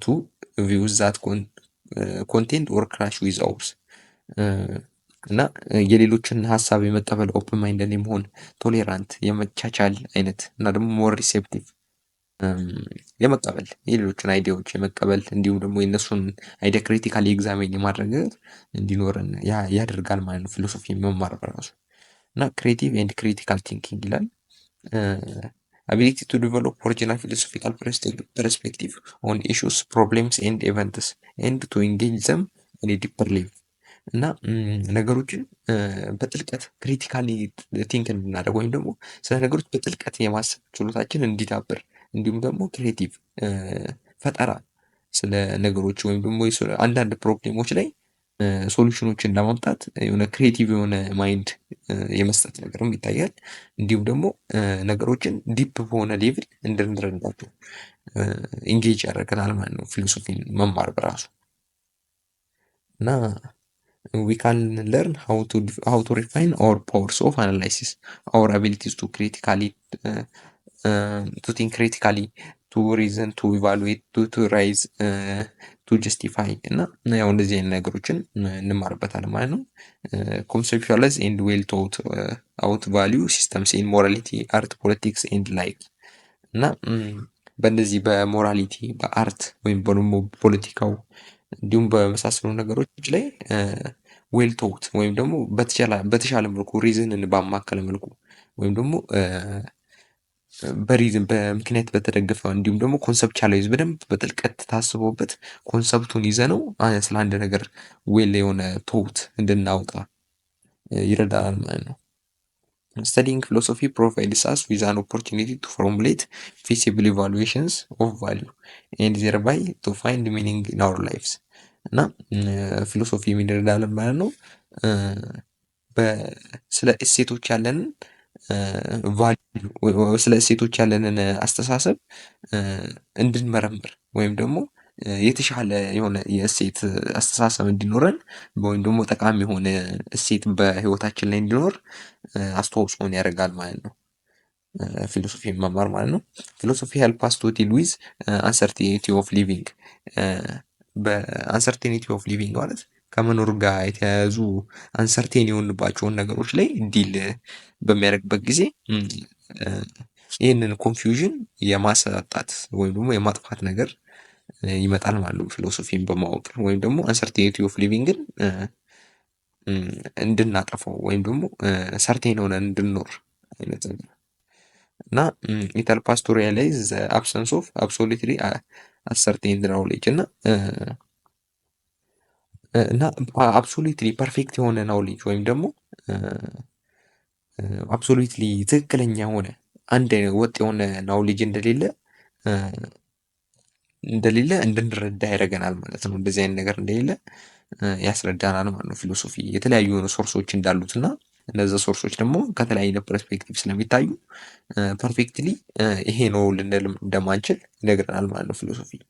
to views that contend or clash with ours። እና የሌሎችን ሀሳብ የመቀበል፣ open minded የመሆን፣ tolerant የመቻቻል አይነት እና ደግሞ more receptive የመቀበል፣ የሌሎችን idea ዎች የመቀበል እንዲሁም ደግሞ የእነሱን idea critically examine የማድረግ እንዲኖረን ያደርጋል ማለት ነው philosophy መማር በራሱ። እና creative and critical thinking ይላል። Ability to develop original philosophical perspective on issues, problems and events and to engage them in deeper level። እና ነገሮችን በጥልቀት critically think እንድናደርግ ወይም ደግሞ ስለ ነገሮች በጥልቀት የማሰብ ችሎታችን እንዲዳብር እንዲሁም ደግሞ creative ፈጠራ ስለ ነገሮች ወይም ደግሞ አንዳንድ problem ኦች ላይ solution ኦችን ለማምጣት የሆነ creative የሆነ mind የመስጠት ነገርም ይታያል። እንዲሁም ደግሞ ነገሮችን deep በሆነ level እንድንረዳቸው engage ያደርገናል ማለት ነው philosophy ን መማር በራሱ። እና we can learn how to refine our powers of analysis, our abilities to critically to think critically, to reason, to evaluate, to theorize, to justify። እና ያው እንደዚህ አይነት ነገሮችን እንማርበታለን ማለት ነው። Conceptualize and well thought out value systems in morality, art, politics and like። እና በእነዚህ በ morality፣ በ art ወይም ደግሞ ፖለቲካው እንዲሁም በመሳሰሉ ነገሮች ላይ well thought ወይም ደግሞ በተሻለ መልኩ reason ን ባማከለ መልኩ ወይም ደግሞ በ reason በምክንያት በተደገፈ እንዲሁም ደግሞ conceptualize በደንብ በጥልቀት ታስቦበት concept ኡን ይዘነው ስለ አንድ ነገር well የሆነ thought እንድናወጣ ይረዳናል ማለት ነው። Studying philosophy provides us with an opportunity to formulate feasible evaluations of value and thereby to find meaning in our lives። እና philosophy ምን ይረዳናል ማለት ነው? ስለ እሴቶች ያለንን value፣ ስለ እሴቶች ያለንን አስተሳሰብ እንድንመረምር ወይም ደግሞ የተሻለ የሆነ የእሴት አስተሳሰብ እንዲኖረን ወይም ደግሞ ጠቃሚ የሆነ እሴት በህይወታችን ላይ እንዲኖር አስተዋጽኦን ያደርጋል ማለት ነው። Philosophy መማር ማለት ነው። Philosophy help us to deal with uncertainty of living። በ uncertainty of living ማለት ከመኖር ጋር የተያያዙ uncertain የሆንባቸውን ነገሮች ላይ deal በሚያደርግበት ጊዜ ይህንን confusion የማሳጣት ወይም ደግሞ የማጥፋት ነገር ይመጣል ማለት ነው። Philosophy ን በማወቅ ወይም ደግሞ uncertainty of living ን እንድናጠፋው ወይም ደግሞ certain ሆነን እንድንኖር አይነት ነገር። እና it helps us to realize the absence of absolutely ascertained knowledge እና absolutely perfect የሆነ knowledge ወይም ደግሞ absolutely ትክክለኛ የሆነ አንድ አይነት ወጥ የሆነ knowledge እንደሌለ እንድንረዳ ያደርገናል ማለት ነው። እንደዚህ አይነት ነገር እንደሌለ ያስረዳናል ማለት ነው። Philosophy የተለያዩ የሆኑ source ኦች እንዳሉት እና እነዛ source ኦች ደግሞ ከተለያየ perspective ስለሚታዩ perfectly ይሄ ነው ልንል እንደማንችል ይነግረናል ማለት ነው philosophy።